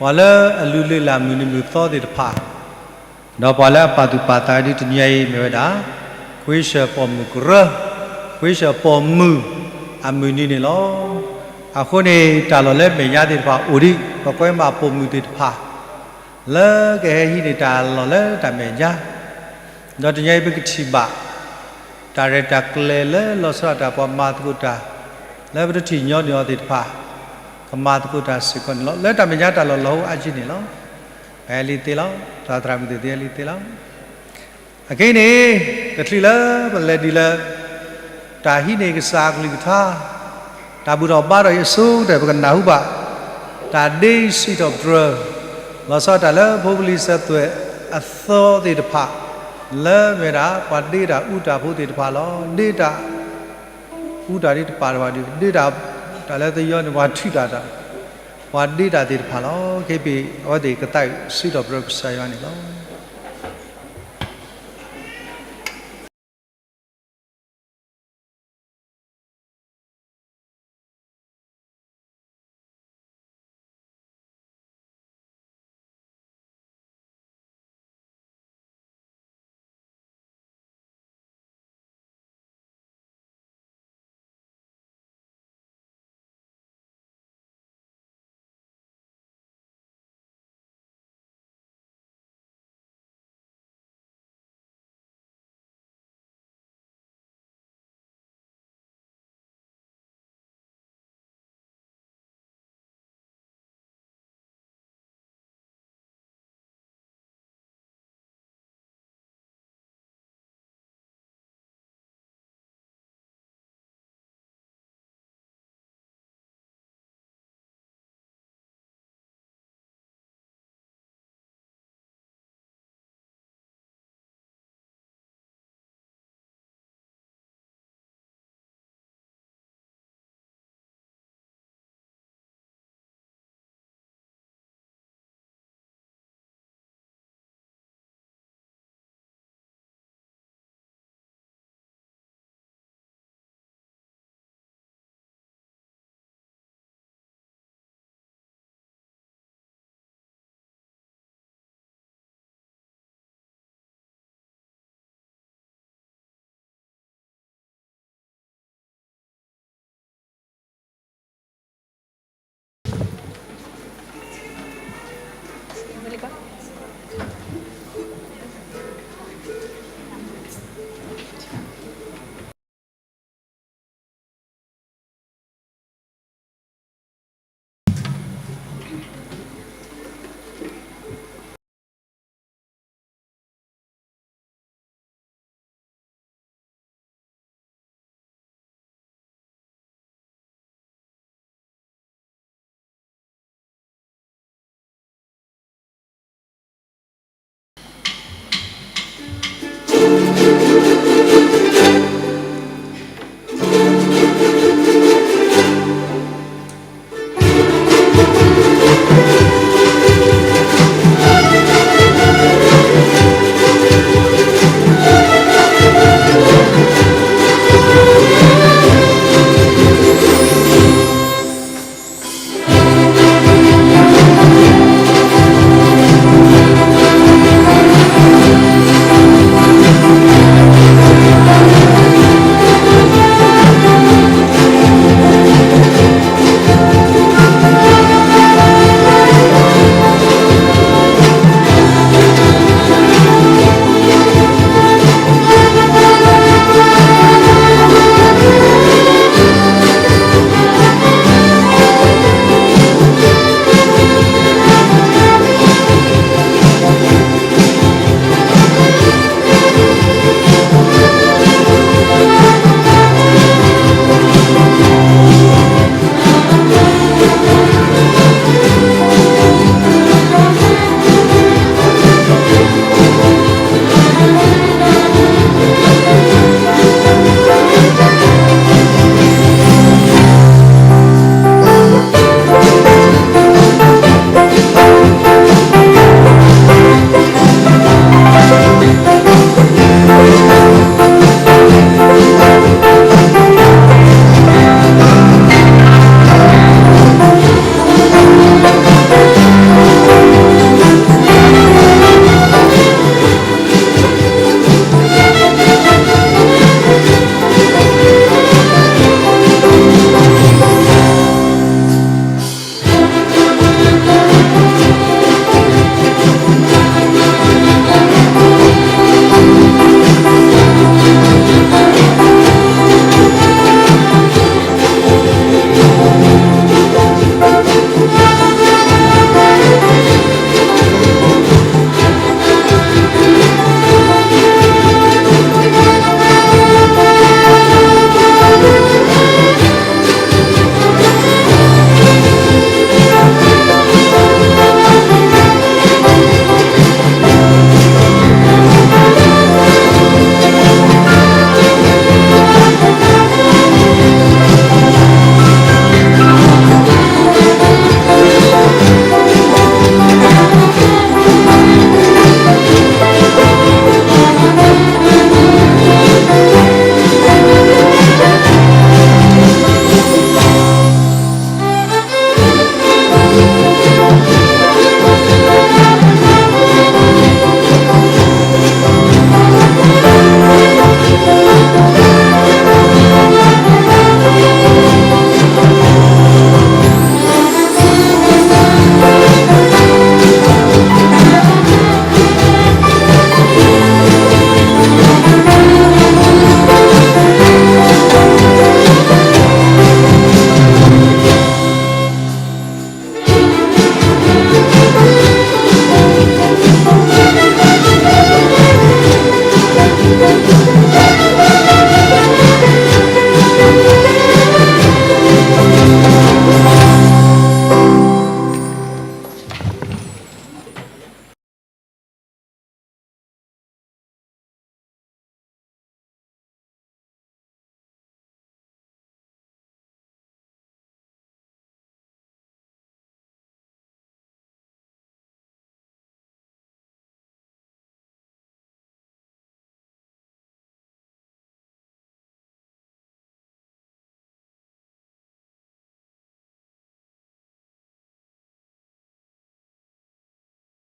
ပှၤလၢအလုၢ်လၢ်လၢ်မုၢ်နံၤမုၢ်သီသ့ၣ်တဖၣ်, ဒီးပှၤလၢအပာ်သူၣ်ပာ်သးဒ်တနံၤအံၤမ့ၢ်ဝဲဒၣ် ခွ့ဆၢၣ်ပိာ်မုၣ်ကရၢ, ခွ့ဆၢၣ်ပိာ်မုၣ်အမုၢ်နံၤန့ၣ်လီၤ. အဃိန့ၣ် တၢ်လီၢ်လၢမဲာ်ညါသ့ၣ်တဖၣ်အိၣ်ဒံး ပကွဲမးပိာ်မုၣ်သ့ၣ်တဖၣ် လၢကဟဲဟံးန့ၢ်တၢ်လီၢ်လၢတၢ်မဲာ်ညါ, ဒီးတနံၤအံၤပကထံၣ်ဘၣ် တၢ်ရဲၣ်တၢ်ကျဲၤလၢလီၤဆီဒၣ်တၢ်ပှၤမၤသကိးတၢ် လၢပတထံၣ်ညီနုၢ်အီၤသ့ၣ်တဖၣ် ကမၤသကိးတၢ်စ့ၢ်ကီးန့ၣ်လီၤ. လၢတၢ်မဲာ်ညါတၢ်လီၢ်လီၤဟိအါကံန့ၣ်လီၤ. ပဟဲလံသ့လီၤ. သရၣ်သရၣ်မုၣ်သ့ၣ်သ့ၣ်ဟဲလံသ့လီၤ. အခဲအံၤန့ၣ် တချုးလၢပလဲၤဒ်လၢ တၢ်ဟံးန့ၢ်ကစၢ်အကလုၢ်ကထါ တၢ်ဘူၣ်ထီၣ်ဘါထီၣ်အံၤအဆိကတၢၢ် ပကနၢ်ဟူဘၣ် တၢ်ဒ့စံးထီၣ်ပတြၢၤ လီၤဆီဒၣ်တၢ်လၢဖိပလံၤစၢၤသွဲၣ်အသီသ့ၣ်တဖၣ် လၢမ့ၢ်ဒၣ်ပှၤဒ့တၢ်အူတၢ်ဖိသ့ၣ်တဖၣ်လီၤ. ဒ့တၢ်အူတၢ်ဒ်တပာ်တဘၣ်ဒုး ဒ့တၢ် တၢ်လၢသယီန့ၣ် ပှၤထုးတၢ်တၢ် ပှၤဒ့တၢ်သ့ၣ်တဖၣ်လီၤ. ခဲအံၤအဝဲသ့ၣ်ကသးစံးထီၣ်ပတြၢၤကစၢ်ယွၤန့ၣ်လီၤ.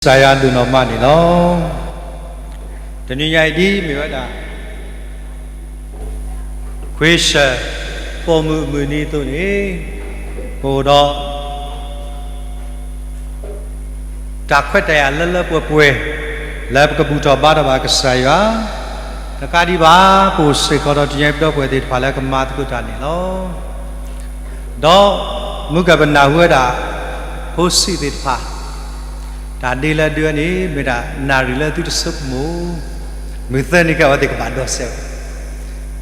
ကစၢ်ယွၤဒိၣ်နီၢ်မးန့ၣ်လီၤ. တနံၤညါအံၤဒ်မ့ၢ်ဝဲဒၣ် ခွ့ၡၢၣ် ပိာ်မုၣ်အမုၢ်နံၤအသိးန့ၣ် ပအိၣ်ဒီး တၢ်ခွဲးတၢ်ယာ်လၢလၢပှဲၤပှဲၤ လၢပကဘူၣ်ထီၣ်ဘါထီၣ်ဘၣ်ကစၢ်ယွၤ, တကးဒံးဘၣ် ပအိၣ်စ့ၢ်ကီးဒီးတနံၤညါအံၤ ပဒီပုၢ်ဝဲၢ်သ့ၣ်တဖၣ်လၢကမၤသကိးတၢ်န့ၣ်လီၤ. ဒီးမုၢ်ကပနၢ်ဟူဝဲဒၣ် ဖိဆံးသ့ၣ်တဖၣ် တၢ်ဒ့လၢအဒ့ဝဲန့ၣ် မ့ၢ်ဒၣ်နၣ်ရံၣ်လၢသုတဆိကမိၣ်, မုၢ်သၢနံၤခဲအံၤအဝဲသ့ၣ်ကဘၣ်ဒိးစဲးဝဲ,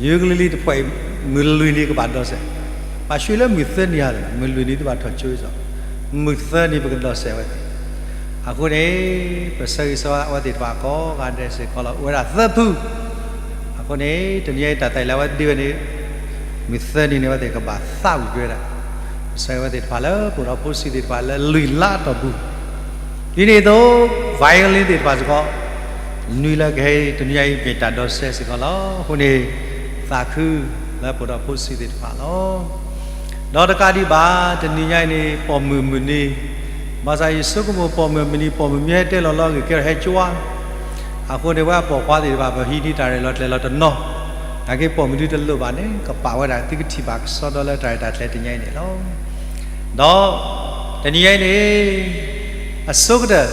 ယူကလံၤလံၤတဖၣ်အံၤ မုၢ်လွံၢ်နံၤကဘၣ်ဒိးစဲး, ဘၣ်ဆှၢလၢမုၢ်သၢနံၤဧါ, မုၢ်လွံၢ်နံၤသုဘၣ်ထီၣ်ကၠိအံၤစီၤ, မုၢ်သၢနံၤပကဒိးစဲးဝဲသ့ၣ်, အဃိန့ၣ် ပဆၢဂ့ၤဆၢဝါအဝဲသ့ၣ်တဖၣ်ကိးဂၤဒဲးစ့ၢ်ကီးလီၤ. အိၣ်ဝဲဒၣ်သၢဖု အဃိန့ၣ် တနံၤညါအံၤတၢ်သးအံၤလၢအဝဲဒ့ဝဲန့ၣ် မုၢ်သၢနံၤန့ၣ် အဝဲသ့ၣ်ကဘၣ်သးဝံၣ်က့ၤဝဲဒၣ်, ပဆၢဂ့ၤဝဲသ့ၣ်တဖၣ်လၢပအိၣ်ဒီးဖိဆံးသ့ၣ်တဖၣ်လၢလွံၢ်လါအတီၢ်ပူၤ, ဒ်န့ၣ်အသိး violin သ့ၣ်တဖၣ်စ့ၢ်ကီး နွံလၢကဟဲတနံၤညါအံၤမ့ၢ်တၢ်ဒိးစဲးစ့ၢ်ကီးလီၤ. အဃိန့ၣ် သးခုလၢပအိၣ်ဒီးဖိဆံးသ့ၣ်တဖၣ်လီၤ. ဒီးတကးဒံးဘၣ် တနံၤညါအံၤန့ၣ် ပိာ်မုၣ်အမုၢ်နံၤ, ဘၣ်ဆၣ်ယဆိကမိၣ်ပိာ်မုၣ်အမုၢ်နံၤ ပိာ်မုၣ်မ့ၢ်ဟဲတဲလီၤလီၤဂ့ၤကဲထီၣ်ဟဲကၠိဧါ, အဃိန့ၣ် ပဝဲပိာ်ခွါသ့ၣ်တဖၣ် ပဟံးန့ၢ်တၢ်ရဲၣ်လီၤကျဲၤလီၤတနီၤ, နာ်က့ပိာ်မုၣ်ဒုတလိၣ်ဘၣ်န့ၣ် ကပာ်ဝဲဒၣ်သုကထံၣ်ဘၣ်ကစီဒီလၢတၢ်ရဲၣ်တၢ်ကျဲၤတနံၤညါအံၤန့ၣ်လီၤ. ဒီးတနံၤညါအံၤန့ၣ် အဆိကတၢၢ်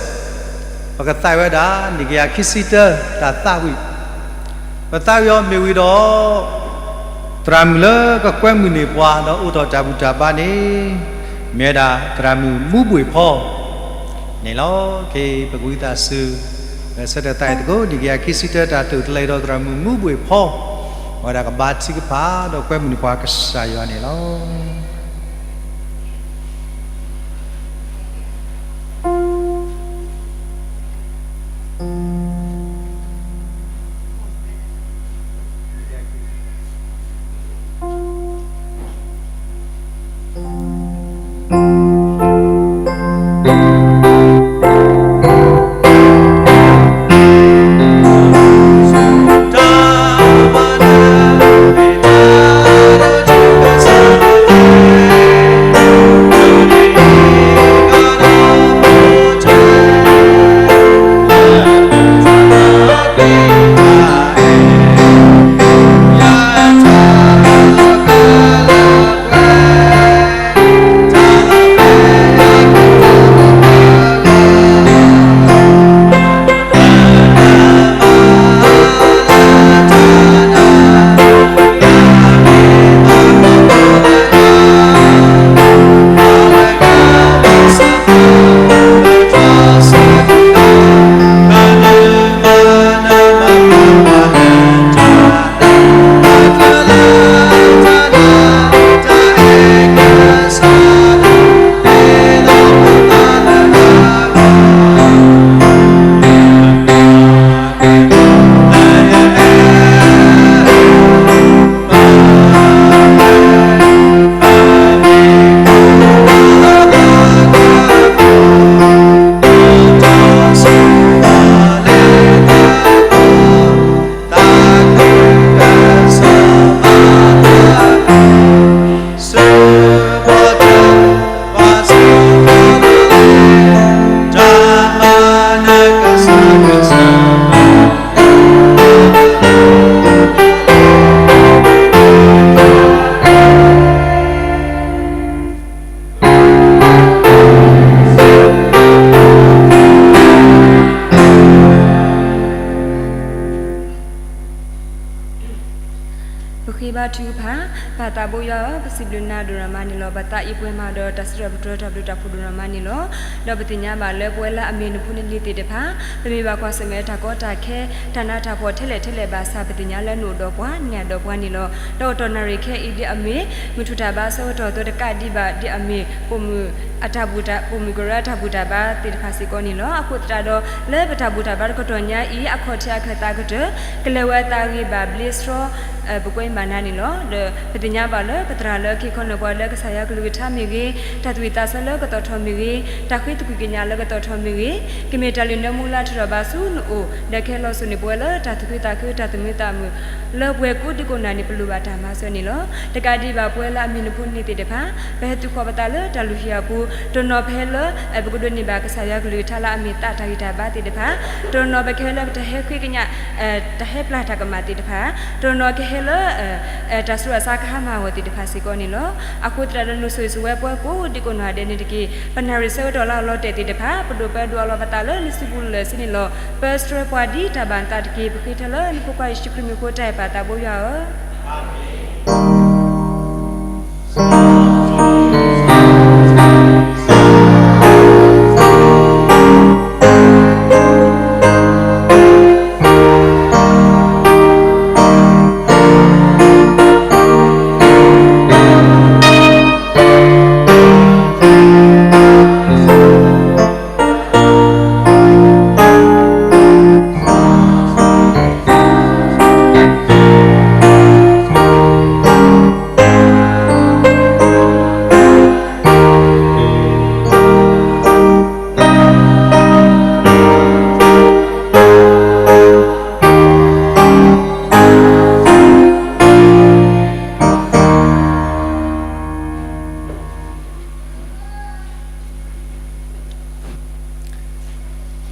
ပကသးဝံၣ်ဝဲဒၣ် နံၣ်ကယၤခံဆံတၢ တၢ်သးဝံၣ်, ပသးဝံၣ်အီၤမ့ၢ်ဝံၤဒီး သရၣ်မုၣ်လၢကကွဲမုာ်န့ၢ်ပှၤ ဒီးအိးထီၣ်တၢ်ဘူၣ်တၢ်ဘါန့ၣ် မ့ၢ်ဝဲဒၣ်သရၣ်မုၣ်မူဘှ့ၣ်ဖီန့ၣ်လီၤ. က့ၤပကဝံသးစူၤ ဆၢထၢၣ်သးဝံၣ်သကိး နံၣ်ကယၤခံဆံတၢ တၢ်တိာ်တလဲဒီးသရၣ်မုၣ်မူဘှ့ၣ်ဖီ, အဝဲဒၣ်ကဘါထုကဖၣ် ဒီးကွဲမုာ်န့ၢ်ပှၤကစၢ်ယွၤန့ၣ်လီၤ. ပဃ့ဘါထုကဖၣ်, ပၢ်သးဘိယွၤဧၢ, ပစံးဘျုးနၤဒိၣ်ရၤမးန့ၣ်လီၤ. ပသးအံၤပှဲၤမးဒီးတၢ်စံးထီၣ်ပတြၢၤတၢ်ဘျုးတၢ်ဖှိၣ်ဒိၣ်ရၤမးန့ၣ်လီၤ. ဒီးပသ့ၣ်ညါဘၣ်လၢပဝဲလၢအမ့ၢ်နဖိနလံၤသ့ၣ်တဖၣ်, ပမ့ၢ်ဘၣ်ကွၢ်ဆၢၣ်မဲာ်တၢ်ကီတၢ်ခဲ, တၢ်နးတၢ်ဖှီၣ်ထဲလဲၣ်ထဲလဲၣ်ဘၣ်ဆၣ် ပသ့ၣ်ညါလၢနအိၣ်ဒီးပှၤ နၤဒီးပှၤန့ၣ်လီၤ. ဒီးကတီၢ်နၣ်ရံၣ်ခဲအံၤဒ်အမ့ၢ် မုၢ်ထူၣ်တၢ်ဘါဆၢကတီၢ်အသိးတကးဒံးဘၣ်ဒ်အမ့ၢ် ပိာ်မုၣ်အတၢ်ဘူၣ်တၢ် ပိာ်မုၣ်ကရၢအတၢ်ဘူၣ်တၢ်ဘါသ့ၣ်တဖၣ်စ့ၢ်ကီးန့ၣ်လီၤ. အဃိသတးဒီး လၢပတၢ်ဘူၣ်တၢ်ဘါတကတီၢ်ညါအံၤ အခီၣ်ထံးအခၢၣ်သးကတၢၢ် ကလဲၤဝဲသးဂ့ၤဘၣ်ဘျ့ဆှီ ပကွဲမုာ်ဘၣ်နၤန့ၣ်လီၤ. ဒီးပသ့ၣ်ညါဘၣ်လၢ ပသရၣ်လၢက့ၤခီနီၢ်ပှၤလၢကစၢ်ယွၤကလုၢ်ကထါမ့ၢ်ဂ့ၤ, တၢ်သူၣ်ဝံၣ်သးဆၢလၢကသီၣ်ထီၣ်မ့ၢ်ဂ့ၤ, တၢ်ဃ့သကွံၢ်ကညးလၢကသီၣ်ထီၣ်မ့ၢ်ဂ့ၤ, ကမ့ၢ်တၢ်လုၢ်နၢမူလၢထုးထီၣ်ဘၣ်ဆူနအိၣ်, ဒီးကဟဲလီၤစိၤန့ၣ် ပဝဲလၢတၢ်သူၣ်ခုသးခု တၢ်သူၣ်မုာ်သးမုာ် လၢပှဲၤကိးဒံကိးနၢ်န့ၣ် ပလိၣ်ဘၣ်တၢ်မၤစၢၤန့ၣ်လီၤ. တကးဒံးဘၣ်ပဝဲလၢအမ့ၢ်နဖိနလံၤသ့ၣ်တဖၣ်, ပဟဲသုးခီၣ်ပသးလၢတၢ်လုၢ်ဟံၣ်အပူၤ, တနီၤပဟဲလၢ ပကဒိးန့ၢ်ဘၣ်ကစၢ်ယွၤကလုၢ်ကထါလၢအမ့ၢ်သးတၢ်ဂံၢ်တၢ်ဘါသ့ၣ်တဖၣ်, တနီၤပကဟဲလၢပတၢ်ဟဲဃ့ကညး တၢ်ဟဲပျၢ်တၢ်ကမၣ်သ့ၣ်တဖၣ်, တနီၤကဟဲလၢ တၢ်ဆူးတၢ်ဆါကဟါမၢ်အဂီၢ်သ့ၣ်တဖၣ်စ့ၢ်ကီးန့ၣ်လီၤ. အဃိသတးဒီး နုာ်ဆိၣ်ဂ့ၤဆိၣ်ဝါပှၤကိးဒံကိးနီၢ်ဂၤဒဲးန့ၣ်တက့ၢ်. ပနၢ်ရံၣ်ဆၢကတီၢ်လၢအလီၤတဲာ်သ့ၣ်တဖၣ် ပဒိၣ်ပၢ်ဒိၣ်အလီၢ်ပသးလၢနစုပူၤလၢာ်ဆ့န့ၣ်လီၤ. ပၢဆှၢပှၤဒ်တၢ်ဘၣ်နသးတက့ၢ်. ပဃ့ထီၣ်လၢနဖိခွါယ့ၣ်ၡူးခရံာ်မံၤအဃိ တၢ်အဲၣ်ပၢ်သးဘိယွၤဧၢ.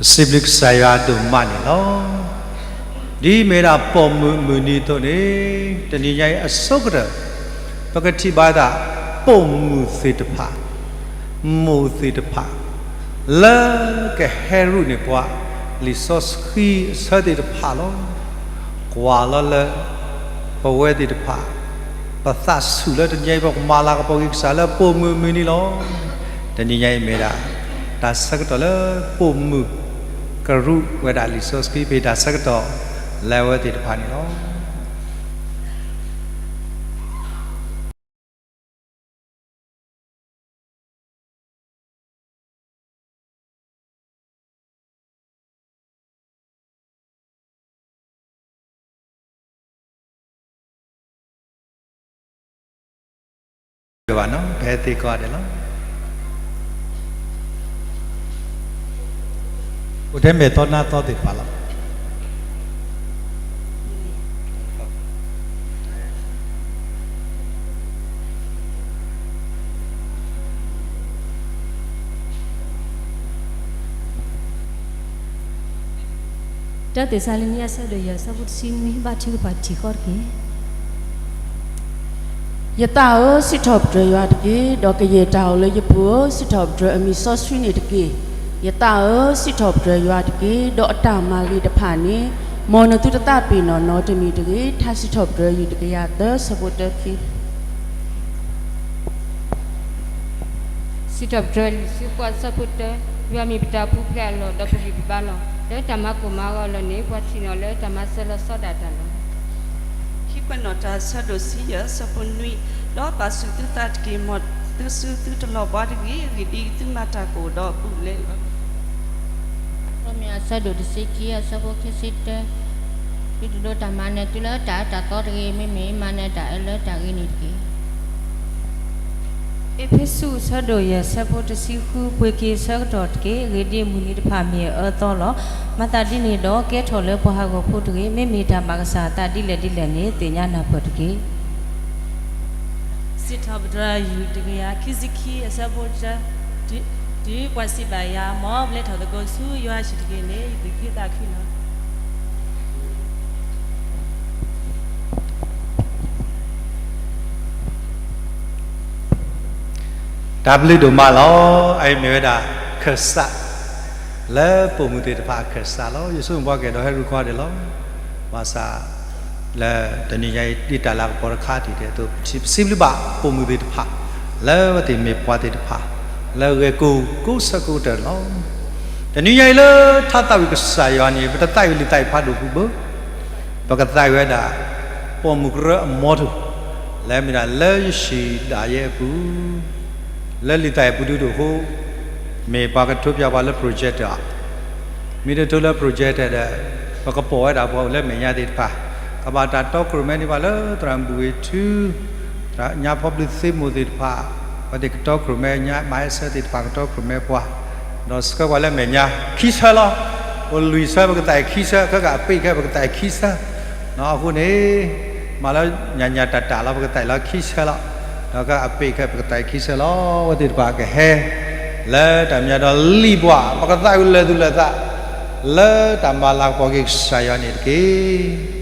ပစံးဘျုးကစၢ်ယွၤဒိၣ်မးန့ၣ်လီၤ. ဒ်မ့ၢ်ဒၣ်ပိာ်မုၣ်မုၢ်နံၤအသိးန့ၣ်, တနံၤညါအံၤအဆိကတၢၢ် ပကထံၣ်ဘၣ်ဒၣ်ပိာ်မုၣ်သ့ၣ်တဖၣ်, မိၢ်သ့ၣ်တဖၣ် လၢကဟဲရူၢ်န့ၢ်ပှၤ လံာ်စီဆှံအဆၢသ့ၣ်တဖၣ်လီၤ. ကွၢ်လီၤလၢ ပဝဲသ့ၣ်တဖၣ် ပသးဆူၣ်လၢတနံၤညါအံၤ ပကမၤလၤကပီၤက့ၤကစၢ်လၢပိာ်မုၣ်မုၢ်နံၤလီၤ. တနံၤညါအံၤမ့ၢ်ဒၣ် တၢ်ဆၢကတီၢ်လၢပိာ်မုၣ် ကရူၢ်ဝဲဒၣ်လံာ်စီဆှံ ပတၢ်ဆၢကတီၢ်လၢအဝဲသ့ၣ်တဖၣ်န့ၣ်လီၤ. ဘၣ်နီၤ ပဟဲသ့ကီးဒဲးလီၤ. အိၣ်ထဲမဲာ်သီနါသီသ့ၣ်တဖၣ်လီၤ. တၢ်သ့းစၤလနံ အဆၢဒိၣ်ယဲၢ် အဆၢဖိတဆံနွံ ဘၣ်ထုကဖၣ်ထံၣ်ဃီတက့ၢ်. ယသးဧၢ, စံးထီၣ်ပတြၢၤယွၤတက့ၢ်. ဒီးကယဲၢ်တၢ်အိၣ်လၢယပူၤဧၢ, စံးထီၣ်ပတြၢၤအမံၤစီဆှံန့ၣ်တက့ၢ်. ယသးဧၢ, စံးထီၣ်ပတြၢၤယွၤတက့ၢ်. ဒီးအတၢ်မၤဂ့ၤတဖၣ်န့ၣ် မ်နသုတသးပ့ၤနီၣ်နီတမံၤတဂ့ၤ. ထါစံးထီၣ်ပတြၢၤယွၤတကယၤသၢ အဆၢဖိတၢခံ စံးထီၣ်ပတြၢၤလံာ်စံးကွၢ်အဆၢဖိတၢ, ယွၤမ့ၢ်ပတၢ်ပူၤဖျဲးအလီၢ် ဒီးပဂံၢ်ပဘါလီၤ. လၢတၢ်မၤကိၢ်မၤဂီၤအလီၢ်န့ၣ် ပှၤထံၣ်န့ၢ်လၢတၢ်မၤစၢၤလီၤဆီဒၣ်တၢ်လီၤ. ခံကွဲးနီၣ်တၢ်အဆၢဒိၣ်တဆံယဲၢ် အဆၢဖိနွံ, ဒီးပာ်ဆူၣ်သုသးတက့ၢ်, မ်သုစုသုတလီၤဘှါတဂ့ၤ, အဂ့ၢ်ဒ်အံၤ သုမၤတၢ်ကအိၣ်ဒီးအဘူးအလဲလီၤ. ရိမ့ၤအဆၢဒိၣ်တဆံခံ အဆၢဖိခံဆံတၢ, သုတဒိးတၢ်မၤနၢၤသုလၢတၢ်အၢတၢ်သီတဂ့ၤ, မ့မ့ၢ်မၤနၢၤတၢ်အၢလၢတၢ်ဂ့ၤန့ၣ်တက့ၢ်. အ့းဖ့းစူး အဆၢဒိၣ်ယဲၢ် အဆၢဖိတဆံဃု, ပှ့ၤက့ၤအဆၢကတီၢ်တက့ၢ်, အဂ့ၢ်ဒ်အံၤ မုၢ်နံၤတဖၣ်မ့ၢ်အအၢအသီလီၤ. မၤသးဒ်န့ၣ်ဒီး ကဲထီၣ်လၢပှၤဟးဂီၤဖိတဂ့ၤ, မ့မ့ၢ်တၢ်ဘၣ်ကစၢ်အသးဒ်လဲၣ်ဒ်လဲၣ်န့ၣ် သ့ၣ်ညါနၢ်ပၢၢ်တက့ၢ်. စံးထီၣ်ပတြၢၤယွၤတကယၤခံဆံခံ အဆၢဖိတၢ, တုၤပှၤစံးဘၣ်ယၤ, မ်ပလဲၤထီၣ်သကိးဆူယွၤအဟံၣ်တဂ့ၤန့ၣ် ယသူၣ်ခုသးခုလီၤ. တၢ်ဘျုးဒိၣ်မးလီၤ. အအံၤမ့ၢ်ဝဲဒၣ်ခၢၣ်စး လၢပိာ်မုၣ်သ့ၣ်တဖၣ်အခၢၣ်စးလီၤ. ယဆိကမိၣ်ပှၤကအဲၣ်ဒိးဟဲရူၢ်ခီဒဲးလီၤ. ဘၣ်ဆၣ် လၢတနံၤညါအံၤ ဒ်တၢ်လၤကပီၤတခါတံၢ်ဒဲးအသိး ပစံးဘျုးဘၣ်ပိာ်မုၣ်သ့ၣ်တဖၣ် လၢအဝဲသ့ၣ်မ့ၢ်ပှၤသ့ၣ်တဖၣ် လၢဂဲၤကိာ်ကိးဆၢကိးကတၢၢ်လီၤ. တနံၤညါအံၤလၢထါသးဝံၣ်ကစၢ်ယွၤန့ၣ် ပတသးဝံၣ်လံာ်သးအုပ်ဖးဒိၣ်ပူၤဘၣ်, ပကသးဝံၣ်ဝဲဒၣ် ပိာ်မုၣ်ကရၢအမီထိၣ် လၢမ့ၢ်ဒၣ်လၢယဟံၣ်ဒၣ်ယဲအပူၤ လၢလံာ်သးအုပ်ပူၤဒုးဒိၣ်အဃိ မ့ၢ်ပှၤကထိးပၠးပှၤလၢ projector မ့ၢ်တထိးလၢ projector ဒီး ပကပိာ်ဝဲဒၣ်ပှၤအိၣ်လၢမဲာ်ညါသ့ၣ်တဖၣ် ကဘၣ်တၢ်တီခိၣ်ရိၣ်မဲန့ၢ်ပှၤလၢသရၣ်မုၣ်ဝ့ၢ်ထူ ညါဖီဘျုးသ့မိၢ်သ့ၣ်တဖၣ် အဝဲသ့ၣ်ကတီခိၣ်ရိၣ်မဲ ညါမၤဟဲဆၢသ့ၣ်တဖၣ်ကတီခိၣ်ရိၣ်မဲပှၤ ဒီးဆှၢပှၤလၢမဲာ်ညါခံဆၢလီၤ. အိၣ်လွံၢ်ဆၢပကသးအံၤခံဆၢ ခဲကးအပ့ၢ်ခဲပကသးအံၤခံဆၢ အဃိန့ၣ် မၤလၢညါညါတၢ်တၢ်လီၤ ပကသးအံၤလီၤခံဆၢလီၤ. ဒီးခဲအပ့ၢ်ခဲပကသးအံၤခံဆၢလီၤ. အဝဲသ့ၣ်တဖၣ်ကဟဲ လၢတၢ်မၤဒီးလံၣ်ပှၤ ပကသးဝံၣ်လၢာ်သူၣ်လၢာ်သး လၢတၢ်မၤလၤကပီၤက့ၤကစၢ်ယွၤန့ၣ်တက့ၢ်.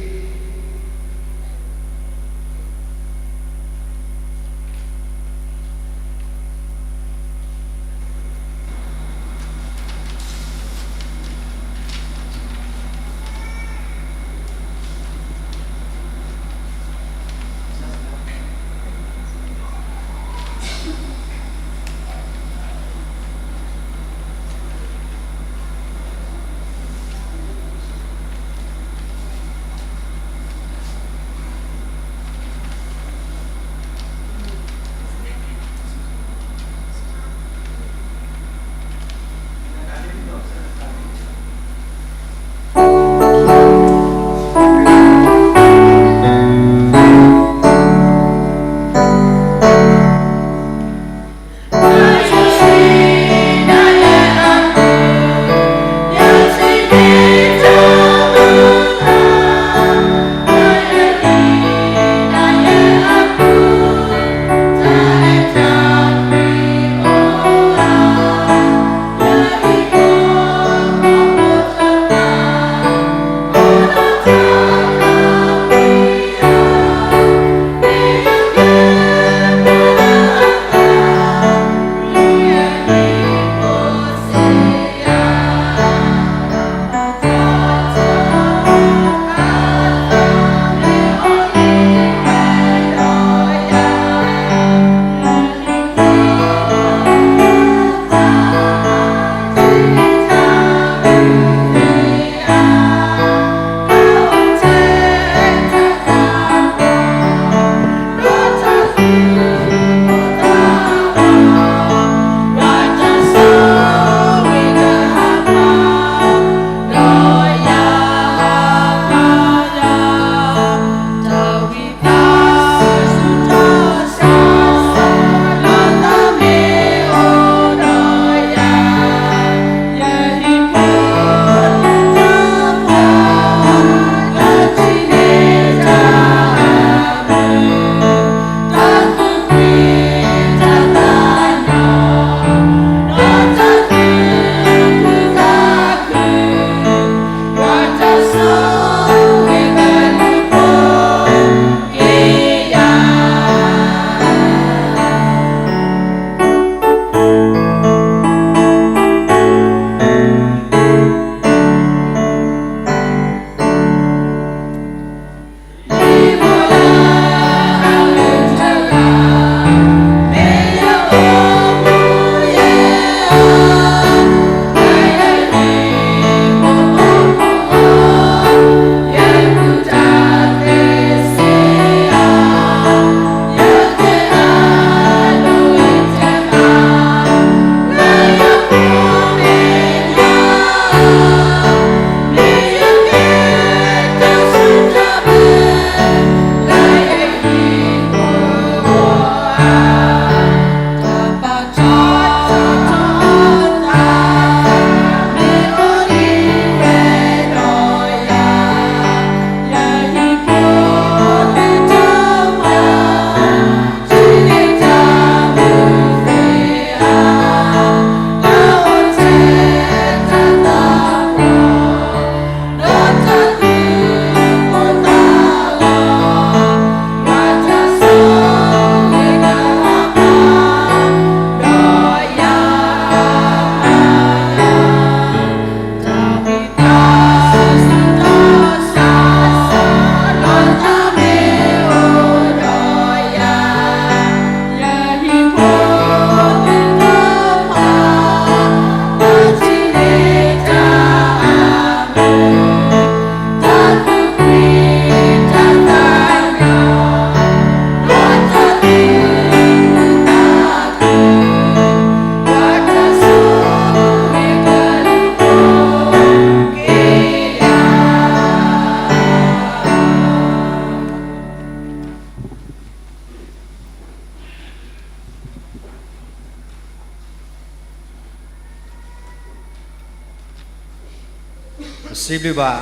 ပစံးဘျုးဘၣ်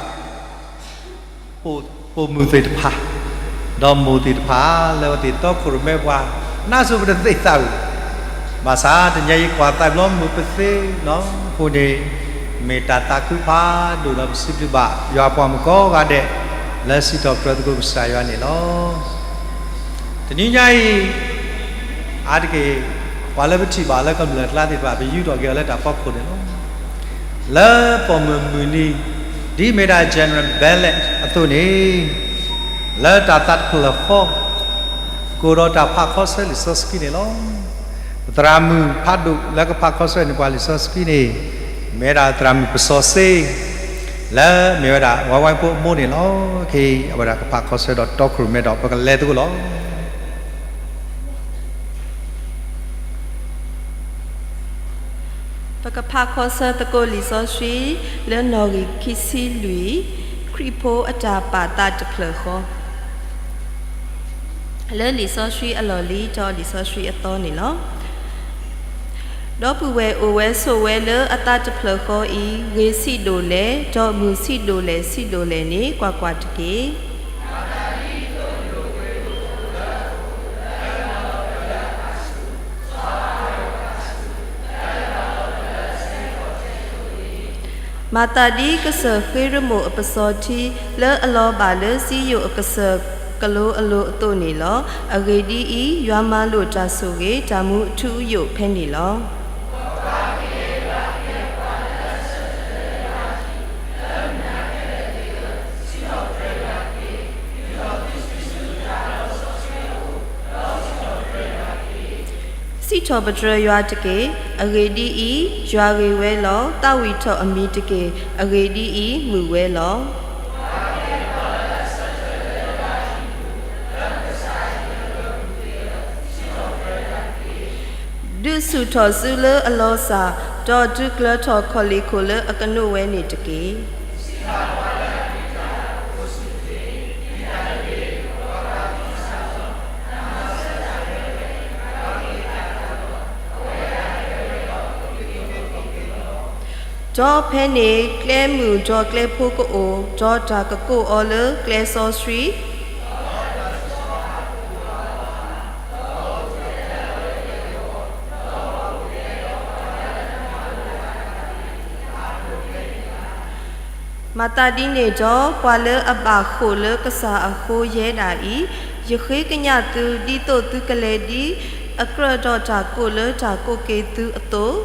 ပိာ်မုၣ်သ့ၣ်တဖၣ် ဒီးမိၢ်သ့ၣ်တဖၣ် လၢအဝဲသ့ၣ်တီခိၣ်ရိၣ်မဲပှၤ နါစိၤပတသ့ၣ်သးဝံၣ် ဘၣ်ဆၣ်တနံၤအံၤကွၢ်သးဘျီမုာ်ပသ့နီၤ, အဃိန့ၣ် မ့ၢ်တၢ်သးခုဖးဒိၣ်ဒီးပစံးဘျုးဘၣ်ယွၤပှၤမုၣ်ကိးဂၤဒဲး လၢစံးထီၣ်ပတြၢၤသကိးကစၢ်ယွၤန့ၣ်လီၤ. တနံၤညါအံၤ အါတက့ၢ် ပှၤလၢပထံၣ်ဘၣ်လၢကမျၢၢ်အကျါသ့ၣ်တဖၣ် ပယူးထီၣ်က့ၤအီၤလၢတၢ်ဖီခိၣ်န့ၣ်လီၤ. လၢပိာ်မုၣ်မုၢ်နံၤ ဒ်မ့ၢ်ဒၣ် General Ballot အသိးန့ၣ် လၢတၢ်သးတဖျၢၣ်ဃီ ကိၣ်ဒီးတၢ်ဖးခီဆၢလံာ်စီဆှံန့ၣ်လီၤ. ပသရၣ်မုၣ်ဖးဒိၣ်လၢကဖးခီဆၢန့ၢ်ပှၤလံာ်စီဆှံန့ၣ် မ့ၢ်ဝဲဒၣ်သရၣ်မုၣ်ပစီၤစ့ လၢမ့ၢ်ဝဲဒၣ်ဝါဝဲဖိအမိၢ်န့ၣ်လီၤ. ခဲအံၤအဝဲဒၣ်ကဖးခီဆၢဒီးတီခိၣ်ရိၣ်မဲဒီး ပကလဲၤသကိးလီၤ. ပကဖးခီဆၢသကိးလံာ်စီဆှံ လၢနီၣ်ဂံၢ်ခံဆံလွံၢ်, ခရံာ်ဖိအတၢ်ပာ်သးတဖျၢၣ်ဃီ, လၢလံာ်စီဆှံအလီၢ်လံၤ ဒီးလံာ်စီဆှံအသီန့ၣ်လီၤ. ဒီပုၢ်ဝဲၢ်အိၣ်ဝဲဆိးဝဲလၢအသးတဖျၢၣ်ဃီအံၤ ဂ့ၤဆံးဒိၣ်လဲၣ်, ဒီးမုာ်ဆံးဒိၣ်လဲၣ်ဆံးဒိၣ်လဲၣ်န့ၣ် ကွၢ်ကွၢ်တက့ၢ်. မၤသးဒ်ကစၢၢ်ဃ့ရမိၣ်အပစီၤထံ လၢအလီၤဘၣ်လၢစံယိၣ်အကစၢၢ်ကလိအလိၤအသိးန့ၣ်လီၤ. အဂ့ၢ်ဒ်အံၤ, ယွၤမၤလိာ်တၢ်ဆိၣ်ဂ့ၤ တၢ်မူအထူအယိာ်ဖဲန့ၣ်လီၤ. စံးထီၣ်ပတြၢၤယွၤတက့ၢ်. အဂ့ၢ်ဒ်အံၤ, ယွၤဂ့ၤဝဲလီၤ. သးဝံၣ်ထီၣ်အမံၤတက့ၢ်. အဂ့ၢ်ဒ်အံၤ, မုာ်ဝဲလီၤ. ဒုးဆူၣ်ထီၣ်စုလၢအလီၤစၢ်, ဒီးဒုးကျၢၤထီၣ်ခီၣ်လ့ၣ်ခိၣ်လၢအကနိးဝဲန့ၣ်တက့ၢ်. ဒီးဖဲန့ၣ်ကျဲမုၢ်ဒီးကျဲဖိကအိၣ်, ဒီးတၢ်ကကိးအီၤလၢကျဲစီဆှံ မၤသးဒ်န့ၣ်ဒီး, ပှၤလၢအဘၣ်ဃိာ်လၢကစၢ်အဃိယဲဒၣ်အံၤ, ယဃ့ကညးသုဒ်သိးသုကလဲၤဒ်အကြၢးဒီးတၢ်ကိးလၢတၢ်ကိးက့ၤသုအသိး,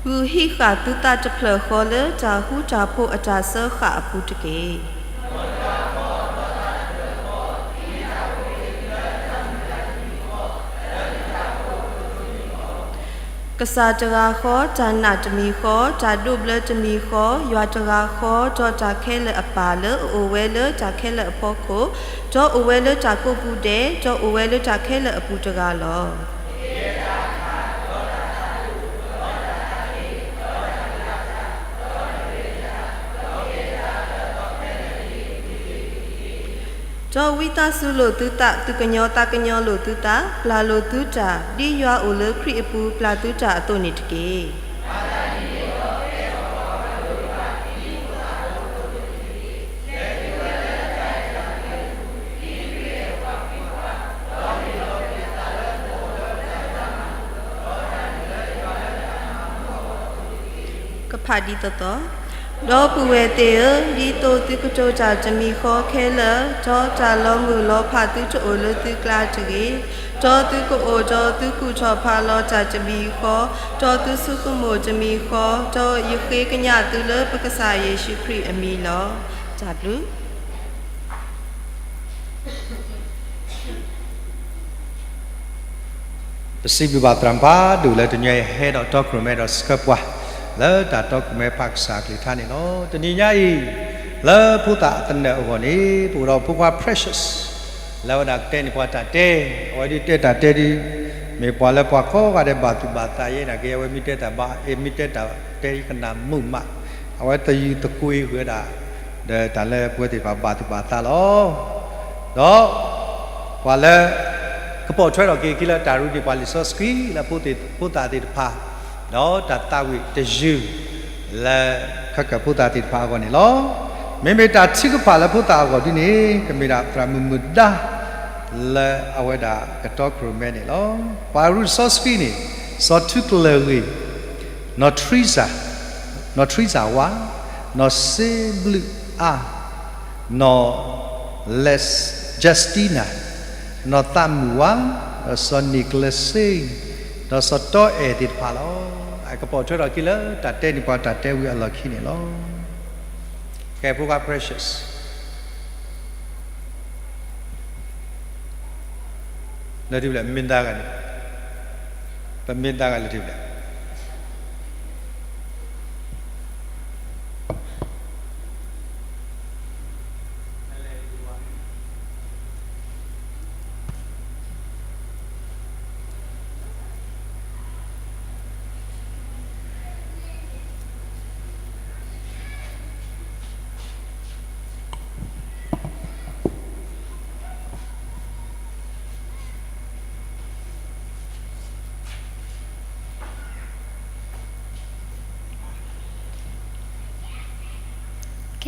ဂုာ်ဟံးဃာ်သုသးတဖျၢၣ်ဃီလၢတၢ်ဃူတၢ်ဖိးအတၢ်စၢဃာ်အပူၤတက့ၢ်. ကစၢ်တဂၤဃီ, တၢ်နာ်တမံၤဃီ, တၢ်ဒိးဘျၢတမံၤဃီ, ယွၤတဂၤဃီ, ဒီးတၢ်ခဲလၢာ်အပၢ်လၢအအိၣ်ဝဲလၢတၢ်ခဲလၢာ်အဖီခိၣ်, ဒီးအိၣ်ဝဲလၢတၢ်ကိးပူၤဒဲး, ဒီးအိၣ်ဝဲလၢတၢ်ခဲလၢာ်အပူၤတဂၤလီၤ. ဒီးဝံသးစူၤလိာ်သုသး, သူၣ်ကညီၤသးကညီၤလိာ်သုသး, ပျၢ်လိာ်သုတၢ်, ဒ်ယွၤအိၣ်လၢခရံာ်အပူၤပျၢ်သုတၢ်အသိးန့ၣ်တက့ၢ်. ကဖးဒ်သိးသိး, ဒီပုၢ်ဝဲၢ်သ့ၣ်ဧၢ, ဒ်သိးသုကတိၤတၢ်တမံၤဃီခဲလၢာ်, ဒီးတၢ်လီၤမုၢ်လီၤဖးသုတအိၣ်လၢသုကျါတဂ့ၤ, ဒီးသုကအိၣ်ဒီးသုကူၣ်ထီၣ်ဖးလီၤတၢ်တမံၤဃီ, ဒီးသုဆိကမိၣ်တမံၤဃီ, ဒီးယဃ့ကညးသုလၢပကစၢ်ယ့ၣ်ၡူးခရံာ်အမံၤလီၤ. တၢ်ဘျုး ပစံးဘျုးဘၣ်သရၣ်မုၣ်ဖးဒိၣ်လၢတနံၤအံၤဟဲဒီးတီခိၣ်ရိၣ်မဲဒီးဆှၢပှၤ လၢတၢ်တီခိၣ်ရိၣ်မဲဖးကစၢ်အကလုၢ်ကထါန့ၣ်လီၤ. တနံၤညါအံၤ လၢဖိသၣ်အသနၢၣ်အဂီၢ်န့ၣ် ပအိၣ်ဒီးဖိခွါ Precious လၢအဝဲဒၣ်ကတဲန့ၢ်ပှၤတၢ်တဲ, အဝဲဒၣ်တဲတၢ်တဲဒ် မ့ၢ်ပှၤလၢပှၤကိးဂၤဒဲးဘၣ်သူၣ်ဘၣ်သးယဲနာ်က့ အဝဲမ့ၢ်တဲတၢ်ဘၣ် အ့ၣ် မ့ၢ်တဲတၢ်တဲယကနၣ်မုာ်မး, အဝဲသယုၢ်သကွံာ်ဃုာ်ဝဲဒၣ် ဒီးတၢ်လၢပဝဲသ့ၣ်တဖၣ်ဘၣ်သူၣ်ဘၣ်သးလီၤ. ဒီးပှၤလၢ ကပိာ်ထွဲထီၣ်က့ၤခံလၢတၢ်ရူန့ၢ်ပှၤလံာ်စီဆှံလၢဖိသၣ်သ့ၣ်တဖၣ်, ဒီးတၢ်သးဝံၣ်တယုၢ်, လၢခဲကၢၣ်ဖိသၣ်သ့ၣ်တဖၣ်အဂီၢ်န့ၣ်လီၤ. မ့မ့ၢ်တၢ်ထုကဖၣ်လၢဖိသၣ်အဂီၢ်ဒ်န့ၣ် ကမ့ၢ်ဒၣ်သရၣ်မုၣ်မုၢ်ဒါ လၢအဝဲဒၣ်ကတီခိၣ်ရိၣ်မဲန့ၣ်လီၤ. ပှၤရူၢ်စီဆှံန့ၣ် စီၤထူကလၢၤဂ့ၤ, နီၢ်ထရံစၢ်, နီၢ်ထရံစၢ်ဝါ, နီၢ်စ့ဘျုးအါ, နီၢ် Justina, နီၢ်သးမုၢ်ဝါ, ဒီးစီၤနံၣ်ကလၢစ့, ဒီးစီၤတီအဲၣ်သ့ၣ်တဖၣ်လီၤ. အကပိာ်ထွဲထီၣ်အခံလၢတၢ်တဲန့ၣ်ပှၤတၢ်တဲဝံၤအလီၢ်ခံန့ၣ်လီၤ. ကဲ ဖိခွါ Precious လၢထံဘျဲၣ်မ့ၢ်သါဂၤန့ၣ်, ပမ့ၢ်သါဂၤလၢထံဘျဲၣ်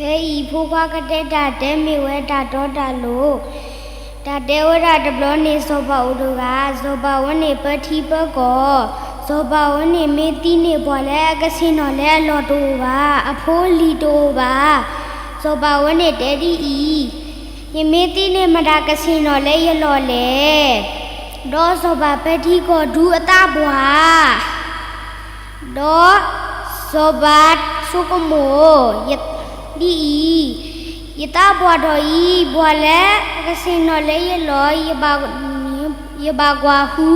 ခဲအံၤ ဖိခွါကတဲတၢ်တဲ မ့ၢ်ဝဲတၢ်တီတၢ်လိၤ, တၢ်တဲဝဲဒၣ်တဘျီန့ၣ် စီၤပၤအိၣ်တဂၤ, စီၤပၤဝဲန့ၣ်ပၢထံပၢကီၢ်, စီၤပၤဝဲန့ၣ်မ့ၢ်သံန့ၣ် ပှၤလၢအကဆ့ၣ်နီၤလၢအလီၢ်တအိၣ်ဘၣ်, အဖိအလံၤတအိၣ်ဘၣ်. စီၤပၤဝဲန့ၣ်တဲဒ်အံၤ, ယမ့ၢ်သံန့ၣ် မတၤကဆ့ၣ်နီၤလၢယလီၢ်လဲၣ်. ဒီးစီၤပၤပၢထံကီၢ်ဒုးအသးပှၢ် ဒီးစီၤပၤဆိကမိၣ်ဒ်အံၤ, ယသးပှၢ်ထီၣ်အံၤ ပှၤလၢအကဆ့ၣ်နီၤလၢယလီၢ် ယဘၣ်ကွၢ်ဃု.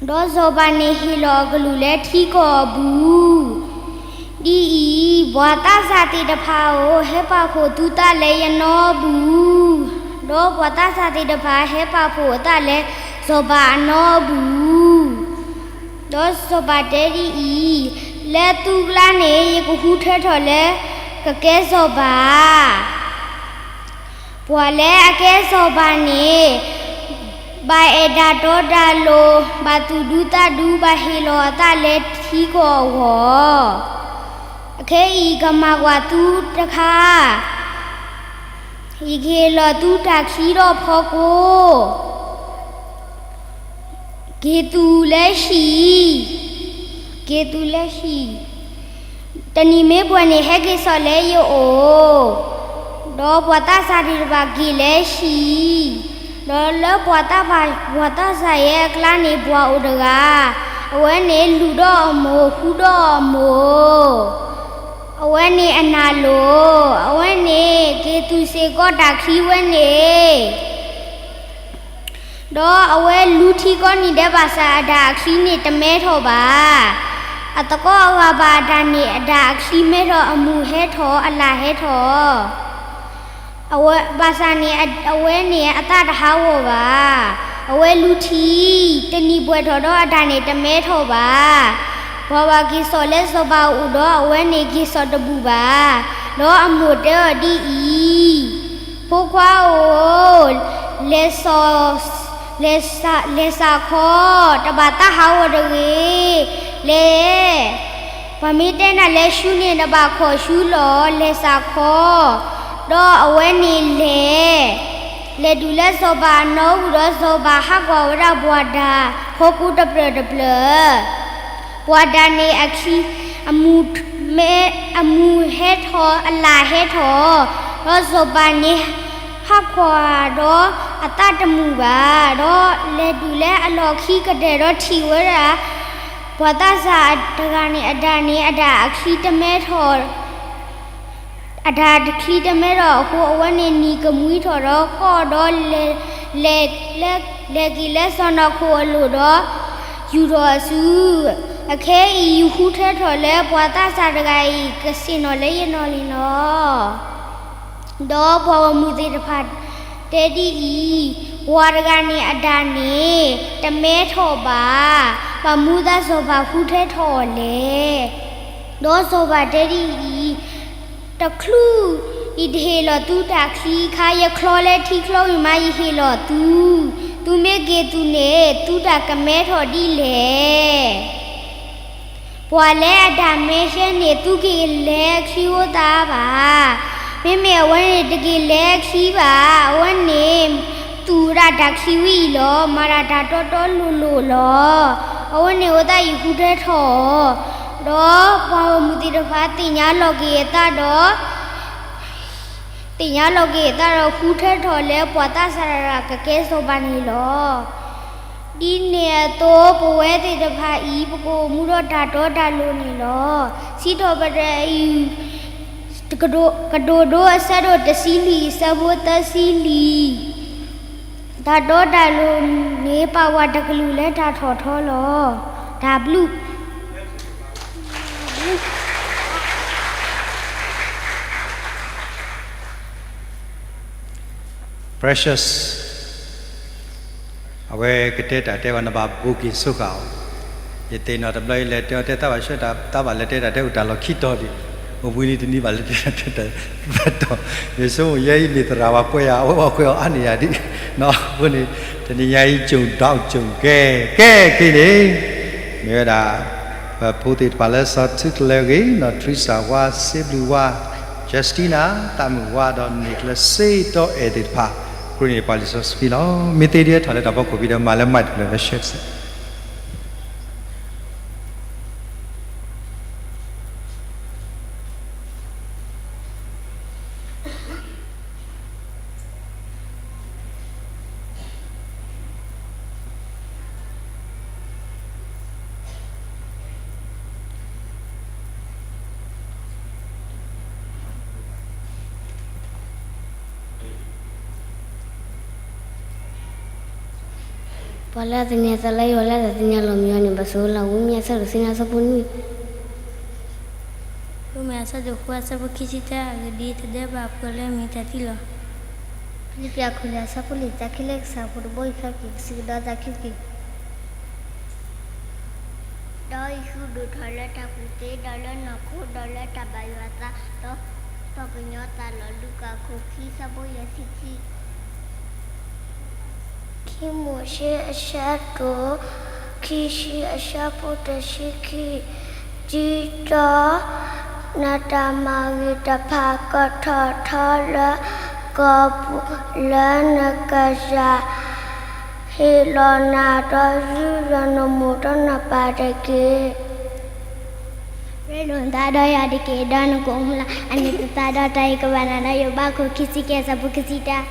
ဒီးစီၤပၤန့ၣ်ဟ့ၣ်လီၤအကလုၢ်လၢထံကီၢ်အပူၤ ဒ်အံၤ, ပှၤသးစၢ်သ့ၣ်တဖၣ်ဧၢ, ဟဲပာ်ဖှိၣ်သုသးလၢယနီပူၤ, ဒီးပှၤသးစၢ်သ့ၣ်တဖၣ်ဟဲပာ်ဖှိၣ်အသးလၢစီၤပၤအနီပူၤ. ဒီးစီၤပၤတဲဒ်အံၤ, လၢသုကျါန့ၣ် ယကဟူထဲထီၣ်လၢကကဲစီၤပၤ ပှၤလၢအကဲစီၤပၤန့ၣ် ဘၣ်အဲၣ်တၢ်တီတၢ်လိၤ, ဘၣ်သူၣ်ဒူသးဒူ, ဘၣ်ဟ့ၣ်လီၤအသးလၢထံကီၢ်အဂီၢ်, အခဲအံၤကမၤကွၢ်သုတခါ, ယကဟ့ၣ်လီၤသုတၢ်ချံဒီးဖီကိ, က့ၤသူၣ်လၢဟံၣ်, က့ၤသူၣ်လၢဟံၣ်, တနံၤမ့ၢ်ပှဲၤန့ၣ် ဟဲက့ၤစိာ်လၢယအိၣ်, ဒီးပှၤသးစၢ်သ့ၣ်တဖၣ်က့ၤလၢဟံၣ်, ဒီးလၢပှၤသးစၢ်, ပှၤသးစၢ်ယဲအကျါန့ၣ် ပှၤအိၣ်တဂၤ, အဝဲန့ၣ်လူၤဒီးအမိၢ်, ဃူဒီးအမိၢ်, အဝဲန့ၣ်အနၢ်လိၤ, အဝဲန့ၣ်က့ၤသူၣ်စ့ၢ်ကီးတၢ်ချံဝဲန့ၣ် ဒီးအဝဲလူထံကီၢ်နံၤဒဲးဘၣ်ဆၣ် အတၢ်အချံန့ၣ်တမဲထီၣ်ဘၣ်. အသကိးအဂၤဘၣ်အတၢ်န့ၣ် အတၢ်အချံမဲထီၣ်, အမူၢ်ဟဲထီၣ်, အလၢ်ဟဲထီၣ်, အဝဲဘၣ်ဆၣ်န့ၣ် အဝဲန့ၣ်အသးတဟးဂီၤဘၣ်. အဝဲလူထံ, တနံၤပှဲၤထီၣ်ဒီးအတၢ်န့ၣ်တမဲထီၣ်ဘၣ်. ပှၤဘၣ်က့ၤစိာ်လၢစီၤပၤအအိၣ်ဒီး အဝဲန့ၣ်က့ၤစိာ်တဘူၣ်ဘၣ်. ဒီးအမိၢ်တဲအီၤဒ်အံၤ, ဖိခွါဧၢ, လဲၤစိာ်, လဲၤစးခီ, တဘၣ်သးဟးဂီၤတဂ့ၤ, လဲၤ, ပှၤမ့ၢ်တဲနၤလဲၤဆူန့ၣ် နဘၣ်ခိးဆူလီၤ, လဲၤစးခီ, ဒီးအဝဲန့ၣ်လဲၤ, လဲၤတုၤလၢစီၤပၤအနီၢ်ပူၤဒီး စီၤပၤဟးကွၢ်ဝဲဒၣ်ပှၤဒၣ်ဟီၣ်ခိၣ်တဖျၢၣ်တဖျၢၣ် ပှၤဒၣ်န့ၣ်အချံ, အမူၢ်, အမူၢ်ဟဲထီၣ်, အလၢ်ဟဲထီၣ်, ဒီးစီၤပၤန့ၣ်ဟးကွၢ်ဒီးအသးတမုာ်ဘၣ်. ဒီးလဲၤတုၤလၢအလီၢ်ခံကတၢၢ်ဒီးထံၣ်ဝဲဒၣ် ပှၤသးစၢ်တဂၤန့ၣ် အတၢ်န့ၣ် အတၢ်အချံတမဲထီၣ် အတၢ်တချံတမဲထီၣ်အဃိ အဝဲန့ၣ်နံၤကမှံထီၣ်ဒီး ကိးဒီးလဲၤ, လဲၤ, လဲၤက့ၤလၢစီၤနီၢ်ခိၣ်အလိၤဒီး ယူာ်ထီၣ်အစု. အခဲအံၤယဟူထဲထီၣ်လၢပှၤသးစၢ်တဂၤအံၤ ကဆ့ၣ်နီၤလၢယနီၢ်လံလီၤ. ဒီးပှၤဂီၢ်မုၢ်သ့ၣ်တဖၣ်တဲဒ်အံၤ, ပှၤတဂၤန့ၣ် အတၢ်န့ၣ် တမဲထီၣ်ဘၣ်. ဘၣ်မနုၤအသးစီၤပၤဟူထဲထီၣ်အီၤလဲၣ်. ဒီးစီၤပၤတဲဒ်အံၤ, တချုး ယတဟ့ၣ်လီၤသုတၢ်ချံအခါ ယချီလၢထံချီဝံၤမး ယဟ့ၣ်လီၤသု, သုမ့ၢ်က့ၤသူၣ်န့ၣ် သုတၢ်ကမဲထီၣ်ဒ်လဲၣ်. ပှၤလၢအတၢ်မဲာ်ဆှဲန့ၣ် သူက့ၤလဲၤအချံဖိသၣ်ဘၣ်. မ့မ့ၢ်အဝဲန့ၣ်တက့ၤလဲၤအချံဘၣ်. အဝဲန့ၣ် သူၣ်ဝဲဒၣ်တၢ်ချံဝံအံၤလီၤ. မၤတၢ်တၢ်တီတီလိၤလိၤလီၤ. အဝဲန့ၣ်အဃိသတးယဃုထၢထီၣ်အီၤ, ဒီးပှၤဂီၢ်မုၢ်သ့ၣ်တဖၣ်သ့ၣ်ညါလီၤက့ၤအသးဒီး သ့ၣ်ညါလီၤက့ၤအသးဒီးဃုထၢထီၣ်လၢပှၤသးစၢ်တဂၤကကဲစီၤပၤန့ၣ်လီၤ. ဒ်န့ၣ်အသိး ပဝဲသ့ၣ်တဖၣ်အံၤ ပကအိၣ်မူဒီးတၢ်တီတၢ်လိၤန့ၣ်လီၤ. စံးထီၣ်ပတြၢၤအံၤ ကတိၤဒိအဆၢဒိၣ်တဆံလွံၢ် အဆၢဖိသၢဆံလွံၢ်, တၢ်တီတၢ်လိၤန့ၣ် ပာ်ဝဲတကလုာ်လၢတၢ်ထီၣ်ထီလီၤ. တၢ်ဘျုး Precious, အဝဲကတဲတၢ်တဲဘၣ် နဘၣ်ဘိးက့ၤဆိဃာ်အီၤ. ယသ့ၣ်နီၣ်တဘျီအံၤ လဲၤတဲအီၤတဲသးဘၣ်ဆှၢတၢ် သးဘၣ်လဲၤတဲတၢ်တဲအိၣ်တၢ်လီၢ်ခံတီၤဒံး, အိၣ်ဘှံးနံၤတနံၤဘၣ်လဲၤတဲတၢ်တဲတၢ်သၢတီၤ, ယဆိကမိၣ်ယဲအံၤမ့ၢ်သရၣ်ဝဲကွဲးယၤ အဝဲဘၣ်ကွဲးအီၤအါန့ၢ်ယၤဒံး, အဃိန့ၣ် တနံၤညါအံၤ ကၠိၣ်ဒီးကၠိၣ်ကဲ ကဲက့ၤန့ၣ် မ့ၢ်ဝဲဒၣ် ပဖိသ့ၣ်တဖၣ်လၢစီၤထူကလၢၤဂ့ၤ နီၢ်ထရံစၢ်ဝါ စ့ဘျုးဝါ Justina သးမုၢ်ဝါ ဒီးန့ၢ်ကျၢၤစ့ဒီးအဲၣ်သ့ၣ်တဖၣ် ကြၢးန့ၢ်ပှၤလံာ်စီဆှံလီၤ. မ့ၢ်သ့ဒ်လဲၣ်ထီၣ်လၢတၢ်ဖီခိၣ်ဖံဒီးမၤလၢ mic တဖျၢၣ်လၢ share တစဲး ပှၤလၢအသန့ၤအသးလၢယွၤလၢတၢ်သ့ၣ်ညါလီၤမံၤအီၤန့ၣ် ဘၣ်ဆိၣ်လၢ ဝံမံအဆၢဒိၣ်ဆံနွံ အဆၢဖိနွံ, ဝံမံအဆၢဒိၣ်ဃိ အဆၢဖိခံဆံတၢ အဂ့ၢ်ဒ်အံၤ တဒဲးဘးပှၤလၢအမ့ၢ်တၢ်သံလီၤ. ဖံလံးပံး အခိၣ်လွံၢ် အဆၢဖိလွံၢ်, တၢ်ခဲလၢာ်ကစၢ်ဖိတဘိယူၢ်ဃီက့ၤ ကစံးကဒီးသးခဲက့ၤ ဒီးယ့ၣ်ၡူးဒိၣ်ထီၣ်လၢတၢ်ကူၣ်သ့ ဒီးလၢနီၢ်ခိ ဒီးလၢတၢ်ဘၣ်ယွၤအသး, ဒီးပှၤကညီသးလီၤ. လူၤကၣ် အခိၣ်ခံ အဆၢဖိယဲၢ်ဆံခံ, ခံမိၤၡ့ အဆၢဒိၣ်ခံဆံ အဆၢဖိတဆံခံ, ဒ်သိး နတၢ်မၤဂ့ၤတဖၣ်ကထီၣ်ထီလၢကီၢ်ပူၤ လၢနကစၢ် ဟ့ၣ်လီၤနၤဒီးယူးယီၣ်နမိၢ်ဒီးနပၢ်တက့ၢ်. ရ့လိာ်နသးဒီးယၤတက့ၢ်, ဒီးနကအိၣ်မူလၢအနံၣ်သၢသီ, ဒီးတၢ်အံၤကဘၣ်နၤဒီးယိၤဘး အခိၣ်ခံဆံခံ အဆၢဖိခံဆံတၢ.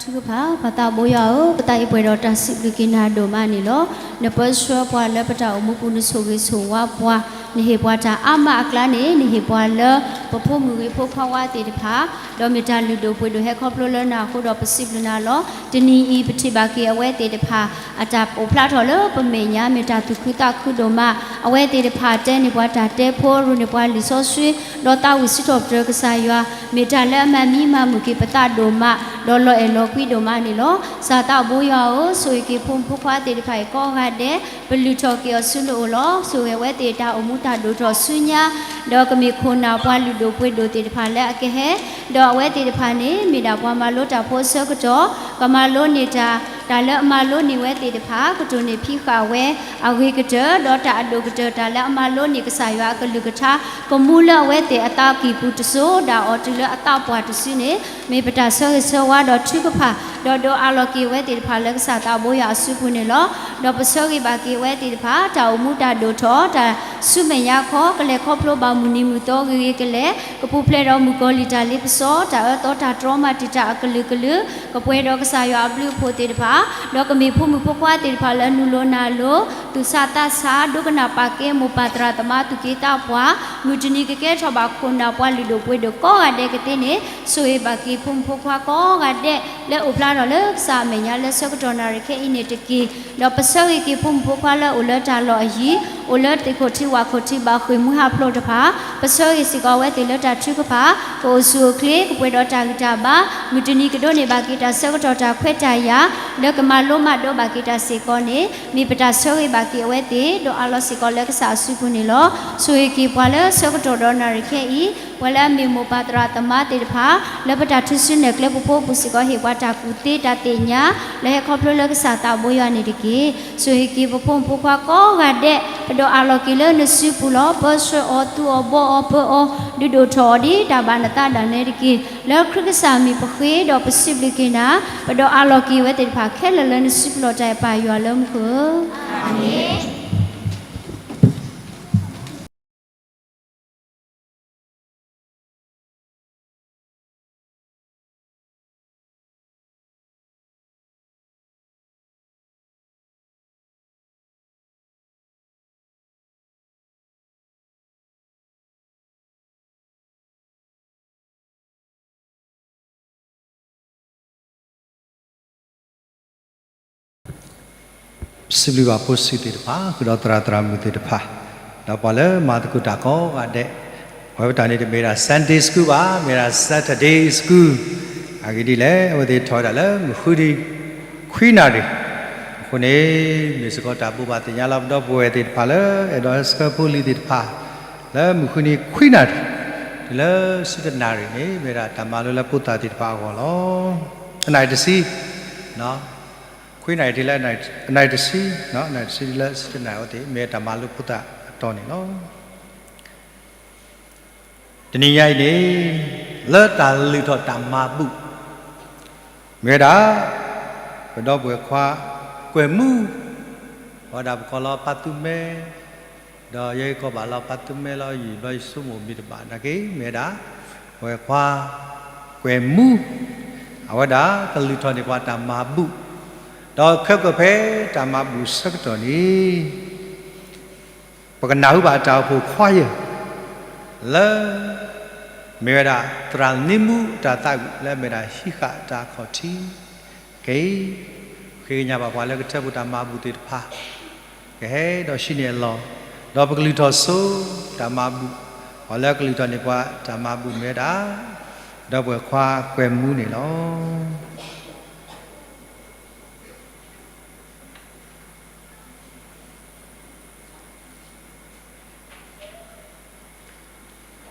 ထုကဖၣ်, ပၢ်သးဘိယွၤဧၢ, ပသးအံၤပှဲၤဒီးတၢ်စံးဘျုးက့ၤနၤဒိၣ်မးန့ၣ်လီၤ. နပၢဆှၢပှၤလၢပတၢ်အိၣ်မူပူၤ နဆိၣ်ဂ့ၤဆိၣ်ဝါပှၤ, နဟ့ၣ်ပှၤတၢ်အါမးအကျါန့ၣ် နဟ့ၣ်ပှၤလၢ ပဖိမုၣ်ဂ့ၤဖိခွါဝါသ့ၣ်တဖၣ်, ဒီးမ့ၢ်တၢ်လုၢ်ဒိၣ်ပှ့ၤဒိၣ်ဟဲခီဖျိလၢနၤအဃိဒီးပစံးဘျုးနၤလီၤ. တနံၤအံၤပထံၣ်ဘၣ်က့ၤအဝဲသ့ၣ်တဖၣ် အတၢ်အိၣ်ဖျါထီၣ်လၢပမဲာ်ညါ မ့ၢ်တၢ်သူၣ်ခုသးခုဒိၣ်မး, အဝဲသ့ၣ်တဖၣ်တဲန့ၢ်ပှၤတၢ်တဲဖိ ရိန့ၢ်ပှၤလံာ်စီဆှံ ဒီးသးဝံၣ်စံးထီၣ်ပတြၢၤကစၢ်ယွၤ, မ့ၢ်တၢ်လၢအမၤမံမၤမုာ်က့ၤပသးဒိၣ်မး, ဒီးလီၤအဲၣ်လီၤကွံဒိၣ်မးန့ၣ်လီၤ. ကစၢ်သးဘိယွၤဧၢ, ဆိၣ်ဂ့ၤက့ၤဖိမုၣ်ဖိခွါသ့ၣ်တဖၣ်အံၤကိးဂၤဒဲး, ပလုၢ်ထီၣ်က့ၤအီၤဆူနအိၣ်လီၤ. ဆိၣ်ဂ့ၤအဝဲသ့ၣ်တၢ်အိၣ်မူတၢ်ဒိၣ်ထီၣ်ဆူညါ, ဒီးကမ့ၢ်ခိၣ်နၢ်ပှၤလုၢ်ဒိၣ်ပှ့ၤဒိၣ်သ့ၣ်တဖၣ်လၢအကဟဲ, ဒီးအဝဲသ့ၣ်တဖၣ်န့ၣ် မ့ၢ်ဒၣ်ပှၤမၤလိတၢ်ဖိအဆၢကတီၢ်, ကမၤလိန့ၢ်တၢ်, တၢ်လၢအမၤလိန့ၢ်ဝဲသ့ၣ်တဖၣ် ကတိၢ်န့ၢ်ဖံးဃာ်ဝဲ, အဂ့ၤကတၢၢ်, ဒီးတၢ်အဒိၣ်ကတၢၢ် တၢ်လၢအမၤလိန့ၢ်ကစၢ်ယွၤအကလုၢ်ကထါ, ကမူလၢအဝဲသ့ၣ်အသးကံၢ်ပူၤတစိၤဒၣ်အီၤတုၤလၢအသးပှၢ်တစုန့ၣ်, မ့ၢ်ပတၢ်ဆၢဂ့ၤဆၢဝါဒီးထုကဖၣ်, ဒီးဒိးအးလီၤက့ၤအဝဲသ့ၣ်တဖၣ်လၢကစၢ်သးဘိယွၤအစုပူၤန့ၣ်လီၤ. ဒီးပဆၢဂ့ၤဘၣ်က့ၤအဝဲသ့ၣ်တဖၣ် တၢ်အိၣ်မူတၢ်ဒိၣ်ထီၣ်, တၢ်ဆူမဲာ်ညါခီ ကလဲၤခီဖျိဘၣ်မုၢ်နံၤမုၢ်သီဂ့ၤဂ့ၤကလဲာ်, ကပူၤဖျဲးဒီးမုၣ်ကီၤလံၢ်တၢ်လ့ပစီ, တၢ်အၢသီတၢ်တြီမၤတံာ်တာ်အကလုာ်ကလုာ်, ကပှဲၤဒီးကစၢ်ယွၤအဘျုးအဖှိၣ်သ့ၣ်တဖၣ်, ဒီးကမ့ၢ်ဖိမုၣ်ဖိခွါသ့ၣ်တဖၣ်လၢနုာ်လီၤနၤလီၤ, သူၣ်ဆးသးဆး ဒိကနၣ်ပာ်ကဲမိၢ်ပၢ်သရၣ်သမါသူၣ်က့သးပှၢ်, မုၢ်တနံၤကကဲထီၣ်ဘၣ်ခိၣ်နၢ်ပှၤလုၢ်ဒိၣ်ပှ့ၤဒိၣ်ကိးဂၤဒဲးကသ့န့ၣ်, ဆိၣ်ဂ့ၤဘၣ်က့ၤဖိမုၣ်ဖိခွါကိးဂၤဒဲး လၢအိၣ်ဖျါထီၣ်လၢကစၢ်အမဲာ်ညါလၢဆၢကတီၢ်နၣ်ရံၣ်ခဲအံၤန့ၣ်တက့ၢ်. ဒီးပဆၢဂ့ၤက့ၤဖိမုၣ်ဖိခွါလၢအိၣ်လၢတၢ်လီၢ်အယံၤ, အိၣ်လၢသ့ၣ်ခိၣ်ထံဝၣ်ခိၣ်ထံဘၣ်ဃ့ၢ်မှံဟးဖျိးတဖၣ်, ပဆၢဂ့ၤစ့ၢ်ကီးအဝဲသ့ၣ်လၢတၢ်ထုကဖၣ်, ကအိၣ်ဆူၣ်အိၣ်ချ့ ကပှဲၤဒီးတၢ်ဂံၢ်တၢ်ဘါ, မုၢ်တနံၤကဒိးန့ၢ်ဘၣ်က့ၤတၢ်ဆၢကတီၢ်တၢ်ခွဲးတၢ်ယာ်, လၢကမၤလိမၤဒိးဘၣ်က့ၤတၢ်စ့ၢ်ကီးန့ၣ်, မ့ၢ်ပတၢ်ဆၢဂ့ၤဘၣ်က့ၤအဝဲသ့ၣ် ဒီးအးလီၤစ့ၢ်ကီးလၢကစၢ်အစုပူၤန့ၣ်လီၤ. ဆိၣ်ဂ့ၤက့ၤပှၤလၢဆၢကတီၢ်ဒီးနၣ်ရံၣ်ခဲအံၤ, ပှၤလၢအမ့ၢ်မိၢ်ပၢ်သရၣ်သမါသ့ၣ်တဖၣ်, လၢပတၢ်ထုးစုနဲၣ်ကျဲပဖိပူၤစ့ၢ်ကီး ဟ့ၣ်ပှၤတၢ်ကူၣ်သ့တၢ်သ့ၣ်ညါ, လၢဟဲခီဖျိလၢကစၢ်သးဘိယွၤန့ၣ်တက့ၢ်. ဆိၣ်ဂ့ၤက့ၤပဖိမုၣ်ဖိခွါကိးဂၤဒဲး, ပဒီးအးလီၤက့ၤလၢနစုပူၤလီၤ. ပၢဆှၢအီၤသူအီၤဘှီအီၤပၢအီၤ, ဒုးဒိၣ်ထီၣ်အီၤဒ်တၢ်ဘၣ်နသးဒၣ်နဲတက့ၢ်. လၢခရံာ်ကစၢ်မံၤပဃ့ဒီးပစံးဘျုးက့ၤနၤ, ပဒီးအးလီၤက့ၤဝဲသ့ၣ်တဖၣ်ခဲလၢာ်လၢနစုပူၤလီၤ. တၢ်အဲၣ်ပၢ်ယွၤလၢမူခိၣ်ဧၢ. ပစံးဘျုးဘၣ် ဖိဆံးသ့ၣ်တဖၣ်, ဃုာ်ဒီးသရၣ်သရၣ်မုၣ်သ့ၣ်တဖၣ်, ဒီးပှၤလၢမၤသကိးတၢ်ကိးဂၤဒဲး, ပဝဲပတၢ်န့ၣ်တမ့ၢ်ဒၣ် Sunday School ဘၣ်, မ့ၢ်ဒၣ် Saturday School, အဂ့ၢ်ဒ်လဲၣ်, အဝဲသ့ၣ်ထီၣ်ဝဲဒၣ်လၢမုၢ်ဃုနံၤ ခွံနၣ်ရံၣ်, အဃိန့ၣ် မ့ၢ်စ့ၢ်ကီးတၢ်ဘိးဘၣ်သ့ၣ်ညါလီၤ ပဒီပုၢ်ဝဲၢ်သ့ၣ်တဖၣ်လၢ အဲၣ်ဒိးဆှၢဖိလံၤသ့ၣ်တဖၣ် လၢမုၢ်ဃုနံၤခွံနၣ်ရံၣ်, တုၤလၢဆံတနၣ်ရံၣ်န့ၣ် မ့ၢ်ဒၣ်တၢ်မၤလိလၢဖိသၣ်သ့ၣ်တဖၣ်အဂီၢ်လီၤ. အနၣ်ရံၣ်တဆံ, ခွံနၣ်ရံၣ်တုၤလၢ အနၣ်ရံၣ်တဆံ, အနၣ်ရံၣ်တဆံလၢဆံတနၣ်ရံၣ်အဝဲသ့ၣ် မ့ၢ်တၢ်မၤလိဖိသၣ်အတီၢ်န့ၣ်လီၤ. တနံၤညါအံၤန့ၣ် လၢတၢ်လုၢ်ထီၣ်တၢ်မၤဘူၣ် မ့ၢ်ဝဲဒၣ် ပဒီပုၢ်ဝဲၢ်ခွါ ကွဲၤမူ, အဝဲဒၣ်ပကိးလီၤပၢ်သူမဲ, ဒီးယဲယကိးဘၣ်လီၤပၢ်သူမဲလီၤ ယံာ်ဘျီယဆိကမိၣ်မ့ၢ်တဘၣ်နာ်က့ မ့ၢ်ဝဲဒၣ် ပဝဲၢ်ခွါ ကွဲၤမူ, အဝဲဒၣ်ကလုၢ်ထီၣ်န့ၢ်ပှၤတၢ်မၤဘူၣ်, ဒီးခဲကီၢ်ဖဲတၢ်မၤဘူၣ်ဆၢကတီၢ်န့ၣ် ပကနၢ်ဟူဘၣ်တၢ်အိၣ်ဖှိၣ်ခွါယဲၢ် လၢ မ့ၢ်ဝဲဒၣ်သရၣ်နံမူတၢ်သးဝံၣ် လၢအမ့ၢ်ဒၣ်ဟံးဃာ်တၢ်ခီၣ်ထံး ခဲအံၤ ဃ့ကညးဘၣ်ပှၤလၢကထၢဖှိၣ်တၢ်မၤဘူၣ်သ့ၣ်တဖၣ် ကဟဲဒီးဟံးန့ၢ်အလီၢ်, ဒီးပကလုၢ်ထီၣ်ဆိတၢ်မၤဘူၣ်, ပှၤလၢကလုၢ်ထီၣ်န့ၢ်ပှၤတၢ်မၤဘူၣ်မ့ၢ်ဝဲဒၣ် ဒီပုၢ်ဝဲၢ်ခွါကွဲၤမူန့ၣ်လီၤ.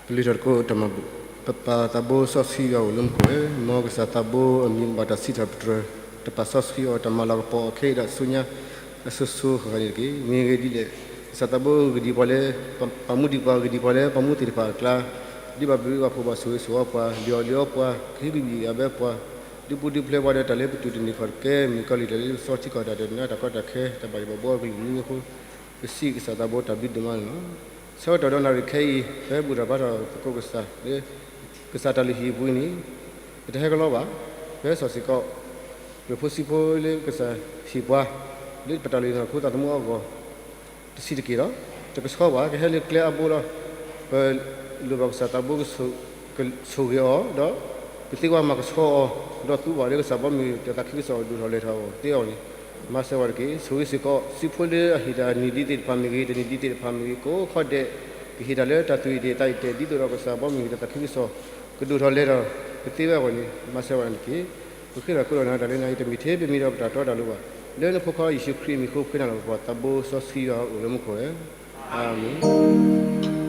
ပလုၢ်ထီၣ်သကိးတၢ်မၤဘူၣ်, ပပၢ်သးဘိစီဆှံယွၤအိၣ်လၢမူခိၣ်ဧၢ, မ်ကစၢ်သးဘိအမံၤဘၣ်တၢ်စံးထီၣ်ပတြၢၤ, တပာ်စီဆှံအီၤတၢ်မၤလၤကပီၤအီၤခဲအံၤဒီးဆူညါ အစိၤစိၤဃၣ်ဃၣ်န့ၣ်တက့ၢ်. မ့ၢ်ဂ့ၢ်ဒ်လဲၣ်, ကစၢ်သးဘိဂံၢ်ဒံးပှၤလၢ ပာ်မူဒံးပှၤဂံၢ်ဒံးပှၤလၢပှၤမူသ့ၣ်တဖၣ်အကျါ, ဒုးဘၣ်ဘျုးဘၣ်ဖှိၣ်ဘၣ်ဆိၣ်ဂ့ၤဆိၣ်ဝါပှၤ, ဒုးအီၣ်ဒုးအီပှၤ, ကဟ့ၣ်ဂံၢ်ဘံၣ်အဘဲပှၤ, ဒုးပူၤဒုးဖျဲးပှၤဒီးတၢ်လၢပတုာ်တန့ၢ်ခီၣ်တကဲ, မုၣ်ကီၤလံၢ်တၢ်လၢပစီထံကီၢ်တၢ်ဒီးနးတၢ်ကီတၢ်ခဲ, တၢ်ဘၣ်ယိၣ်ဘၣ်ဘှီကလုာ်မံၤမံၤအဃိ, ပစံးကစၢ်သးဘိတၢ်ဘျုးဒိၣ်မးန့ၣ်လီၤ. ဆၢကတီၢ်ဒီးနၣ်ရံၣ်ခဲအံၤ ပဟဲဘူၣ်ထီၣ်ဘါထီၣ်သကိးကစၢ်လၢ ကစၢ်တၢ်လုၢ်ဟံၣ်အပူၤအံၤန့ၣ် ပတဟဲကလီဘၣ်. ပဟဲစိာ်စ့ၢ်ကီး ပဖိဆံးဖိလၢကစၢ်ဟ့ၣ်ပှၤ လၢပတၢ်လုၢ်ထီၣ်ခိသးသမူအဂီၢ် တဆံးတက့ၢ်လီၤ. တကဆှီဘၣ် ကဟဲလၢကျဲအါဘိလီၤ. ပလိၣ်ဘၣ်ကစၢ်သးဘိကဆိၣ်ဂ့ၤအီၤ, ဒီးကသ့ဝဲမၤကဆှီအီၤ, ဒီးသူဘၣ်လၢကစၢ်ဘီမုၢ်တၢ်သးခုကစီၣ်ဒိၣ်ထီၣ်လဲၤထီၣ်အဂီၢ်သ့အဂီၢ်န့ၣ်, မၤစၢၤဝဲတက့ၢ်. ဆိၣ်ဂ့ၤစ့ၢ်ကီး စုဖိလၢအဟ့ၣ်တၢ်နံၣ်ဒံးသ့ၣ်တဖၣ်မ့ၢ်ဂ့ၤ, တနံၣ်ဒံးသ့ၣ်တဖၣ်မ့ၢ်ဂ့ၤ, ကိးခီဒဲး ကဟ့ၣ်တၢ်လၢတၢ်သူၣ်အံၣ်ဒံးသးအံၣ်ဒံး ဒ်သိးဒီးကစၢ်ဘီမုၢ်တၢ်သးခုကစီၣ် ကဒိၣ်ထီၣ်လဲၤထီၣ်ကသ့ဝဲအဂီၢ်န့ၣ်, မၤစၢၤဝဲန့ၣ်တက့ၢ်. ပဃ့ထီၣ်ကိးထီၣ်နၤတၢ်လၢနၤအံၤ တမ့ၢ်ထဲပမံၤဒီးပတၢ်တီတၢ်လိၤဘၣ်. လၢနဖိခွါယ့ၣ်ၡူးခရံာ်အမံၤအဃိ ပဃ့နၤလီၤ. ပပၢ်သးဘိစီဆှံယွၤအိၣ်လၢမူခိၣ်ဧၢ, အၤမ့ၣ်.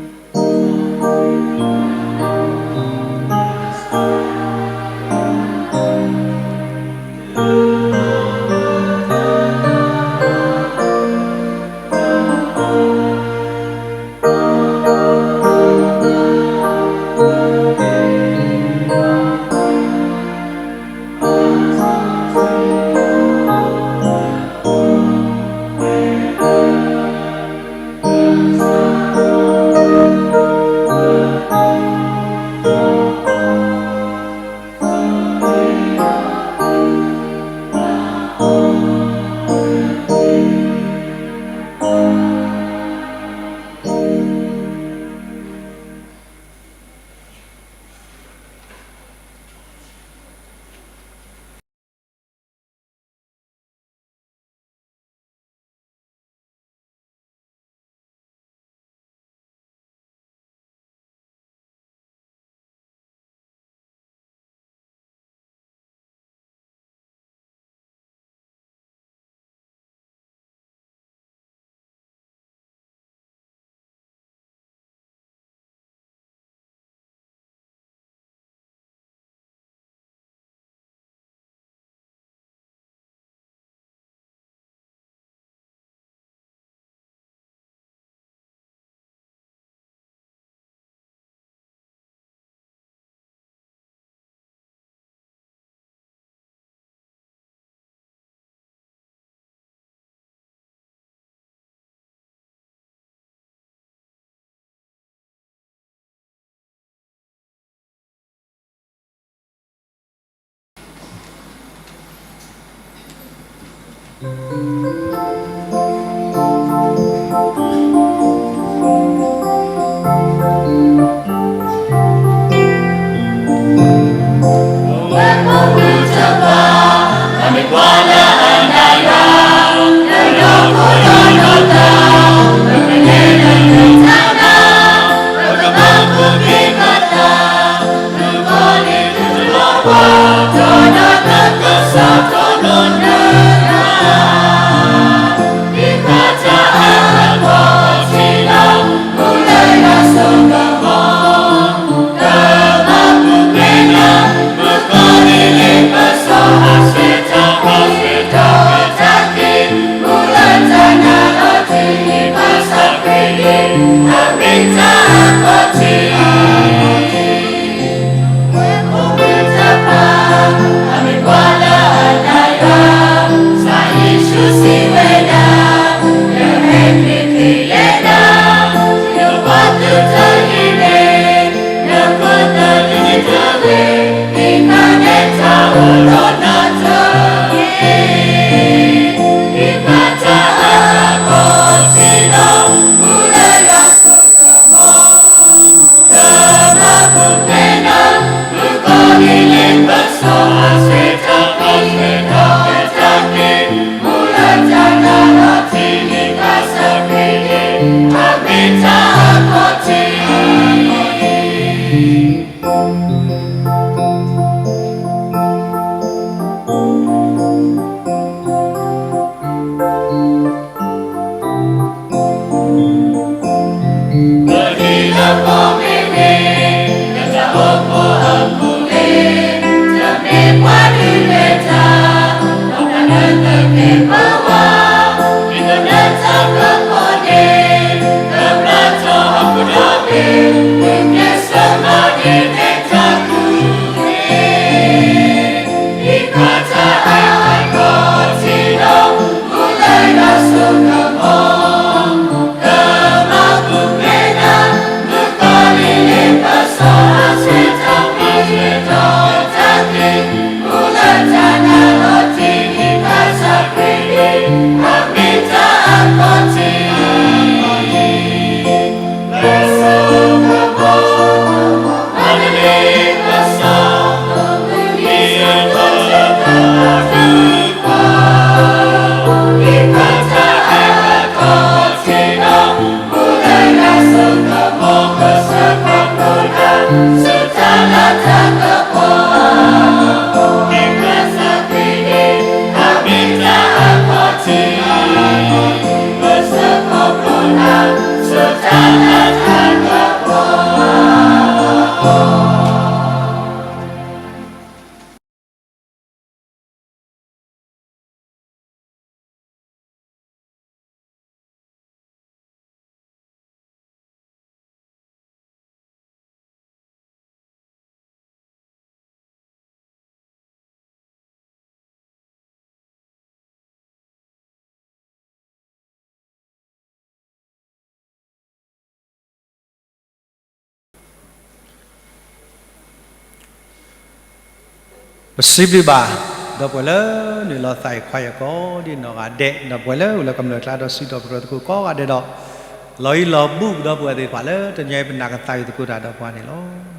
ပစံးဘျုးဘၣ် ဒီပုၢ်ဝဲၢ်လၢနုာ်လီၤသးအံၤခွါအံၤကိးဒံနီၢ်ဂၤဒဲး, ဒီပုၢ်ဝဲၢ်လၢအိၣ်လၢကမျၢၢ်ကျါဒီးစံးထီၣ်ပတြၢၤသကိးကိးဂၤဒဲးဒီး လီၤအံၤလီၤဘူး ဒီပုၢ်ဝဲၢ်သ့ၣ်တဖၣ်လၢတနံၤအံၤပနာ်ကသးအံၤသကိးတၢ်ဒီးပှၤန့ၣ်လီၤ.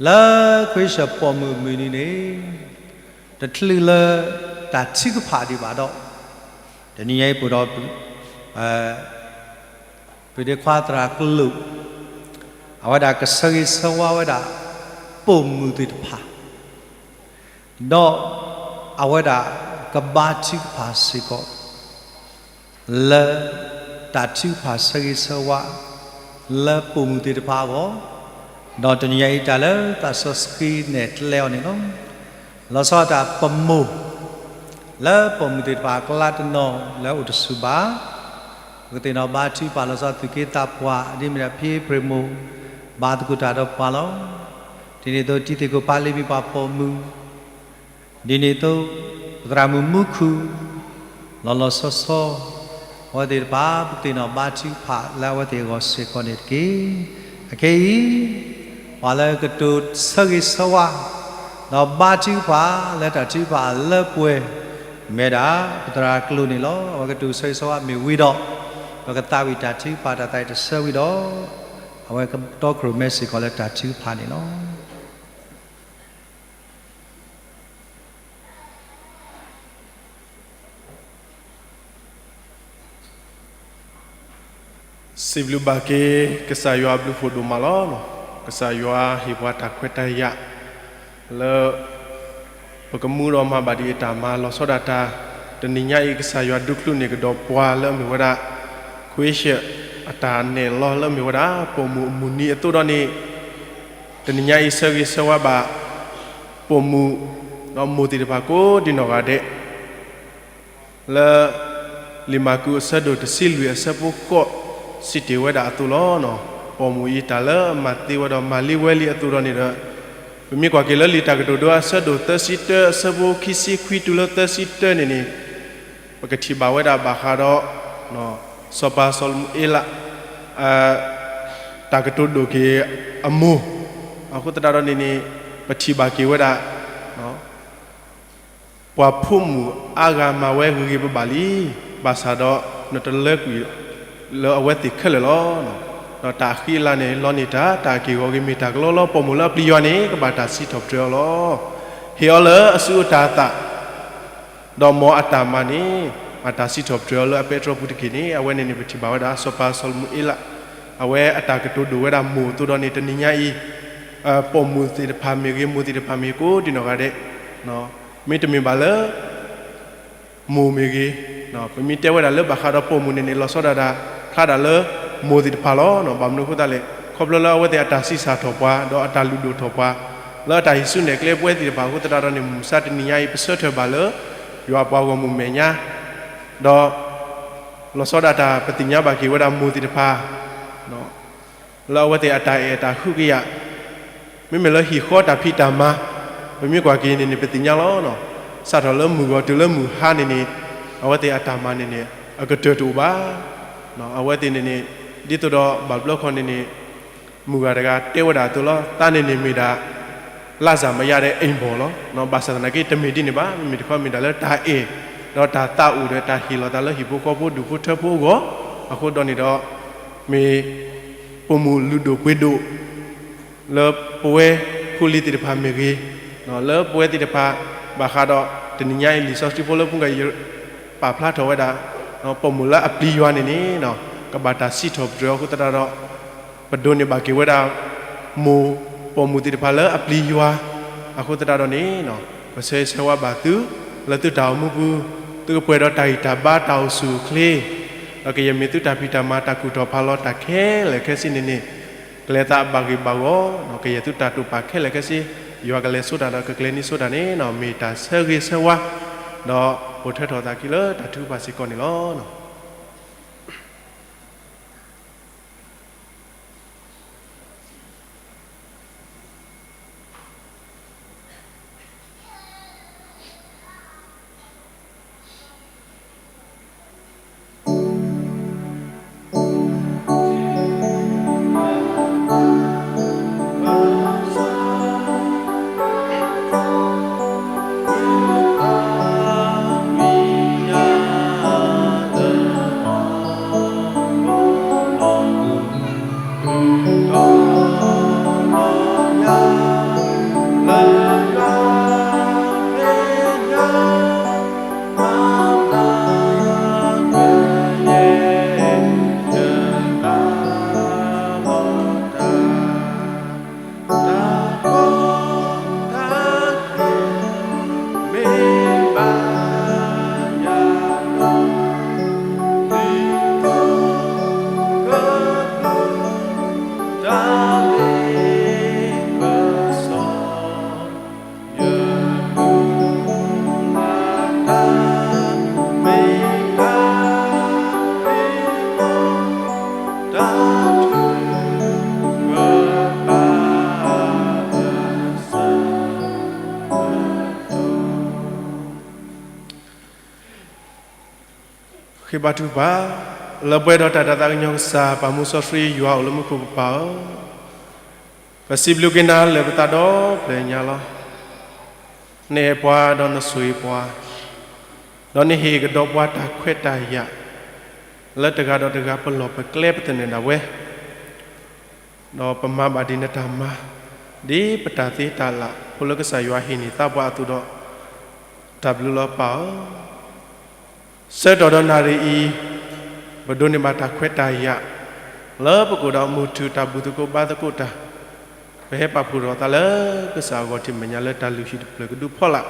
လၢခွ့ၡၢၣ်ပိာ်မုၣ်အမုၢ်နံၤန့ၣ် တချုးလၢတၢ်ထုကဖၣ်ဒံးဘၣ်ဒီး တနံၤအံၤပဒီပုၢ် ပုၢ်ဒ့ခွါသရၣ်ကလုာ် အဝဲဒၣ်ကဆၢဂ့ၤဆၢဝါဝဲဒၣ် ပိာ်မုၣ်သ့ၣ်တဖၣ် ဒီးအဝဲဒၣ်ကဘါထုကဖၣ်စ့ၢ်ကီး လၢတၢ်ထုကဖၣ်ဆၢဂ့ၤဆၢဝါ လၢပိာ်မုၣ်သ့ၣ်တဖၣ်အဂီၢ်, ဒီးတနံၤအံၤတၢ်လၢသးစီဆှံနဲၣ်ကျဲအီၤန့ၣ်လီၤ. လီၤဆီဒၣ်တၢ်ပမိၢ် လၢပိာ်မုၣ်သ့ၣ်တဖၣ်အကျါတနီၤလၢအိၣ်တဆူၣ်ဘၣ်, ပကသ့ၣ်နီၣ်ဘါထုကဖၣ်လီၤဆီသူၣ်က့သးပှၢ် ဒ်မ့ၢ်ဒၣ်ဖံဖရံၣ်မိၢ် ဘါသကိးတၢ်ဒီးပှၤလီၤ. ဒ်န့ၣ်အသိးတံၤသကိးပၢ်လ့မ့ၢ်ပှၤပိာ်မုၣ် ဒ်န့ၣ်အသိး ပသရၣ်မုၣ်မူခိၣ် လီၤလီၤဆီဆီ အဝဲသ့ၣ်တဖၣ် ပကသ့ၣ်နီၣ်ဘါထုကဖၣ်လၢအဝဲသ့ၣ်အဂီၢ်စ့ၢ်ကီးန့ၣ်တက့ၢ်. အခဲအံၤ ပှၤလၢကတိၤဆၢဂ့ၤဆၢဝါ ဒီးဘါထုကဖၣ်လၢတၢ်ထုကဖၣ်လၢပှဲၤ မ့ၢ်ဒၣ်ပသရၣ်ကလုာ်န့ၣ်လီၤ. အဝဲကတိၤဆၢဂ့ၤဆၢဝါမ့ၢ်ဝံၤဒီး ပကသးဝံၣ်တၢ်ထုကဖၣ်တၢ်သးအံၤတဆၢဝံၤဒီး အဝဲကတီခိၣ်ရိၣ်မဲစ့ၢ်ကီးလၢတၢ်ထုကဖၣ်န့ၣ်လီၤ. စံးဘျုးဘၣ်က့ၤ ကစၢ်ယွၤအဘျုးဖှိၣ်ဒိၣ်မးလီၤ. ကစၢ်ယွၤဟ့ၣ်ပှၤတၢ်ခွဲးတၢ်ယာ် လၢ ပကမူဒီးမၤဘၣ်ဒံးအတၢ်မၤလီၤဆီဒၣ်တၢ်, တနံၤညါအံၤ ကစၢ်ယွၤဒုးချုးန့ၢ်ကဒီးပှၤလၢအမ့ၢ်ဝဲဒၣ် ခွ့ၡၢၣ်အတၢ်နဲၣ်လီၤလၢအမ့ၢ်ဝဲဒၣ် ပိာ်မုၣ်အမုၢ်နံၤအသိးဒီးန့ၣ်, တနံၤညါအံၤဆၢဂ့ၤဆၢဝါဘၣ် ပိာ်မုၣ် ဒီးမိၢ်သ့ၣ်တဖၣ်ကိးဒံနီၢ်ဂၤဒဲး လၢ လံာ်မၢ်ကူးအဆၢဒိၣ်တဆံလွံၢ်အဆၢဖိဃိး စံးတ့ၢ်ဝဲဒၣ်အသိးလီၤ. ပိာ်မုၣ်အံၤတၢ်လၢအမၤသ့ဝဲဒီးမၤလံဝဲလံအသိးဒီးန့ၣ်ဒီး, ပမ့ၢ်ကွၢ်က့ၤလၢလံာ်တၢ်ကတိၤဒိအဆၢဒိၣ်သၢဆံတၢအဆၢဖိခံဆံခွံတုၤလၢသၢဆံတၢန့ၣ်န့ၣ်, ပကထံၣ်ဘၣ်ဝဲဒၣ်ဘၣ်ဃးဒီး စီၤပၤစီၤၡမူၤအ့လး တၢ်ကတိၤဒိၣ်က့ၤအမိၢ်, အဃိသတးဒီးန့ၣ်န့ၣ် ပထံၣ်ဘၣ်က့ၤဝဲဒၣ် ပှၤဖိမုၣ်အါဂၤမၤဝဲဂ့ၤဂ့ၤဘၣ်ဘၣ်လံ, ဘၣ်ဆၣ်ဒီးနတလၢကွံာ်လၢအဝဲသ့ၣ်ခဲလၢာ်လီၤ. ဒီးတၢ်အဃံအလၤန့ၣ် လီန့ၢ်တၢ် တၢ်အက့ၢ်အဂီၤဂ့ၤမ့ၢ်တၢ်ကလီလီၤ. ပိာ်မုၣ်လၢအပျံၤယွၤန့ၣ် ကဘၣ်တၢ်စံးထီၣ်ပတြၢၤအီၤလီၤ. ဟ့ၣ်အီၤလၢအစုအတၢ်သး ဒီးမ်အတၢ်မၤန့ၣ် ဘၣ်တၢ်စံးထီၣ်ပတြၢၤအီၤလၢအပဲတြီပူၤတက့ၢ်န့ၣ်, အဝဲန့ၣ်န့ၣ် ပထံၣ်ဘၣ်ဝဲဒၣ် စီၤပၤစီၤၡမူၤအ့လး အဝဲအတၢ်ကတိၤဒိၣ်ဝဲဒၣ်မိၢ်အသိးဒီးန့ၣ် တနံၤညါအံၤ ပိာ်မုၣ်သ့ၣ်တဖၣ်မ့ၢ်ဂ့ၤ မိၢ်သ့ၣ်တဖၣ်မ့ၢ်ကိးဒံနီၢ်ဂၤဒဲး, မ့တမ့ၢ်ဘၣ်လၢ မိၢ်မ့ၢ်ဂ့ၤ, ပမ့ၢ်တဲဝဲဒၣ်လၢဘၣ်ဃးဒီးပိာ်မုၣ်န့ၣ်န့ၣ် လီၤဆီဒၣ်တၢ် ဖျါဒၣ်လၢ မိၢ်သ့ၣ်တဖၣ်လီၤ. ဘၣ်မနုၤအဃိသတးလဲၣ်, ခီဖျိလၢအဝဲသ့ၣ်အတၢ်ဆံးစၢ်ထီၣ်ပှၤ ဒီးအတၢ်လုၢ်ဒိၣ်ထီၣ်ပှၤ လၢအတၢ်ဟံးစုနဲၣ်ကျဲပဝဲသ့ၣ်တဖၣ်အဃိသတးဒီးန့ၣ် မုၢ်မဆါတနံၤညါအံၤ ပဆၢထၢၣ်ဘၣ်လၢ ယွၤပှၤဂီၢ်မုၢ်မဲာ်ညါ ဒီး လီၤဆီဒၣ်တၢ် ပသ့ၣ်ညါဘၣ်က့ၤဝဲဒၣ်မိၢ်သ့ၣ်တဖၣ် လၢအဝဲသ့ၣ်အတၢ်အဲၣ်အတၢ်ဟုကယာ်, မ့မ့ၢ်လၢဟံၣ်ဃီတၢ်ဖံးတၢ်မၤ, ပမ့ၢ်ကွၢ်က့ၤန့ၣ်န့ၣ် ပသ့ၣ်ညါလီၤ. စးထီၣ်လၢမုၢ်ဂီၤတုၤလၢမုၢ်ဟါန့ၣ်န့ၣ်, အဝဲသ့ၣ်အတၢ်မၤန့ၣ်န့ၣ် အကတၢၢ်တအိၣ်ဘၣ်. အဝဲသ့ၣ်န့ၣ်န့ၣ် ဒ်သိးဒီးဘၣ်ဘျီခီန့ၣ်န့ၣ် မုၢ်ဂၤတဂၤတဲဝဲဒၣ်အသိးလီၤ, သးန့ၣ်န့ၣ်မ့ၢ်ဒၣ် လါစၢ်မယါဒီးအိမ်ဖော်လီၤ. ဘၣ်ဆၣ်သနာ်က့ တမ့ၢ်ဒ်န့ၣ်ဘၣ်, မ့မ့ၢ်တခီမ့ၢ်ဒၣ်လၢတၢ်အဲၣ် ဒီးတၢ်သးအိၣ်ဒီးတၢ်ဟ့ၣ်လီၤသးလၢဟံၣ်ဖိဃီဖိဒူၣ်ဖိထၢဖိအဂီၢ်, အဃိဒီးန့ၣ်ဒီး မ့ၢ်ပိာ်မုၣ်လုၢ်ဒိၣ်ပှ့ၤဒိၣ် လၢပဝဲဖိလံၤသ့ၣ်တဖၣ်မ့ၢ်ဂ့ၤ, လၢပဝဲသ့ၣ်တဖၣ် ဘၣ်ဃးဒီး တနံၤညါအံၤလံာ်စီဆှံဖိလၢဖုကယ ပာ်ဖျါထီၣ်ဝဲဒၣ် ပိာ်မုၣ်လၢအပျံၤယွၤန့ၣ်န့ၣ် ကဘၣ်တၢ်စံးထီၣ်ပတြၢၤအဃိသတးဒီး ပဒိးန့ၢ်ဘၣ်က့ၤဝဲဒၣ် မိၢ်ပိာ်မုၣ်သ့ၣ်တဖၣ်လၢအပျံၤယွၤ အဃိသတးဒီးန့ၣ် ပဆၢဂ့ၤဆၢဝါဘၣ်သု လၢသုတၢ်အိၣ်မူပူၤ သုကပှဲၤဒီးတၢ်ဂံၢ်တၢ်ဘါတၢ်အိၣ်ဆူၣ်အိၣ်ချ့ ဒီးကယဲၢ်မ့ၢ်သုတၢ်ဖံးတၢ်မၤတၢ်ကူၣ်ထီၣ်ဖးလီၤတၢ်ခဲလၢာ်ခဲဆ့န့ၣ်န့ၣ် ကလဲၤသးဘၣ်ဂ့ၢ်ဘၣ်ဂီၤ ကယဲၢ်သုတၢ်တိာ်ပာ်ခဲလၢာ်ခဲဆ့ ယွၤကလဲၤဆိတၢ်ဒီးကကျဲၤန့ၢ်ဆိတၢ်န့ၣ် မ့ၢ်တၢ်ဆၢဂ့ၤဆၢဝါ ဒီးပိာ်ထွဲထီၣ်သးခံလၢတၢ်ထုကဖၣ်စ့ၢ်ကီးန့ၣ်လီၤ. ဃ့ဘါထုကဖၣ်, လၢပှဲၤဒီးတၢ်တသးကညီၤကစၢ် ပၢ်မူစီဆှံယွၤအိၣ်လၢမူခိၣ်ကပၤဧၢ, ပစံးဘျုးက့ၤနၤလၢပသးဒီဖျၢၣ်ညါလီၤ. နအဲၣ်ပှၤဒီးနဆိၣ်ဂ့ၤပှၤ, ဒီးနဟ့ၣ်ကဒီးပှၤတၢ်ခွဲးတၢ်ယာ်, လၢတဂၤဒီးတဂၤပလီၢ်ပကျဲပသနၢၣ်ဒၣ်ဝဲ ဒီးပမၤဘၣ်ဒ်နတၢ်မၤ, ဒ်ပတၢ်သ့တၢ်လၢ်ဖိလၢကစၢ်ယွၤဟ့ၣ်န့ၢ်သးပှၤအသိးဒီး, တၢ်ဘျုးလီၤပၢ်ဧၢ. ဆၢကတီၢ်ဒီးနၣ်ရံၣ်အံၤ, ပဒိးန့ၢ်ဘၣ်တၢ်ခွဲးတၢ်ယာ်, လၢပကအိၣ်ဒီးမုၢ်ထူၣ်တၢ်ဘူၣ်သကိးဘါသကိးတၢ်, ပဟဲပာ်ဖှိၣ်ထီၣ်သးလၢကစၢ်အဂီၢ်ထံးမဲာ်ညါလၢတၢ်လုၢ်ဟံၣ်တဖျၢၣ်ကဒုဖီလာ်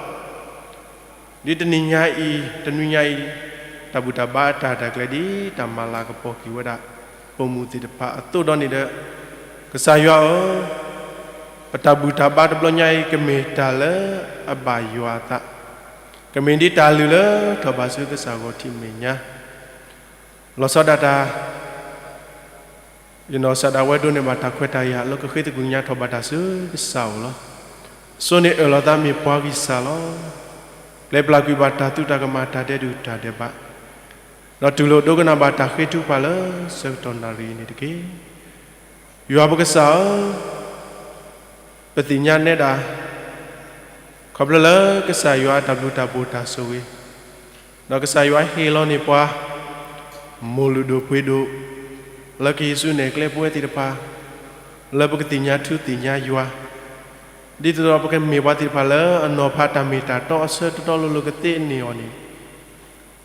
ဒ်တနံၤညါအံၤ, တနွံညါအံၤ, တၢ်ဘူၣ်တၢ်ဘါအတၢ်ရဲၣ်တၢ်ကျဲၤဒ်တၢ်မၤလၤကပီၤက့ၤဝဲဒၣ်, ပိာ်မုၣ်သ့ၣ်တဖၣ်အသိးဒီးန့ၣ်ဒီး, ကစၢ်ယွၤဧၢ, ပတၢ်ဘူၣ်တၢ်ဘါတဘျီညါအံၤ ကမ့ၢ်တၢ်လၢအဘၣ်ယွၤအသး, ကမ့ၢ်ဒ်တၢ်လုၢ်လၢထီၣ်ဘၣ်ဆူကစၢ်ဂီၢ်ထံးမဲာ်ညါ လီၤဆီဒၣ်တၢ်, ယနီၢ်ကစၢ်ဒၣ်ဝဲဒိးန့ၢ်ဘၣ်တၢ်ခွဲးတၢ်ယာ်လၢကဃ့သကွံာ်ညါထီၣ်ဘၣ်တၢ်ဆူကစၢ်အအိၣ်လီၤ. စိန့ၣ်အၢၣ်လီၤသးမ့ၢ်ပှၤဂံၢ်စၢ်လီၤ. ပျဲပျၢ်ကွံာ်ဘၣ်တၢ်သူတၢ်ကမၣ်တၢ်ဒဲးဒုၣ်တၢ်ဒဲးဘး, ဒီးတူၢ်လိာ်ဒိကနၣ်ဘၣ်တၢ်ဃ့ထုကဖၣ်လၢဆၢကတီၢ်နၣ်ရံၣ်အံၤန့ၣ်တက့ၢ်. ယွၤပကစၢ်ဧၢ, ပသ့ၣ်ညါနဲဒၣ် ခီဖျိလၢကစၢ်ယွၤအတၢ်ဘျုးတၢ်ဖှိၣ်တၢ်ဆိၣ်ဂ့ၤ, ဒီးကစၢ်ယွၤဟ့ၣ်လီၤန့ၢ်ပှၤ မိၢ်လုၢ်ဒိၣ်ပှ့ၤဒိၣ်, လၢကဟံးစုနဲၣ်ကျဲပဝဲသ့ၣ်တဖၣ်, လၢပကသ့ၣ်ညါထူသ့ၣ်ညါယွၤ, ဒ်သိးဒီးပကမ့ၢ်ပှၤသ့ၣ်တဖၣ်လၢအနီၤဖးတၢ်မ့ၢ်တၢ်တီအဆၢတီတီလိၤလိၤကသ့န့ၢ်အီၤန့ၣ်,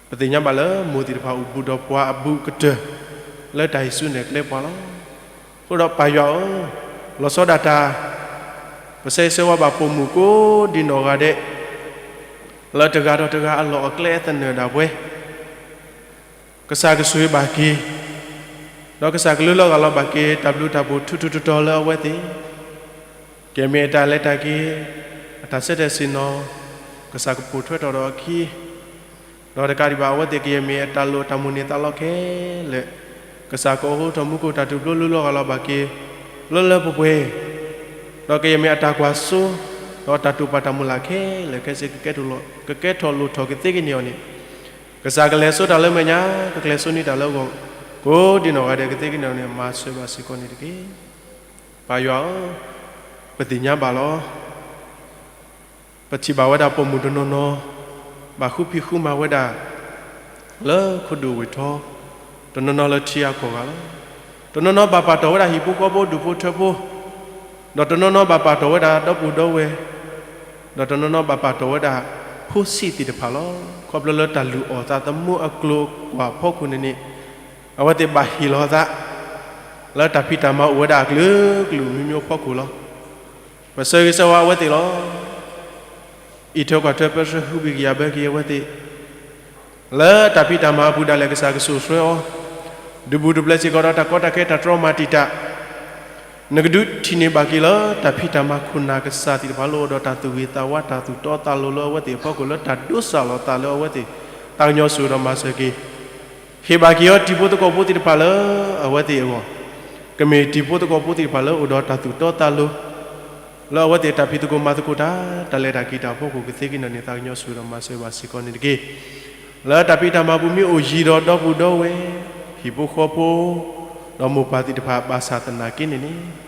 ပသ့ၣ်ညါဘၣ်လၢမိၢ်သ့ၣ်တဖၣ်အိၣ်ဘူးဒီးပှၤအဘူးကတၢၢ် လၢတၢ်ဟံးစုနဲၣ်ကျဲပှၤလီၤ. အဃိဒီးပၢ်ယွၤဧၢ, လီၤဆီဒၣ်တၢ်, ပဆၢဂ့ၤဆၢဝါဘၣ်ပိာ်မုၣ်ကိးဒံနီၢ်ဂၤဒဲး, လၢတဂၤဒီးတဂၤအလီၢ်အကျဲအသနၢၣ်ဒၣ်ဝဲ ကစၢ်ကဆိၣ်ဂ့ၤဘၣ်က့ၤ, ဒီးကစၢ်ကလူလီၤဂာ်လီၤဘၣ်က့ၤ တၢ်ဘျုးတၢ်ဖှိၣ်ထူထူတီတီလၢအဝဲသ့ၣ်, ကမ့ၢ်အတၢ်လဲၤတၢ်က့ၤ, အတၢ်ဆၢတဲာ်ဆ့ၣ်နီၤ, ကစၢ်ကပိာ်ထွဲထီၣ်ဒီးအခံ, ဒီးတကးဒံးဘၣ်အဝဲသ့ၣ်ကယဲၢ်မ့ၢ်အတၢ်လိၣ်တၢ်မိၣ်န့ၢ်သးလီခဲလၢာ်, ကစၢ်ကအိးထီၣ်မူခိၣ်တၢ်ထူၣ်ဖျိလၢလီၤဂာ်လီၤဘၣ်က့ၤ, လၢလၢပှဲၤပှဲၤ, ဒီးကယဲၢ်မ့ၢ်အတၢ်ကွၢ်စိ, ဒီးတၢ်တိာ်ပာ်တၢ်မုၢ်လၢ်ခဲလၢာ်ခဲဆ့ ကကဲထီၣ်လိၣ်ထီၣ်ကသ့ကန့ၢ်အီၤန့ၣ်, ကစၢ်ကလဲၤစိတၢ်လၢမဲာ်ညါ, ကကျဲၤစိန့ၢ်တၢ်လၢအဂီၢ်, ကိးဒံနီၢ်ဂၤဒဲးကသ့ကန့ၢ်အီၤန့ၣ် မၤစၢၤဘၣ်စ့ၢ်ကီးန့ၣ်တက့ၢ်. ပၢ်ယွၤဧၢ, ပသ့ၣ်ညါဘၣ်လီၤ. ပထံၣ်ဘၣ်ဝဲဒၣ်ပိာ်မုၣ်တနီၤနီၤ, ဘၣ်ဃုဖံးဃုမၤဝဲဒၣ် လၢခိဒူၣ်ဝ့ၢ်ထီ, တနီၤနီၤလၢထံအကီၢ်ဂၤလီၤ. တနီၤနီၤဘၣ်ပာ်တီၢ်ဝဲဒၣ်ဟံၣ်ဖိဃီဖိဒူၣ်ဖိထၢဖိ, ဒီးတနီၤနီၤဘၣ်ပာ်တီၢ်ဝဲဒၣ်ဒီပုၢ်ဒီဝဲၢ်, ဒီးတနီၤနီၤဘၣ်ပာ်တီၢ်ဝဲဒၣ်ဖိဆံးသ့ၣ်တဖၣ်လီၤ. ခီဖျိလၢတၢ်လုၢ်အီၣ်သးသမူအကျိၤအကွာ်ဖီခိၣ်န့ၣ်န့ၣ်, အဝဲသ့ၣ်ဘၣ်ဟ့ၣ်လီၤသး လၢတၢ်ဖံးတၢ်မၤအိၣ်ဝဲဒၣ်အကလုာ်ကလုာ်မံၤမံၤဖီခိၣ်လီၤ. ပဆၢဂ့ၤဆၢဝါအဝဲသ့ၣ်လီၤ. အံးထွဲကွၢ်ထွဲပၢဆှၢဃုဘံၣ်ကယၤဘၢက့ၤအဝဲသ့ၣ်, လၢတၢ်ဖံးတၢ်မၤအပူၤဒၣ်လဲာ်ကစၢ်ကဆိၣ်ဆှၢအီၤ, ဒုးဘူးဒုးပျဲစ့ၢ်ကီးဒီးတၢ်ကီတၢ်ခဲတၢ်တြီမၤတံာ်တာ်, နကဒုးထံၣ်န့ၢ်ဘၣ်က့ၤလၢတၢ်ဖံးတၢ်မၤခိၣ်နၢ်ကစၢ်သ့ၣ်တဖၣ်လၢအိၣ်ဒီးတၢ်သူၣ်ဂ့ၤသးဝါတၢ်သူၣ်တီသးလိၤလၢအဝဲသ့ၣ်အဖီခိၣ်လၢတၢ်ဒိးစၢ်လီၤသးလၢအဝဲသ့ၣ်, သးကညီၤဆိၣ်ဂ့ၤဒီးမၤစၢၤက့ၤ ဟ့ၣ်ဘၣ်က့ၤအီၤတံၤဖိသကိးဖိသ့ၣ်တဖၣ်လၢအဝဲသ့ၣ်အဂီၢ်, ကမ့ၢ်တံၤဖိသကိးဖိသ့ၣ်တဖၣ်လၢအိၣ်ဒီးတၢ်သူၣ်တီသးလိၤ, လၢအဝဲသ့ၣ်တၢ်ဖံးသကိးမၤသကိးတၢ်, တၢ်လဲၤတၢ်က့ၤတၢ်ဖီခိၣ်ကသ့ကန့ၢ်န့ၣ် သးကညီၤဆိၣ်ဂ့ၤဒီးမၤစၢၤဘၣ်စ့ၢ်ကီးန့ၣ်တက့ၢ်. လၢတၢ်ဖံးတၢ်မၤပူၤမ့ၢ်အိၣ်ယံၤဒီးဒီပုၢ်ဒီဝဲၢ်, ဟံၣ်ဖိဃီဖိ, ဒီးမိၢ်ပၢ်သ့ၣ်တဖၣ်ဘၣ်ဆၣ်သနာ်က့န့ၣ်န့ၣ်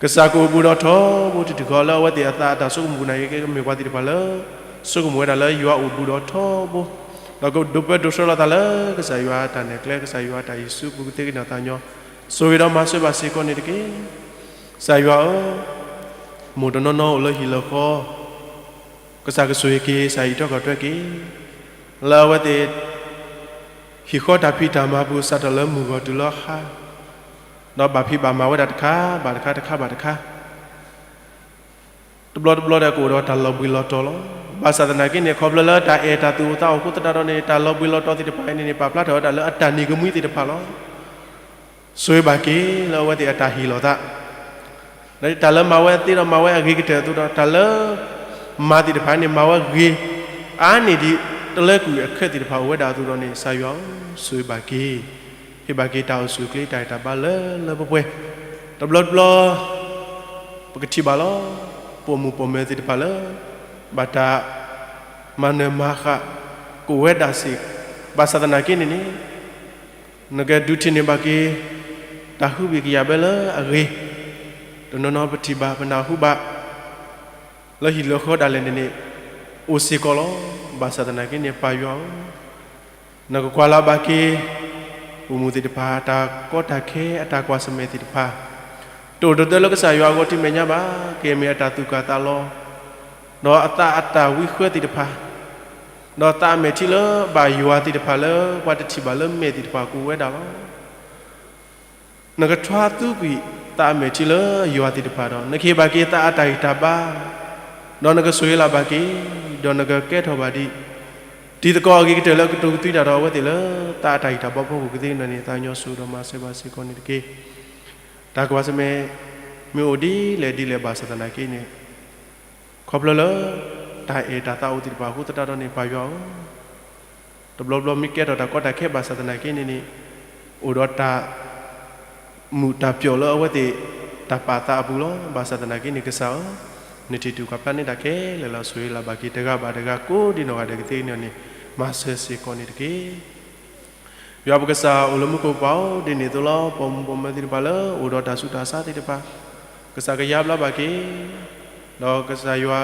ကစၢ်ကအိၣ်ဘူးဒီးထီဘိတတုၤဃီလၢအဝဲသ့ၣ်အသးအတၢ်ဆိကမိၣ်နၢ်ဂ့ၤကဲကမ့ၢ်ပှၤသ့ၣ်တဖၣ်လၢ ဆိကမိၣ်ဝဲဒၣ်လၢယွၤအိၣ်ဘူးဒီးထီဘိ, ဒီးကဒိးပၢဒိးဆှၢလီၤသးလၢကစၢ်ယွၤအတၢ်နဲၣ်ကျဲ ကစၢ်ယွၤအတၢ်ဟံးစုပူၤကသ့ကန့ၢ်သးကညီၤ, ဆိၣ်ဂ့ၤဒီးမၤစၢၤဘၣ်စ့ၢ်ကီးန့ၣ်တက့ၢ်. ကစၢ်ယွၤဧၢ, မိၢ်တနီၤနီၤအိၣ်လၢဟံၣ်လၢဃီ, ကစၢ်ကဆိၣ်ဂ့ၤက့ၤ ကစၢ်အံးထွဲကွၢ်ထွဲက့ၤ, လၢအဝဲသ့ၣ် ဟံၣ်ဃီတၢ်ဖံးတၢ်မၤပူၤ စးထီၣ်လၢမုၢ်ဂီၤတုၤလၢဟါ, ဒီးဘၣ်ဖံးဘၣ်မၤဝဲဒၣ်တခါဘၣ်တခါ တခါဘၣ်တခါ, တဘျီတဘျီဒီးကအိၣ်ဒီးတၢ်လီၤဘှံးလီၤတီၤလီၤ. ဘၣ်ဆၣ်သနာ်က့န့ၣ် ခီဖျိလၢတၢ်အဲၣ်တၢ်သူၣ်အိၣ်သးအိၣ်အဃိသတးဒီးန့ၣ် တၢ်လီၤဘှံးလီၤတီၤသ့ၣ်တဖၣ်အံၤန့ၣ်န့ၣ် ပာ်ဖျါထီၣ်ဝဲဒၣ်လၢအတၢ်နံၤကမှံသ့ၣ်တဖၣ်လီၤ. ဆိၣ်ဂ့ၤဘၣ်က့ၤလၢအဝဲသ့ၣ်အတၢ်ဟ့ၣ်လီၤသး တၢ်လၢမၤဝဲသ့ဒီးမၤဝဲအဂ့ၤကတၢၢ်အသိးဒီး တၢ်လၢမၤသ့ၣ်တဖၣ်န့ၣ် မၤဝဲဂ့ၤအါန့ၢ်ဒံး တလၢကွံာ်အခၢၣ်သ့ၣ်တဖၣ်အိၣ်ဝဲဒၣ်အသိးဒီးန့ၣ် ကစၢ်ယွၤဧၢ, ဆိၣ်ဂ့ၤဘၣ်က့ၤ, ဟ့ၣ်ဘၣ်က့ၤတၢ်အိၣ်ဆူၣ်အိၣ်ချ့တၢ်ဂံၢ်တၢ်ဘါလၢလၢပှဲၤပှဲၤ, တဘျီတဘျီ ပကထံၣ်ဘၣ်လီၤ. ပိာ်မုၣ်ပိာ်မၢၤသ့ၣ်တဖၣ်လၢ ဘၣ်တၢ်မၤနၢၤမၤဃၣ် ကအိၣ်ဝဲဒၣ်စ့ၢ်ကီး ဘၣ်ဆၣ်သနာ်က့န့ၣ်န့ၣ် နကဒုးထံၣ်န့ၢ်ဘၣ်က့ၤ တၢ်ဟုဘံၣ်ကယာ်ဘၢလၢအဂ့ၤ, တနီၤနီၤပထံၣ်ဘၣ်ပနၢ်ဟူဘၣ် လၢဟံၣ်လၢဃီဒၣ်လဲာ်န့ၣ်န့ၣ် အိၣ်စ့ၢ်ကီးလီၤ. ဘၣ်ဆၣ်သနာ်က့န့ၣ် ပၢ်ယွၤဧၢ, နကကွၢ်လၢ်ဘၣ်က့ၤ ပိာ်မုၣ်သ့ၣ်တဖၣ်အတၢ်ကီတၢ်ခဲအတၢ်ကွၢ်ဆၢၣ်မဲာ်သ့ၣ်တဖၣ်, တအိၣ်တဒၢလၢကစၢ်ယွၤအဂီၢ်ထံမဲာ်ညါဘၣ်, ကမ့ၢ်အတၢ်သူၣ်ကၢ်သးလီၤ, ဒီးအသးအတၢ်ဝံဃၢသ့ၣ်တဖၣ်, ဒီးသးအမဲာ်ထံလၢဘၣ်ယွၤသ့ၣ်တဖၣ်လၢပှၤတထံၣ်ဘၣ်လၢမဲာ်သ့ၣ်တဖၣ်ကအိၣ်ဝဲဒၣ်လီၤ. နကထွါသူကွံာ်သးအမဲာ်ထံလၢယွၤသ့ၣ်တဖၣ်ဒီး နကဟ့ၣ်ဘၣ်က့ၤသးအတၢ်ဂံၢ်တၢ်ဘါ, ဒီးနကဆိၣ်ဂ့ၤလၢ်ဘၣ်က့ၤ, ဒီးနကကဲထီၣ်ဘၣ်ဒံး တံၤသကိးအဂ့ၤကတၢၢ်လၢကတိၤကသွံတၢ်ဒီးအဝဲသ့ၣ်လၢသးအတၢ်ဂံၢ်တၢ်ဘါဖီခိၣ်ကသ့ၣ်နီၣ်န့ၣ် သးကညီၤဆိၣ်ဂ့ၤဒီးမၤစၢၤဘၣ်စ့ၢ်ကီးန့ၣ်တက့ၢ်. တၢ်ကွၢ်ဆၢၣ်မဲာ် မ့ၢ်အိၣ်ဒ်လဲၣ်ဒ်လဲၣ်ဘၣ်ဆၣ်သနာ်က့န့ၣ် ခီဖျိလၢ တၢ်အဲၣ်တၢ်သးအိၣ်သ့ၣ်တဖၣ်အဃိသတးဒီးန့ၣ် ပၢ်ယွၤဧၢ, တဘျီဘျီမ့ၢ်ကဲထီၣ်တၢ်ကီတၢ်ခဲဘၣ်ဆၣ်သနာ်က့န့ၣ်န့ၣ် အိၣ်ဒီးတၢ် မုာ်တၢ်ပျီၣ်လၢအဝဲသ့ၣ်တၢ်ပာ်သးအပူၤလီၤ. ဘၣ်ဆၣ်သနာ်က့န့ၣ် ကစၢ်ဧၢ, နထံၣ်တူၢ်ကွၢ်ဖျါန့ၢ်တၢ်ခဲလၢာ်လီၤ. ဆိၣ်ဂ့ၤလၢ်ဘၣ်က့ၤတဂၤဘၣ်တဂၤကိးဒံနီၢ်ဂၤဒဲးကသ့ၣ်နီၣ်န့ၣ် မၤစၢၤစ့ၢ်ကီးန့ၣ်တက့ၢ်. ယွၤပကစၢ်အိၣ်လၢမူခိၣ်ကပၤအိၣ်ဒ်န့ၣ်အသိးလီၤ. ပိာ်မုၣ်ပိာ်မၢၤသ့ၣ်တဖၣ်လၢအိၣ်ဒီးတၢ်ဆူးတၢ်ဆါသ့ၣ်တဖၣ် ကစၢ်ကယါဘျါဘၣ်က့ၤ, ဒီးကစၢ်ယွၤ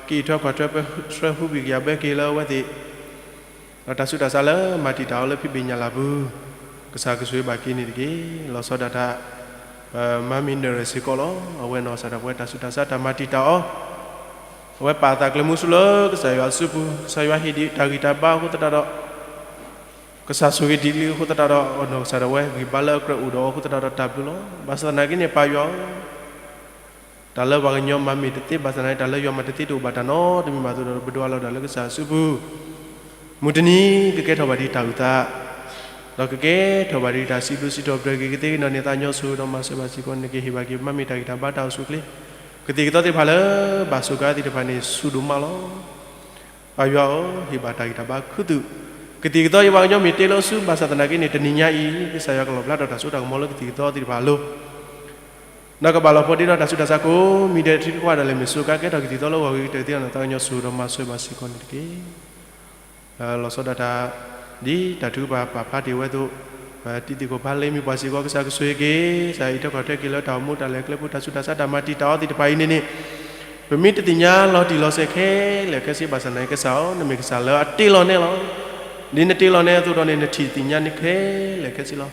ကံၣ်ထွဲကွၢ်ထွဲပှဲၤဆှၢဟူဘံၣ်ကယာ်ဘၢက့ၤလၢအဝဲသ့ၣ် ဒီးတၢ်ဆူးတၢ်ဆါလၢမၤတံာ်တာ်အီၤလၢဖံးဘ့ၣ်ညၣ်လၢ်ပူၤ, ကစၢ်ကဆိၣ်ဂ့ၤဘၣ်က့ၤန့ၣ်တက့ၢ်. လီၤဆီဒၣ်တၢ် ပမၤမံၤနၢၤရၢၣ်စ့ၢ်ကီးလီၤ. အဝဲနီၢ်ကစၢ်ဒၣ်ပဝဲတၢ်ဆူးတၢ်ဆါတၢ်မၤတံာ်တာ်အီၤ, အဝဲပာ်အသးကျဲမုာ်ဆူလၢကစၢ်ယွၤအစုပူၤ, ကစၢ်ယွၤဟ့ၣ်ဒံးတၢ်ဂံၢ်တၢ်ဘါအဃိသတးဒီး ကစၢ်ဆိၣ်ဂ့ၤဒံးလံအဃိသတးဒီး အနီၢ်ကစၢ်ဒၣ်ဝဲဂံၢ်ဘါလၢအကြၢးအိၣ်ဒီးအီၤအဃိသတးဒီးတၢ်ဘျုးလီၤ. ဘၣ်ဆၣ်သနာ်က့န့ၣ် ပၢ်ယွၤဧၢ, တၢ်လၢပှၤကညီမၤမ့ၢ်တသ့ဘၣ်ဆၣ်သနာ်က့ တၢ်လၢယွၤမၤတသ့တအိၣ်ဘၣ်တၢ်နီတမံၤဘၣ်အသိးဒီး ပဒိးအလီၢ်ဒၣ်လၢကစၢ်အစုပူၤ, မုၢ်တနံၤကကဲထီၣ်ဘၣ်ဒံးတၢ်အုၣ်သး, ဒီးကကဲထီၣ်ဘၣ်ဒံးတၢ်စံးဘျုးစံးထီၣ်ပတြၢၤက့ၤကသ့ၣ်နီၣ်န့ၣ် သးကညီၤဆိၣ်ဂ့ၤဒီးမၤစၢၤဘၣ်စ့ၢ်ကီးန့ၣ် ကဟ့ၣ်ဘၣ်က့ၤမၤမ့ၢ်တၢ်ဂံၢ်တၢ်ဘါတၢ်အိၣ်ဆူၣ်အိၣ်ချ့, ကသံၣ်ကသီသ့ၣ်တဖၣ်လၢဘၣ်ဆိၣ်ကါသ့ၣ်တဖၣ်န့ၣ် ဆူၣ်ဒိၣ်မးလီၤ. ပၢ်ယွၤဧၢ, ဟ့ၣ်ဘၣ်တၢ်ဂံၢ်တၢ်ဘါခူသူၣ်, ကသံၣ်ကသီယပှၤကညီမ့ၢ်တ့လၢအစုဘၣ်ဆၣ်သနာ်က့န့ၣ် တနံၤညါအံၤ ကစၢ်ယွၤကလီၣ်ဖျါထီၣ်တၢ်စိတၢ်ကမီၤလၢကသံၣ်ကသီသ့ၣ်တဖၣ်အလိၤ, ဒီးကဘၣ်လီၤပှီၢ်ဒ့ဒီးတၢ်ဆူးတၢ်ဆါကိးမံၤဒဲးထံတကွၢ်ဒီးလဲၤမ့ၢ်စူးကါကဲထီၣ်ကသံၣ်ကသီလၢဂီၤဂ့ၤကတၢၢ်သ့ၣ်နီၣ် သးကညီၤဆိၣ်ဂ့ၤဒီးမၤစၢၤဘၣ်စ့ၢ်ကီးန့ၣ်တက့ၢ်. လီၤဆီဒၣ်တၢ် ဒ်တၢ်ထုကဖၣ်ပာ်ဖျါတ့ၢ်ဝဲအသိး, ပတံၤသကိးဖးလ့မ့ၢ်ပှၤစ့ၢ်ကီး ကစၢ်ကဆိၣ်ဂ့ၤက့ၤ, ကစၢ်အံးထွဲကွၢ်ထွဲက့ၤလၢတၢ်အိၣ်မူတၢ်လဲၤကျဲဖိတၢ်ဆူးတၢ်ဆါတၢ်မၤတံာ်တာ်အီၤသ့ၣ်တဖၣ်အံၤန့ၣ်န့ၣ်, ပမ့ၢ်တသ့ၣ်ညါလီၤတံၢ်လီၤဆဲးခဲလၢာ်ခဲဆ့ဘၣ်ဆၣ်သနာ်က့ ကစၢ်ဧၢ, နမ့ၢ်ကစၢ်လၢအတ့လီၤနဲလီၤ. ဒ်နတ့လီၤနဲအသိးဒီးန့ၣ် နထံၣ်သ့ၣ်ညါန့ၣ်ခဲလၢာ်ခဲဆ့လီၤ.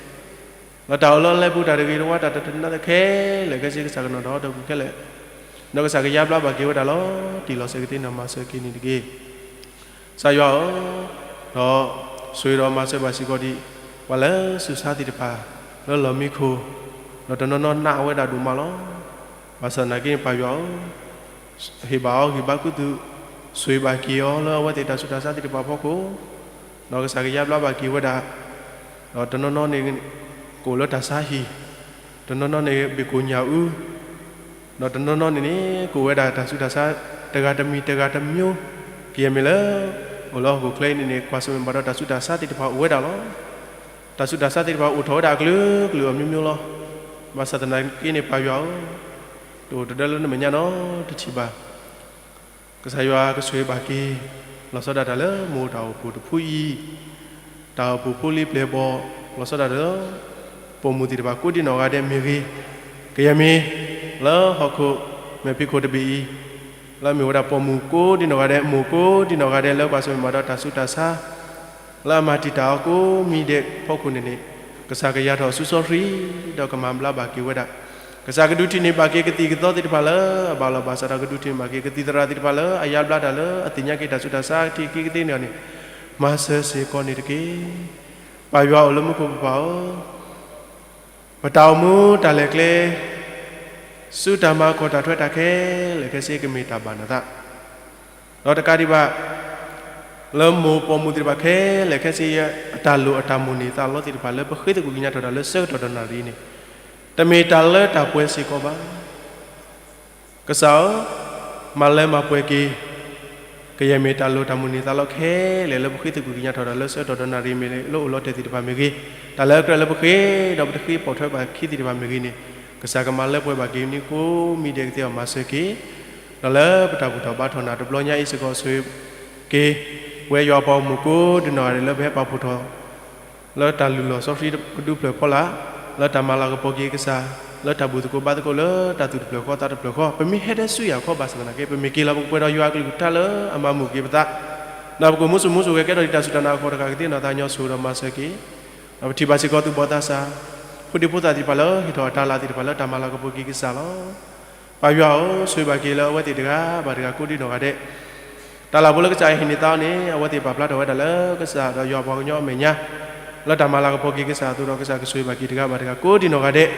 လၢတၢ်အိၣ်လၢလဲၤပူၤတၢ်တဂ့ၤတဝါတၢ်တနါခဲလၢာ်ခဲဆ့ ကစၢ်ကနီၤဒီးဒီပုၢ်ခဲလၢာ်, ဒီးကစၢ်ကယါဘျါဘၣ်က့ၤဝဲဒၣ်လီၤတံၢ်လီၤဆဲးကသ့ၣ်နီၣ်မၤစၢၤက့ၤန့ၣ်တက့ၢ်. ကစၢ်ယွၤဧၢ, ဒီးဆိၣ်ဂ့ၤဒီးမၤစၢၤဘၣ်စ့ၢ်ကီးဒံး ပှၤလၢဆူးဆါသ့ၣ်တဖၣ် လၢလီၢ်မံခိၣ်, ဒီးတနီၤနီၤနာ်အဝဲဒၣ်ဒိၣ်မးလီၤ. ဘၣ်ဆၣ်သနာ်က့န့ၣ် ပၢ်ယွၤဧၢ, ဟ့ၣ်ဘၣ်အီၤဂံၢ်ဘါခူသူၣ်, ဆိၣ်ဂ့ၤဘၣ်က့ၤအီၤလၢအဝဲသ့ၣ်တၢ်ဆူးတၢ်ဆါသ့ၣ်တဖၣ်အဖီခိၣ်, ဒီးကစၢ်ကယါဘျါဘၣ်က့ၤဝဲဒၣ်, ဒီးတနီၤနီၤန့ၣ် ကအိၣ်လၢတၢ်ဆါဟံၣ်, တနီၤနီၤန့ၣ် ဘ့ၣ်ကိၣ်ညၣ်အူ ဒီးတနီၤနီၤန့ၣ်န့ၣ် ကအိၣ်ဝဲဒၣ်တၢ်ဆူးတၢ်ဆါ တဂၤတမံၤတဂၤတမျိုး, ကယဲၢ်မ့ၢ်လၢ အိၣ်လၢဟီၣ်ခိၣ်ချၢအံၤန့ၣ်န့ၣ် ကွၢ်ဆၢၣ်မဲာ်ဘၣ်ဒီးတၢ်ဆူးတၢ်ဆါသ့ၣ်တဖၣ်အိၣ်ဝဲဒၣ်လီၤ. တၢ်ဆူးတၢ်ဆါသ့ၣ်တဖၣ်အိၣ်ထီၣ်ဝဲဒၣ်အကလုာ်ကလုာ်အမျိုးမျိုးလီၤ. ဘၣ်ဆၣ်သနာ်က့န့ၣ် ပၢ်ယွၤဧၢ, တအိၣ်တဒၢလၢနမဲာ်ညါနီတထံၣ်ဘၣ်. ကစၢ်ယွၤကဆိၣ်ဂ့ၤဘၣ်က့ၤ လီၤဆီဒၣ်တၢ်လၢမိၢ်တၢ်အိၣ်ဖှိၣ်တဖုအံၤ, တၢ်အိၣ်ဖှိၣ်ဖိလံၤပျဲၢ်ဘီၣ်, လီၤဆီဒၣ်တၢ်လၢ ပိာ်မုၣ်သ့ၣ်တဖၣ်ကိးဒံနီၢ်ဂၤဒဲးမ့ၢ်ဂ့ၤ, ကယဲၢ်မ့ၢ် လၢဟီၣ်ခိၣ်မဲာ်ဖံးခိၣ်တဘ့ၣ်အံၤ, လၢအမ့ၢ်ဝဲဒၣ်ပိာ်မုၣ်ကိးဒံနီၢ်ဂၤဒဲး မိၢ်ကိးဒံနီၢ်ဂၤဒဲးလၢကွၢ်ဆၢၣ်မဲာ်ဘၣ်ဒီးတၢ်ဆူးတၢ်ဆါ လၢအမၤတံာ်တာ်အီၤကိးမံၤဒဲးဖီခိၣ်န့ၣ်န့ၣ်, ကစၢ်ကယါထီၣ်ဆူစီဆှံ, ဒီးကမၤဘျါဘၣ်က့ၤဝဲဒၣ်, ကစၢ်ကဒုးထံၣ်န့ၢ်ဘၣ်က့ၤကသံၣ်ကသီသ့ၣ်တဖၣ်လၢအဘၣ်လီၤဘၣ်စးဒီး ကဒုးထံၣ်န့ၢ်ဘၣ်က့ၤကသံၣ်သရၣ်သ့ၣ်တဖၣ်လၢအယါဘျါတၢ်လၢအသ့ၣ်ညါက့ၤတၢ်ဆူးတၢ်ဆါထံၣ်က့ၤကသ့ၣ်န့ၣ်န့ၣ်, မၤစၢၤစ့ၢ်ကီးန့ၣ်တက့ၢ်. ပၢ်ယွၤအိၣ်လၢမူခိၣ်ကပၤဧၢ, ပတၢ်အိၣ်မူတၢ်လဲၤကျဲ ဆူတၢ်မၤကီၢ်တၢ်ထွဲတၢ်ခဲလၢာ်ခဲဆ့ကမ့ၢ်တၢ်ဘၣ်နသး, ဒီးတကးဒံးဘၣ် လၢမိၢ်ပိာ်မုၣ်သ့ၣ်တဖၣ်ခဲလၢာ်ခဲဆ့အတၢ်လိၣ်အတၢ်မိၣ်န့ၢ်သးလီသ့ၣ်တဖၣ်လၢပဃ့သကွံၢ်ကညးထီၣ်တၢ်လၢဆၢကတီၢ်ဒီးနၣ်ရံၣ်န့ၣ်, တမ့ၢ်တၢ်လၢတၢ်ပှဲၤစ့ၢ်ကီးဘၣ်. ကစၢ်ဧၢ, မၤလၢမၤပှဲၤက့ၤ ကယဲၢ်မ့ၢ်တၢ်လိၣ်တၢ်မိၣ်န့ၢ်သးလီခဲလၢာ်လၢပဃ့သကွံၢ်ကညးထီၣ်တၢ်လၢဆၢကတီၢ်ဒီးနၣ်ရံၣ်မ့ၢ်ဂ့ၤ, လၢအိၣ်လီၤတဲာ်သ့ၣ်တဖၣ်မ့ၢ်ဂ့ၤ, တၢ်လၢအကြၢးလၢပဃ့ဒီးပတဃ့ပိာ်ထွဲဘၣ်ခံသ့ၣ်တဖၣ်မ့ၢ်ဂ့ၤန့ၣ်, ကစၢ်ကမၤလၢပှဲၤဘၣ်က့ၤန့ၣ်ကိးမံၤဒဲးကသ့အီၤမၤစၢၤက့ၤ, ဒီးလၢပတၢ်ဘူၣ်ထီၣ်ဘါထီၣ်နၤတဘျီညါအံၤစ့ၢ်ကီးဆိၣ်ဂ့ၤက့ၤ ပဝဲယွၤပှၤဂီၢ်မုၢ်ကိးဒံနီၢ်ဂၤဒဲးလၢပဟဲပာ်ဖှိၣ်ထီၣ် လၢတၢ်လုၢ်လီၢ်စီဆှံကဒူဖျၢၣ်ဖီလာ်, လၢတၢ်မၤလၤကပီၤက့ၤကစၢ်, လၢတၢ်ဘူၣ်သကိးဘါသကိးလၢတၢ်သူၣ်တဖျၢၣ်ဃီသးတဖျၢၣ်ဃီ, ပမ့ၢ်ဟဲဒဲဆူယၤခီဘၣ်ဆၣ်သနာ်က့ ပမ့ၢ်က့ၤလီၤပကပှဲၤဒီးယွၤအကလုၢ်ကထါလၢအမၤမုာ်က့ၤပသး, ဒီးပကမူစူၣ်မူစူၣ်ဂဲၤကဲထီၣ်ဒံးတၢ်စူၢ်တၢ်နာ်အဃိတဂၤကသ့ၣ်နီၣ်သးညီဆူၣ်ဒီးမၤစၢၤက့ၤ ဒီးပထံၣ်ဘၣ်စ့ၢ်ကီးသူၣ်ဘီၣ်သးစၢ် ဖိဒံဖိသၣ်သ့ၣ်တဖၣ်လၢဟ့ၣ်ထီၣ်အတၢ်လၤသ့ၣ်တဖၣ်လၢတၢ်မၤလၤကပီၤက့ၤကစၢ်လီၤ. ပၢ်ယွၤဧၢ, ဆိၣ်ဂ့ၤဘၣ်က့ၤလၢအဝဲသ့ၣ်တဂၤဘၣ်တဂၤကိးဒံနီၢ်ဂၤဒဲး, တၢ်လၤဖိလၢကစၢ်ယွၤဟ့ၣ်န့ၢ်သးအီၤန့ၣ် အဝဲသ့ၣ်ပာ်ဖျါထီၣ်ဝဲဒၣ်လၢကစၢ်ဒီးယွၤပှၤကညီအမဲာ်ညါ လၢတၢ်မၤလၤကပီၤက့ၤကစၢ်အသိးဒီး ကစၢ်ကဆိၣ်ဂ့ၤဘၣ်က့ၤတဂၤဘၣ်တဂၤကိးဒံနီၢ်ဂၤဒဲး,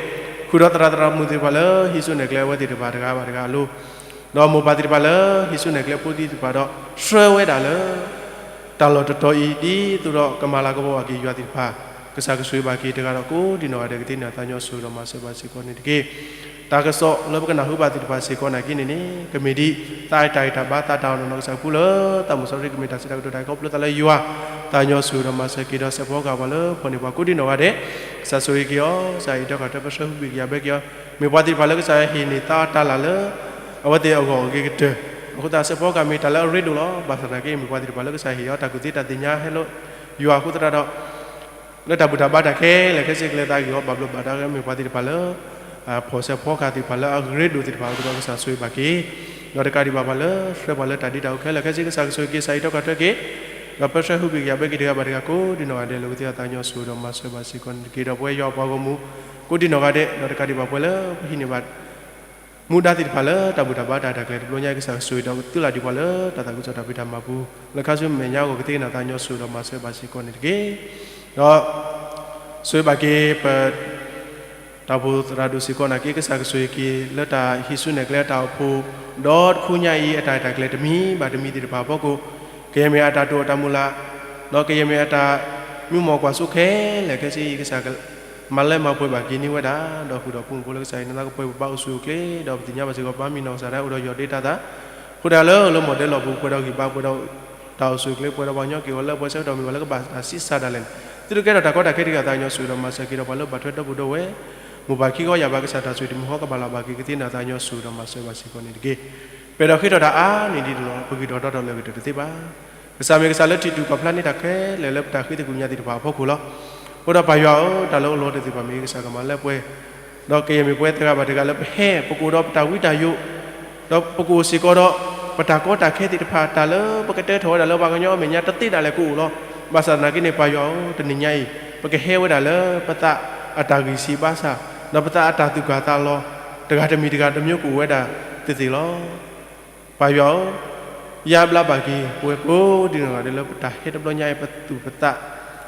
ဃုာ်ဒီးသရၣ်သရၣ်မုၣ်သ့ၣ်တဖၣ်လၢဟံးစုနဲၣ်ကျဲအဝဲသ့ၣ်တဖၣ်တဂၤဘၣ်တဂၤအလိၤ, ဒီးမိၢ်ပၢ်သ့ၣ်တဖၣ်လၢဟံးစုနဲၣ်ကျဲဖိသ့ၣ်တဖၣ်ဒီး ဆှၢဝဲဒၣ်လၢ တၢ်လီၢ်တတီၤအံၤ ဒ်သိးဒီးကမၤလၤကပီၤဘၣ်က့ၤယွၤသ့ၣ်တဖၣ်, ကစၢ်ကဆိၣ်ဂ့ၤဘၣ်က့ၤတဂၤဒီးကိးဒံနီၢ်ဂၤဒဲးကသ့ၣ်နီၣ်သးညီဆူၣ်ဒီးမၤစၢၤဘၣ်စ့ၢ်ကီးန့ၣ်တက့ၢ်. တၢ်ကစီၣ်လၢပကနၢ်ဟူဘၣ်သ့ၣ်တဖၣ်စ့ၢ်ကီးနာ်က့န့ၣ်န့ၣ် ကမ့ၢ်ဒ် သးအတၢ်ဂံၢ်တၢ်ဘါ သးတၢ်အိၣ်နီၢ်နီၢ်ကစၢ်ပူၤလၢ သးမုၢ်စီဆှံ ကမ့ၢ်တၢ်စံးတၢ်ကတိၤတၢ်ခီဖျိသးလၢယွၤ, သးညီဆူၣ်ဒီးမၤစၢၤက့ၤဒီး စဲးဖီကဟၣ်ပှၤလၢဖီၣ်န့ၢ်ပှၤကိးဒံနီၢ်ဂၤဒဲး, ကစၢ်ဆိၣ်ဂ့ၤက့ၤအီၤ, ကစၢ်အံးတီကၢ်ထွဲ ပၢဆှၢဟုဘံၣ်ကယၤဘဲက့ၤအီၤ, မ့ၢ်ပှၤသ့ၣ်တဖၣ်လၢကစၢ်ယွၤဟ့ၣ်န့ၢ်သးအတၢ်လၤလၢ အဝဲသ့ၣ်အဂီၢ်အဂ့ၤကတၢၢ်, အဃိသတးစဲးဖီကဟၣ်မ့ၢ်တၢ်လၢအရ့ဒိၣ်လီၤ. ဘၣ်ဆၣ်သနာ်က့ မ့ၢ်ပှၤသ့ၣ်တဖၣ်လၢကစၢ်ဟ့ၣ်အီၤတၢ်ကူၣ်သ့တၢ်သ့ၣ်ညါဟဲလၢယွၤအဃိသတးဒီး လၢတၢ်ဘူၣ်တၢ်ဘါတၢ်ခဲလၢာ်ခဲဆ့ကလဲၤသးဂ့ၢ်အီၤဘၣ်ဘျီးဘၣ်ဒါ မ့ၢ်ပှၤသ့ၣ်တဖၣ်လၢ ဖီၣ်စဲးဖီကဟၣ်သ့ၣ်တဖၣ်လၢအရ့ဒိၣ်သ့ၣ်တဖၣ်အသိးဒီး ကစၢ်ဆိၣ်ဂ့ၤဘၣ်က့ၤ, ဒီးတကးဒံးဘၣ်ပှၤလၢ ဆှၢပှၤလၢတၢ်ဒ်တၢ်အူခဲလၢာ်ခဲဆ့ ကစၢ်ကဆိၣ်ဂ့ၤက့ၤ ကစၢ်အံးတီကၢ်ထွဲက့ၤ, ဒီးပၢဆှၢဟုဘံၣ်ကယၤဘဲက့ၤတဂၤဘၣ်တဂၤကိးဒံနီၢ်ဂၤဒဲး လၢကသ့ၣ်အသးညီဆူၣ်ဒီးမၤစၢၤဘၣ်စ့ၢ်ကီးန့ၣ်တက့ၢ်. ဒီးပဝဲယွၤအပှၤဂီၢ်မုၢ် ကိးဒံနီၢ်ဂၤဒဲး ဒီးတကးဒံးဘၣ်ပှၤလၢပဟံးန့ၢ်ဘၣ် မူဒါသ့ၣ်တဖၣ်လၢတၢ်ဘူၣ်တၢ်ဘါတၢ်တၢ်ကျဲၤတဘျီညါ ကစၢ်ကဆိၣ်ဂ့ၤဒီးကသုးလၢ်ဒံးပှၤလၢတၢ်သးခုကစီၣ်တၢ်ဖံးတၢ်မၤပူၤ လၢခါဆူမဲာ်ညါအဂီၢ် ကသ့ၣ်နီၣ်သးညီဆူၣ်ဒီးမၤစၢၤဘၣ်စ့ၢ်ကီးန့ၣ်တက့ၢ်. ဒီး ဆိၣ်ဂ့ၤဘၣ်က့ၤပ တၢ်အိၣ်ဖှိၣ်သရၣ်ဒိၣ်စ့ၢ်ကီးနာ်က့ ကစၢ်ကဆိၣ်ဂ့ၤက့ၤလၢတၢ်ဟံးစုနဲၣ်ကျဲတၢ်အိၣ်ဖှိၣ် ဒီးတခူညါအံၤ အတၢ်အဲၣ်တၢ်ကျဲၤတမံၤဘၣ်တမံၤသ့ၣ်တဖၣ်အဖီခိၣ် ကယဲၢ်မ့ၢ်အတၢ်တိာ်အတၢ်မုၢ်လၢ် ဒီးကယဲၢ်မ့ၢ်အတၢ်မံမီၢ်ကွၢ်စိခဲလၢာ်ခဲဆ့အံၤ ကစၢ်ကမၤလၢမၤပှဲၤဘၣ်က့ၤန့ၢ်ဝဲဒၣ် ဒီးဃုာ်ဒီးဖိမုၣ်ဖိလၢကစၢ်အံၤ နသးကပှဲၤပဘၣ်အိၣ်ဆူၣ်အိၣ်ချ့ ဒီးပသ့ၣ်ညါဘၣ်စ့ၢ်ကီး ပှၤမံနီၢ်ကစၢ်ဒၣ်အိၣ်ဒီးယီၢ်ဒ့တၢ်သး ဃိဒၣ်လၢလၢမီၢ်ဒဲးလီၢ်ပူၤ ပှဲၤဒီးဂံၢ်ဘါ ပှဲၤဒီးတၢ်အိၣ်ဆူၣ်အိၣ်ချ့ ပှဲၤဒီးပှၤကညီက့ၤဝဲလၢပှဲၤဆၢကတီၢ်မ့ၢ်ဘၣ်လၢကဘၣ်တၢ်ဆံးစၢ်ဒၣ်လဲာ်န့ၣ် သုတကဲထီၣ်တၢ်ကီတၢ်ခဲတဂၤ သးညီဆူၣ်ဒီးမၤစၢၤက့ၤဒီးပှၤလၢဘၣ်ထွဲဒီပုၢ်ဒီဝဲၢ် မိၢ်ပၢ်ခံဂီၢ်ယာ်ဘၣ်ကစၢ်တၢ်ဆိၣ်တမုၢ်ဃီကဘၣ်လီၤဘၣ်က့ၤကသ့ၣ်နီၣ်သးညီဆူၣ်ဒီးမၤစၢၤဘၣ်စ့ၢ်ကီးန့ၣ်တက့ၢ်. ပှဲၤဒီးဃ့ထီၣ်တၢ်အါန့ၢ်ဒ်န့ၣ်လီၤ. ပဂံၢ်ထီၣ်ဒီထီၣ်လၢအဂ့ၢ်တတသ့ဘၣ်. ကစၢ်မ့ၢ်ကစၢ်လၢထံၣ်တူၢ်ပာ်ဖျါန့ၢ်တၢ်ခဲလၢာ်လၢပတၢ်ဃ့သကွံၢ်ညါသ့ၣ်တဖၣ်အဖီခိၣ်လီၤ. အဃိဒီးပၢ်ယွၤဧၢ, တၢ်လၢအလီၤတသ့ၣ်တဖၣ်မ့ၢ်ဂ့ၤ ကစၢ်ကမၤလၢပှဲၤ ဒီးကယဲၢ်မ့ၢ်ပှၤတဂၤဘၣ်တဂၤလၢပဟဲ ပကအိၣ်ဒီးပတၢ်ဝံတၢ်ယိး, ဒီးပကအိၣ်စ့ၢ်ကီးဒီး ပတၢ်ကီတၢ်ခဲသ့ၣ်တဖၣ် တၢ်လၢပကတဲထီၣ်ဝဲဒၣ်လၢပှၤကညီအမဲာ်ညါတသ့ဒၣ်လဲာ်ကအိၣ်လီၤ. ဘၣ်ဆၣ်သနာ်က့န့ၣ် ပၢ်ယွၤဧၢ, တနံၤညါအံၤ ပကဟဲဝဲဒၣ်လၢပသးအတၢ်ဂံၢ်ဆံးဘါစၢ်, ဒီးပသးအတၢ်သူၣ်ကၢ်သးလီၤ တဂၤတမံၤတဂၤတမံၤကအိၣ်ဝဲဒၣ်သ့ၣ်သ့ၣ်လီၤ. ပၢ်ယွၤဧၢ, ယါဘျါဘၣ်က့ၤပဝဲကိးဒံနီၢ်ဂၤဒဲးလၢပတၢ်ဟဲတဘျီညါအံၤ ပသူၣ်ပသး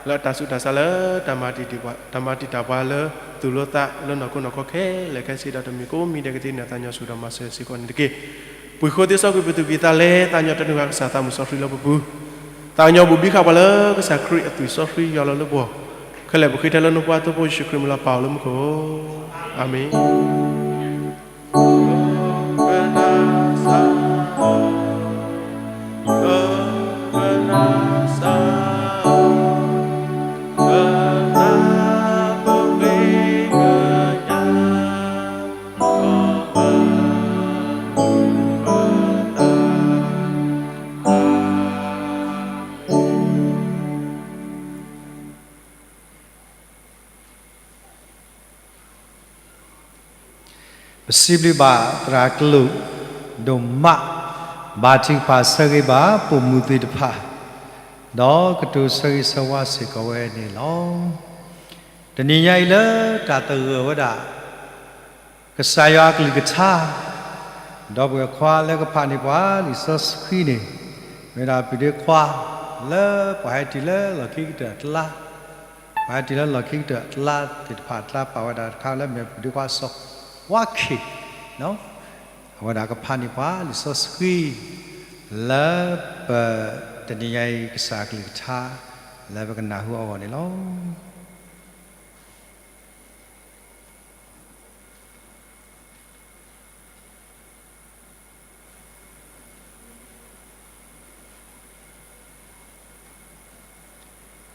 လၢအတၢ်ဆူးတၢ်ဆါလၢ တၢ်မၤတံာ်တာ်ပှၤလၢသူၣ်လၢသးလၢနီၢ်ခိနီၢ်ခီခဲလၢာ်ခဲဆ့ဒီး တမ့ၢ်ကိးမံၤဒဲး ကသ့ၣ်နီၣ်သးညီဆူၣ်ဒီးမၤစၢၤစ့ၢ်ကီးန့ၣ်တက့ၢ်. ပှ့ၤဃိသ့စီကွံာ်ပသူၣ်ကံၢ်သးလဲ သးညီတနုာ်ဃာ်ကစၢ်သးမုၢ်စီဆှံလၢပပူၤ, သးကညီဘူးဘံဃာ်ပှၤလၢကစၢ်ခရံာ်အသွံၣ်စီဆှံယွၤလီၤလၢပဂီၢ်, ခဲလၢာ်ပဃ့ထဲလၢနဖိခွါသိဖိယ့ၣ်ၡူးခရံာ်မံၤလီၤ ပၢ်အိၣ်လၢမူခိၣ်, အၤမ့ၣ်. Pasibli ba traklu doma ba tipa sariba pomu titpa do katu sari sawa sikawe ni lo. Tani nyai le tata wada ကစၢ်ယွၤအကလုၢ်ကထါ, ဒီပုၢ်ဝဲၢ်ခွါလၢကဖးန့ၢ်ပှၤလံာ်စီဆှံန့ၣ်, မ့ၢ်ဒၣ်ပုၢ်ဒ့ခွါလၢပှၤဟဲတုၤလၢလီၢ်ခံကတၢၢ်အကျါ, ပှၤဟဲတုၤလၢလီၢ်ခံကတၢၢ်အကျါသ့ၣ်တဖၣ်အကျါ ပာ်ဝဲဒၣ်တခါလၢမ့ၢ်ပုၢ်ဒ့ခွါစီၤဝါခ့ၣ်, အဝဲဒၣ်ကဖးန့ၢ်ပှၤလံာ်စီဆှံ လၢပတနံၤညါအံၤကစၢ်အကလုၢ်ကထါ လၢပကနၢ်ဟူအဂီၢ်န့ၣ်လီၤ.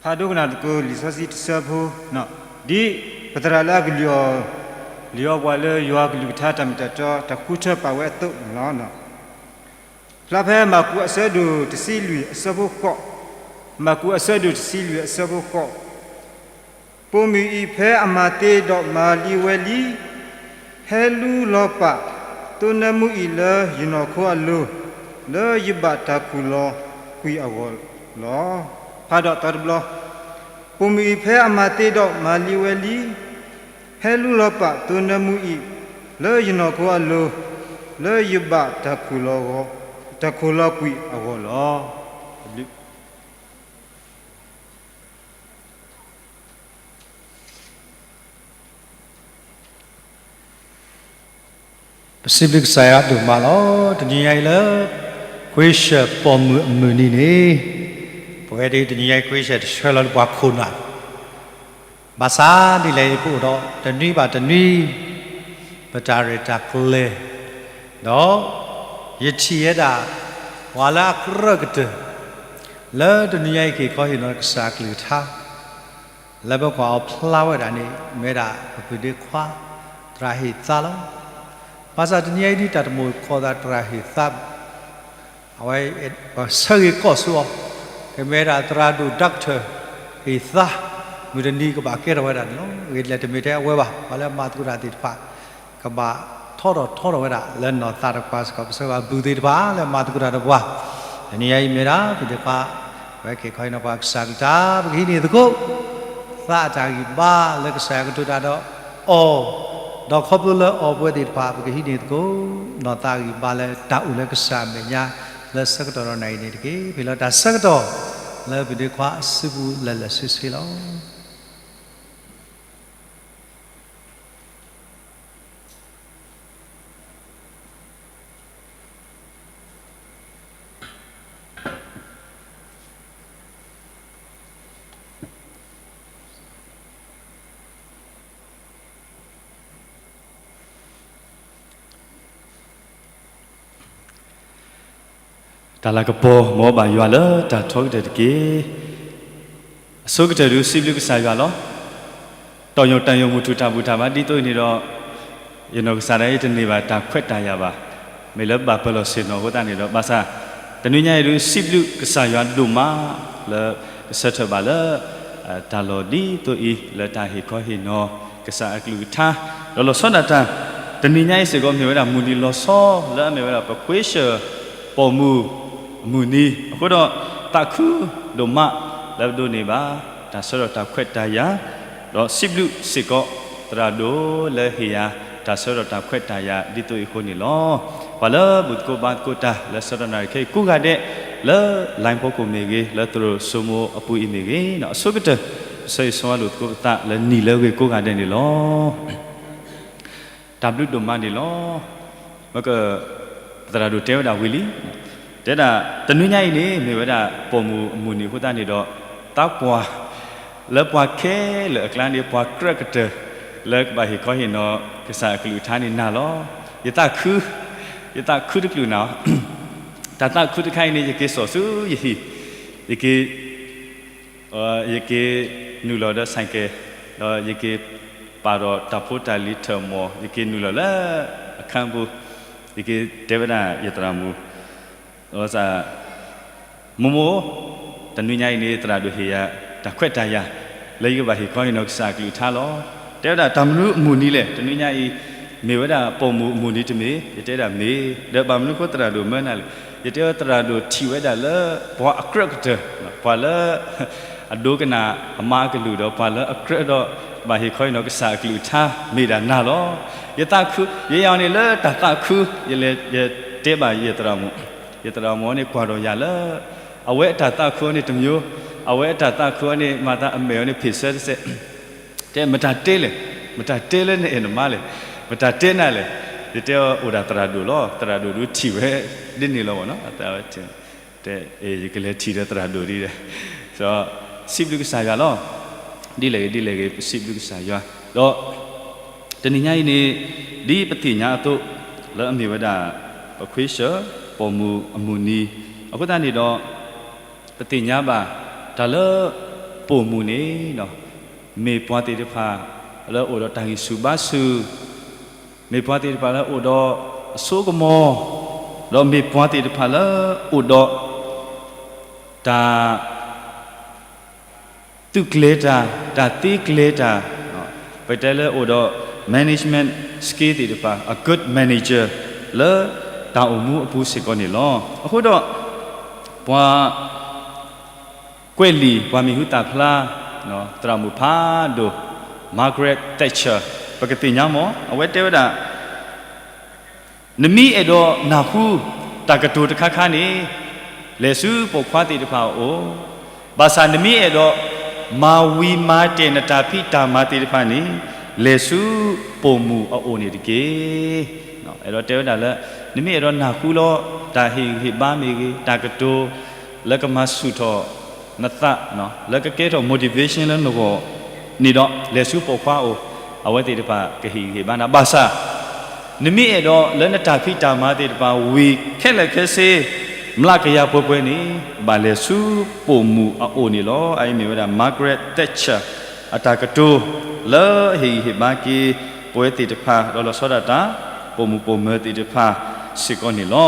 ဖးဒိကနၣ်သကိးလံာ်စီဆှံတဆၢဖိ, ဒ်ပသရၣ်လၢအကလုၢ်အီၣ် လုၢ်အီၣ်ပှၤလၢယွၤကလုၢ်ကထါတၢ်မ့ၢ်တၢ်တီ တၢ်ဃုထၢပာ်ဝဲအသိးန့ၣ်လီၤ. ဖျါဖဲမၢ်ကူးအဆၢဒိၣ်တဆံလွံၢ်အဆၢဖိဃိး မၢ်ကူးအဆၢဒိၣ်တဆံလွံၢ်အဆၢဖိဃိး, ပိာ်မုၣ်အံၤဖဲအမၤသ့ဒီးမၤလံဝဲလံ, ဟဲလူလီၤပာ်သိနၢမူအံၤလၢယနီၢ်ခိအလိၤ, လၢယဘၣ်တၢ်ခူၣ်လီၤကွံာ်အဂီၢ်လီၤ. ဖးဒီးသီတဘျီ, ပိာ်မုၣ်အံၤဖဲအမၤသ့ဒီးမၤလံဝဲလံ, ဟဲလူလီၤပာ်သိနၢမူအံၤ, လၢယနီၢ်ခိအလိၤ, လၢယဘၣ်တၢ်ခူၣ်လီၤ, တၢ်ခူၣ်လီၤကွံာ်အဂီၢ်လီၤ. ပစံးဘျုးကစၢ်ယွၤဒိၣ်မးလီၤ. တနံၤညါအံၤလၢ ခွ့ရှၢၣ်ပိာ်မုၣ်အမုၢ်နံၤန့ၣ်, ပဝဲဒၣ်တနံၤညါအံၤ ခွ့ရှၢၣ်တဆှၢလီၤလၢပှၤခိၣ်နၢ်, ဘၣ်ဆၣ်ဒ်လဲၣ်အံၤ ပအိၣ်ဒီးတနွံဘၣ်တနွံ ပတၢ်ရဲၣ်တၢ်ကျဲၤ, ဒီးယထံၣ်ဝဲဒၣ် ပှၤလၢအကြၢးကတၢၢ် လၢတနံၤညါအံၤ က့ၤခီဟ့ၣ်နီၤကစၢ်အကလုၢ်ကထါ လၢပကွၢ်အီၤဖျါဝဲဒၣ်န့ၣ် မ့ၢ်ဝဲဒၣ်ပပုၢ်ဒ့ခွါ သရၣ်ဟ့ၣ်သါလီၤ. ဘၣ်ဆၣ်တနံၤအံၤ ဒ်တၢ်တမိၣ်ခိးသးသရၣ်ဟ့ၣ်သါ အဝဲ ပဆၢဂ့ၤကီၢ်ဆူအီၤ, ကမ့ၢ်ဝဲဒၣ်သရၣ်ဒိၣ် Doctor ဟ့ၣ်သါ, မုၢ်တနံၤကဘၣ်ကဲထီၣ်ဝဲဒၣ်န့ၣ်လီၤ. ဂ့ၤဒ်လဲၣ်တမ့ၢ်ထဲအဝဲဘၣ်, ပှၤလၢအမၤသကိးတၢ်သ့ၣ်တဖၣ် ကဘၣ်ထီထီၣ်ထီထီၣ်ဝဲဒၣ်လၢနီၢ်သးတကပၤစ့ၢ်ကီး, ပဆၢဂ့ၤဘုၣ်သ့ၣ်တဖၣ်လၢအမၤသကိးတၢ်ဒီးပှၤ, တနံၤညါအံၤမ့ၢ်ဒၣ် ပပုၢ်ဒ့ခွါ ပဝဲက့ၤခီဟ့ၣ်နီၤပှၤကစၢ်အကလုၢ်ကထါ ပကဟံးန့ၢ်သကိး သးအတၢ်ဂံၢ်ဘါလၢကစၢ်ယွၤကတိၤတၢ်ဒီးအီၤ, ဒီးခီဖျိလၢအီၤပဝဲသ့ၣ်တဖၣ် ပကဟံးန့ၢ်သကိး နီၢ်သးဂံၢ်ဘါလၢတၢ်အိၣ်လၢကစၢ်အမဲာ်ညါ လၢဆၢကတီၢ်ဒီးနၣ်ရံၣ်န့ၣ်တက့ၢ်. ပဟ့ၣ်လီၤတၢ်ဆၢကတီၢ် လၢပပုၢ်ဒ့ခွါအစုပူၤလၢာ်လၢာ်ဆ့ဆ့လီၤ. တၢ်လၤကပီၤ မ်ဘၣ်ယွၤလၢတၢ်ထီကတၢၢ်တက့ၢ်. အဆိကတၢၢ်ဒုးစံးဘျုးကစၢ်ယွၤလီၤ. တီၢ်ယိၣ်တၢ်ယိၣ်မုၢ်ထူၣ်တၢ်ဘူၣ်တၢ်ဘါ ဒ်သိးအံၤန့ၣ်ဒီး ယနီၢ်ကစၢ်ဒၣ်အံၤတန့ၢ်ဘၣ်တၢ်ခွဲးတၢ်ယာ်ဘၣ်. မ့ၢ်လၢဘၣ်ပၢၢ်လီၤဆ့ၣ်နီၤအဃိသတးန့ၣ်ဒီး ဘၣ်ဆၣ် တနွံညါအံၤဒုးစံးဘျုးကစၢ်ယွၤဒိၣ်မး လၢကဆၢထၢၣ်ဘၣ်လၢ တၢ်လီၢ်ဒ်သိးအံၤ လၢတၢ်ဟ့ၣ်ခီဟ့ၣ်နီၤ ကစၢ်အကလုၢ်ကထါ ဒီးလီၤဆီဒၣ်တၢ် တနံၤညါအံၤစ့ၢ်ကီး မ့ၢ်ဝဲဒၣ်မုၢ်နံၤလီၤဆီ လၢအမ့ၢ်ဝဲဒၣ်ပခွ့ရှၢၣ်ပိာ်မုၣ်အမုၢ်နံၤ အဃိဒီး သးခုဒိၣ်မး လၢပဒိးန့ၢ်ဘၣ် တၢ်ဆၢထၢၣ်တၢ်ခွဲးတၢ်ယာ် ဒီးစံးဘျုးစ့ၢ်ကီး သရၣ်ဒိၣ်လၢဟ့ၣ်ယၤ တၢ်ဆၢထၢၣ်တၢ်ခွဲးတၢ်ယာ် ဒ်သိးအံၤအဃိန့ၣ်လီၤ. ပှၤလၢဘူၣ်သကိးဘါသကိးတၢ် လၢဆၢထၢၣ်နၣ်ရံၣ်ခဲအံၤကိးဂၤဒဲး လၢ line ဖီခိၣ်မ့ၢ်ဂ့ၤ လၢသရိာ်စိမိၤအပူၤအံၤမ့ၢ်ဂ့ၤ အဆိကတၢၢ် ပဆၢဂ့ၤဆၢဝါလိာ်သကိးပသးလၢနံၤလၢအဂ့ၤကိးဂၤဒဲးန့ၣ်လီၤ. တၢ်ဘျုးဒိၣ်မးန့ၣ်လီၤ. မ့ၢ်က သရၣ်ဒိၣ်တဲဝဲဒၣ်ဝံၤလံ, တဲဒၣ် တနွံညါအံၤန့ၣ် မ့ၢ်ဝဲဒၣ်ပိာ်မုၣ်အမုၢ်နံၤအဃိသတးန့ၣ်ဒီး သးပှၢ် လၢပှၤခဲလၢာ်အကျါန့ၣ် ပှၤကြၢးကတၢၢ် လၢကဘၣ်ဟ့ၣ်ခီဟ့ၣ်နီၤ ကစၢ်အကလုၢ်ကထါန့ၣ်နၤလီၤ. ယသးခု ယသးခုတချုးနၤ, တၢ်သးခုတခါအံၤန့ၣ် ယက့ၤစိာ်ဆူယဟံၣ်, ယက့ၤ ယက့ၤနုာ်လီၤဒီး ဆိုင်ကယ်, ဒီးယက့ၤပာ်ဒီးတၢ်ဖိတၢ်လံၤထၢၣ်မီၢ်, ယက့ၤနုာ်လီၤလၢအခန်းပူၤ, ယက့ၤတဲဝဲဒၣ်ယသရၣ်မုၣ်, ဒီး မိၢ်မိၢ်, တနွံညါအံၤန့ၣ် သရၣ်ဒိၣ်ဟ့ၣ်ယၤ တၢ်ခွဲးတၢ်ယာ် လၢယကဘၣ်ဟ့ၣ်ခီဟ့ၣ်နီၤကစၢ်အကလုၢ်ကထါလီၤ. တဲဝဲဒၣ်တၢ်မနုၤအမုၢ်နံၤလဲၣ်, တနွံညါအံၤ မ့ၢ်ဝဲဒၣ်ပိာ်မုၣ်အမုၢ်နံၤတမ့ၢ်, ယတဲဒၣ်မ့ၢ်, ဒီးဘၣ်မနုၤအဃိသရၣ်ဒိၣ်မၢနၤလဲၣ်, ယတဲဝဲသရၣ်ဒိၣ်ထံၣ်ဝဲဒၣ်လၢ ပှၤအကြၢးကတၢၢ်, ပှၤလၢ အဒိကနၣ်အမါအကလုၢ်ဒီး ပှၤလၢအကြၢးဒီး ဘၣ်ဟ့ၣ်ခီဟ့ၣ်နီၤကစၢ်အကလုၢ်ကထါ မ့ၢ်ဒၣ်နၤလီၤ. ယသးခု, ယဲယၤန့ၣ်လၢတၢ်သးခု, ယလဲၤယတဲဘၣ်ယသရၣ်မုၣ်, ယသရၣ်မုၣ်န့ၣ်ကွၢ်ဒီးယၤလၢ အဝဲအတၢ်သးခုအီၤန့ၣ်တမျိုး, အဝဲအတၢ်သးခုအီၤန့ၣ် မၤသးအမဲာ်အီၤန့ၣ် ဖ့ၣ်ဆၢတစဲး တဲမတၤတဲလဲၣ်, မတၤတဲလၢနအဲၣ်နမါလဲၣ်, မတၤတဲနၤလဲၣ်, ယတဲအီၤအိၣ်ဒၣ်သရၣ်ဒိၣ်လီၤ, သရၣ်ဒိၣ်ဒုးထံၣ်ဝဲ ဒ်န့ၣ်လီၤမ့ၢ်နီၤ, တဲ ယကလဲၤထံၣ်ဒီးသရၣ်ဒိၣ်ဒ်လဲၣ်, ဒီး စံးဘျုးကစၢ်ယွၤလီၤ. ဒ်လဲၣ်ဂ့ၤ ဒ်လဲၣ်ဂ့ၤ ပစံးဘျုးကစၢ်ယွၤ, ဒီး တနံၤညါအံၤန့ၣ် ဒ်ပသ့ၣ်ညါအသိး လၢအမ့ၢ်ဝဲဒၣ် ပခွ့ရှၢၣ်ပိာ်မုၣ်အမုၢ်နံၤ, အဃိသတးန့ၣ်ဒီး ပသ့ၣ်ညါဘၣ် တၢ်လၢပိာ်မုၣ်န့ၣ် မ့ၢ်ပှၤသ့ၣ်တဖၣ် လၢအိၣ်ဒီးတၢ်ဂံၢ်ဆူၣ်ဘါဆူၣ်, မ့ၢ်ပှၤသ့ၣ်တဖၣ်လၢအိၣ်ဒီးအစိကမီၤ, ဒီးမ့ၢ်ပှၤသ့ၣ်တဖၣ်လၢအိၣ်ဒီး တၢ် သုးကျဲၤတၢ်, တၢ်သ့ကျဲၤတၢ်, ပတဲလၢအိၣ်ဒီး management skill သ့ၣ်တဖၣ်, a good manager လၢတၢ်အိၣ်မူအပူၤစ့ၢ်ကီးန့ၣ်လီၤ. အဃိဒီး ပှၤကွဲးလံာ် ပှၤမံၤဟူသၣ်ဖျါ သရၣ်မုၣ်ဖးဒိၣ် Margaret Thatcher ပကသ့ၣ်ညါမး အဝဲတဲဝဲဒၣ် နမ့ၢ်အဲၣ်ဒိးနၢ်ဟူ တၢ်ကတိၤတခါခါန့ၣ် လဲၤဆူပိာ်ခွါသ့ၣ်တဖၣ်အအိၣ်, ဘၣ်ဆၣ်နမ့ၢ်အဲၣ်ဒိး မၤဝံၤမၤတဲာ်နတၢ်ဖံးတၢ်မၤသ့ၣ်တဖၣ်န့ၣ် လဲၤဆူပိာ်မုၣ်အအိၣ်န့ၣ်တက့ၢ်. အဲၣ်ဒိးတဲဝဲဒၣ်လၢ နမ့ၢ်အဲၣ်ဒိးနၢ်ဟူလီၤ တၢ်ဟ့ၣ်ဂံၢ်ဟ့ၣ်ဘါမ့ၢ်ဂ့ၤ, တၢ်ကတိၤ လၢကမၤဆူၣ်ထီၣ်နသး, လၢကကဲထီၣ် motivation လၢနဂီၢ်န့ၣ်ဒီး လဲၤဆူပိာ်ခွါအအိၣ်, အဝဲသ့ၣ်တဖၣ်ကဟ့ၣ်ဂံၢ်ဟ့ၣ်ဘါနၤ. ဘၣ်ဆၣ် နမ့ၢ်အဲၣ်ဒိးလၢနတၢ်ဖံးတၢ်မၤသ့ၣ်တဖၣ် ဝံၤခဲလၢာ်ခဲဆ့ မျးကယၤပှဲၤပှဲၤန့ၣ် ဘၣ်လဲၤဆူပိာ်မုၣ်အအိၣ်န့ၣ်လီၤ. အအံၤမ့ၢ်ဝဲဒၣ် Margaret Thatcher အတၢ်ကတိၤ လၢဟ့ၣ်ဂံၢ်ဟ့ၣ်ဘါက့ၤ ပဝဲသ့ၣ်တဖၣ် ဒီးလီၤဆီဒၣ်တၢ် ပိာ်မုၣ်ပိာ်မၢၤသ့ၣ်တဖၣ်စ့ၢ်ကီးန့ၣ်လီၤ.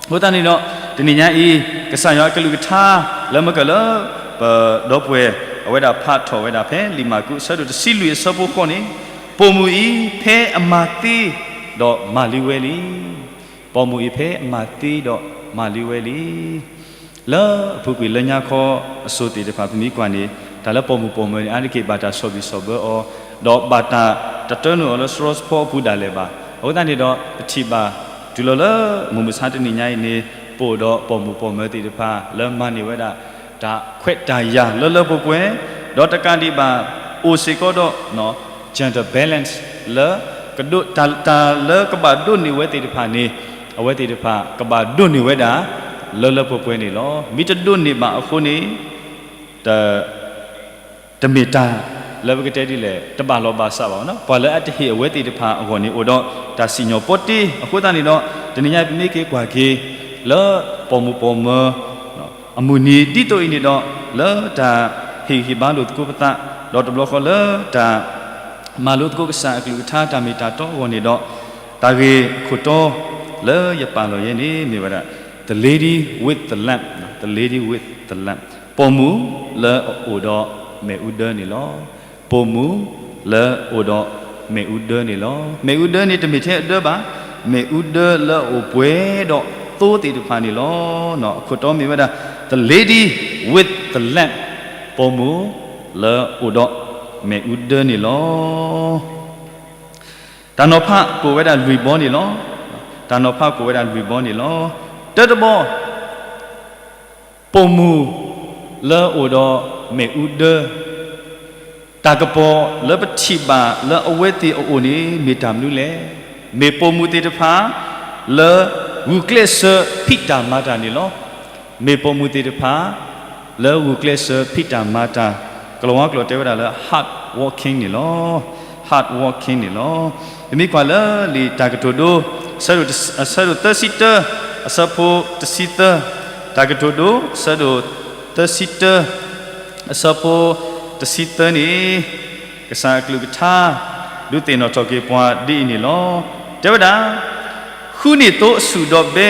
အဃိသတးန့ၣ်ဒီး တနံၤညါအံၤ ကစၢ်ယွၤအကလုၢ်ကထါ လၢမ့ၢ်ကလၢ ပဒီပုၢ်ဝဲၢ် အဝဲဒၣ်ဖးထီၣ်ဝဲဒၣ်ဖဲလံာ်မၢ်ကူး အဆၢဒိၣ်တဆံလွံၢ်အဆၢဖိဃိးန့ၣ်, ပိာ်မုၣ်အံၤ ဖဲအမၤသ့ဒီးမၤလံဝဲလံ. ပိာ်မုၣ်အံၤ ဖဲအမၤသ့ဒီးမၤလံဝဲလံ. လၢအပူၤကွံာ်လၢညါခီအစိၤသ့ၣ်တဖၣ် ပမ့ၢ်ကွၢ်န့ၣ် တၢ်လၢပိာ်မုၣ်ပိာ်မၢၤန့ၣ် အါတက့ၢ်ဘၣ်တၢ်ဆီၣ်ဘံၣ်ဆီၣ်ဘၢအီၤ, ဒီးဘၣ်တၢ်တတၢနုာ်အီၤလၢစရီစဖီအပူၤဒၣ်လဲာ်ဘၣ်. အဃိသတးန့ၣ်ဒီး ပထံၣ်ဘၣ် တုၤလီၤလၢမုၢ်မဆါတနံၤညါအံၤန့ၣ် ပအိၣ်ဒီးပိာ်မုၣ်ပိာ်မၢၤသ့ၣ်တဖၣ် လၢမၤန့ၢ်ဝဲဒၣ် တၢ်ခွဲးတၢ်ယာ်လၢလၢပှဲၤပှဲၤ, ဒီးတကးဒံးဘၣ် အိၣ်စ့ၢ်ကီးဒီး gender balance လၢ ကဒိးတၢ် တၢ်လၢကဘၣ်ဒိးန့ၢ်ဝဲသ့ၣ်တဖၣ်န့ၣ် အဝဲသ့ၣ်တဖၣ်ကဘၣ်ဒိးန့ၢ်ဝဲဒၣ် လၢလၢပှဲၤပှဲၤန့ၣ်လီၤ. မ့ၢ်တဒိးန့ၢ်ဘၣ်အဃိန့ၣ် တ တမ့ၢ်တၢ်လၢပကတဲဒ်လဲၣ် တဘၣ်လီၤဘၣ်စးဘၣ်. ပှၤလၢအတဟ့ၣ်အဝဲသ့ၣ်တဖၣ်အဂီၢ်န့ၣ် အိၣ်ဒီးတၢ်စံၣ်ညီၣ်ပီတ့ အဃိသတးန့ၣ်ဒီး တနံၤညါအံၤပမ့ၢ်က့ၤကွၢ်က့ၤ လၢပိာ်မုၣ်ပိာ်မၢၤ အမုၢ်နံၤဒ်သိးအံၤန့ၣ်ဒီး လၢတၢ်ဟ့ၣ်ဂံၢ်ဟ့ၣ်ဘါလိာ်သကိးပသး ဒီးတဘျီဃီလၢတၢ် မၤလိသကိးကစၢ်အကလုၢ်ကထါ တၢ်မ့ၢ်တၢ်တီအဂီၢ်န့ၣ်ဒီး တၢ်ဂ့ၢ်ခိၣ်တီလၢယပာ်လီၤယဲန့ၣ် မ့ၢ်ဝဲဒၣ် The Lady with the Lamb, The Lady with the Lamb, ပိာ်မုၣ်လၢအအိၣ်ဒီးမ့ၣ်အူဒၢန့ၣ်လီၤ. ပိာ်မုၣ်လၢအအိၣ်ဒီးမ့ၣ်အူဒၢန့ၣ်လီၤ. မ့ၣ်အူဒၢန့ၣ် တမ့ၢ်ထဲအဒၢဘၣ်, မ့ၣ်အူဒၢလၢအအိၣ်ပှဲၤဒီးသိသ့ၣ်တဖၣ်န့ၣ်လီၤ. အခိၣ်တီမ့ၢ်ဝဲဒၣ် The Lady with the Lamb, ပိာ်မုၣ်လၢအအိၣ်ဒီးမ့ၣ်အူဒၢန့ၣ်လီၤ. တၢ်နီၤဖးကအိၣ်ဝဲဒၣ်လွံၢ်ဘီန့ၣ်လီၤ. တၢ်နီၤဖးကအိၣ်ဝဲဒၣ်လွံၢ်ဘီန့ၣ်လီၤ. တၢတဘီ ပိာ်မုၣ်လၢအအိၣ်ဒီးမ့ၣ်အူဒၢ, တၢ်ကပီၤလၢပထံၣ်ဘၣ်လၢအဝဲသ့ၣ်အအိၣ်န့ၣ် မ့ၢ်တၢ်မနုၤလဲၣ်. မ့ၢ်ပိာ်မုၣ်သ့ၣ်တဖၣ် လၢဂုာ်ကျဲးစၢးဖံးတၢ်မၤတၢ်န့ၣ်လီၤ. မ့ၢ်ပိာ်မုၣ်သ့ၣ်တဖၣ် လၢဂုာ်ကျဲးစၢးဖံးတၢ်မၤတၢ်, ကလၤဝါကျိာ်တဲဝဲဒၣ်လၢ hard working န့ၣ်လီၤ. hard working န့ၣ်လီၤ. ပမ့ၢ်ကွၢ်လၢလံာ်တၢ်ကတိၤဒိ အဆၢဒိၣ်သၢဆံတၢ အဆၢဖိတဆံသၢ, တၢ်ကတိၤဒိ အဆၢဒိၣ်သၢဆံတၢ အဆၢဖိတဆံသၢန့ၣ် ကစၢ်အကလုၢ်ကထါ ဒုးသ့ၣ်နီၣ်ထီၣ်က့ၤပှၤဒ်အံၤန့ၣ်လီၤ. တဲဝဲဒၣ်, ဃုန့ၢ်သိအဆူၣ်ဒီးဘဲ,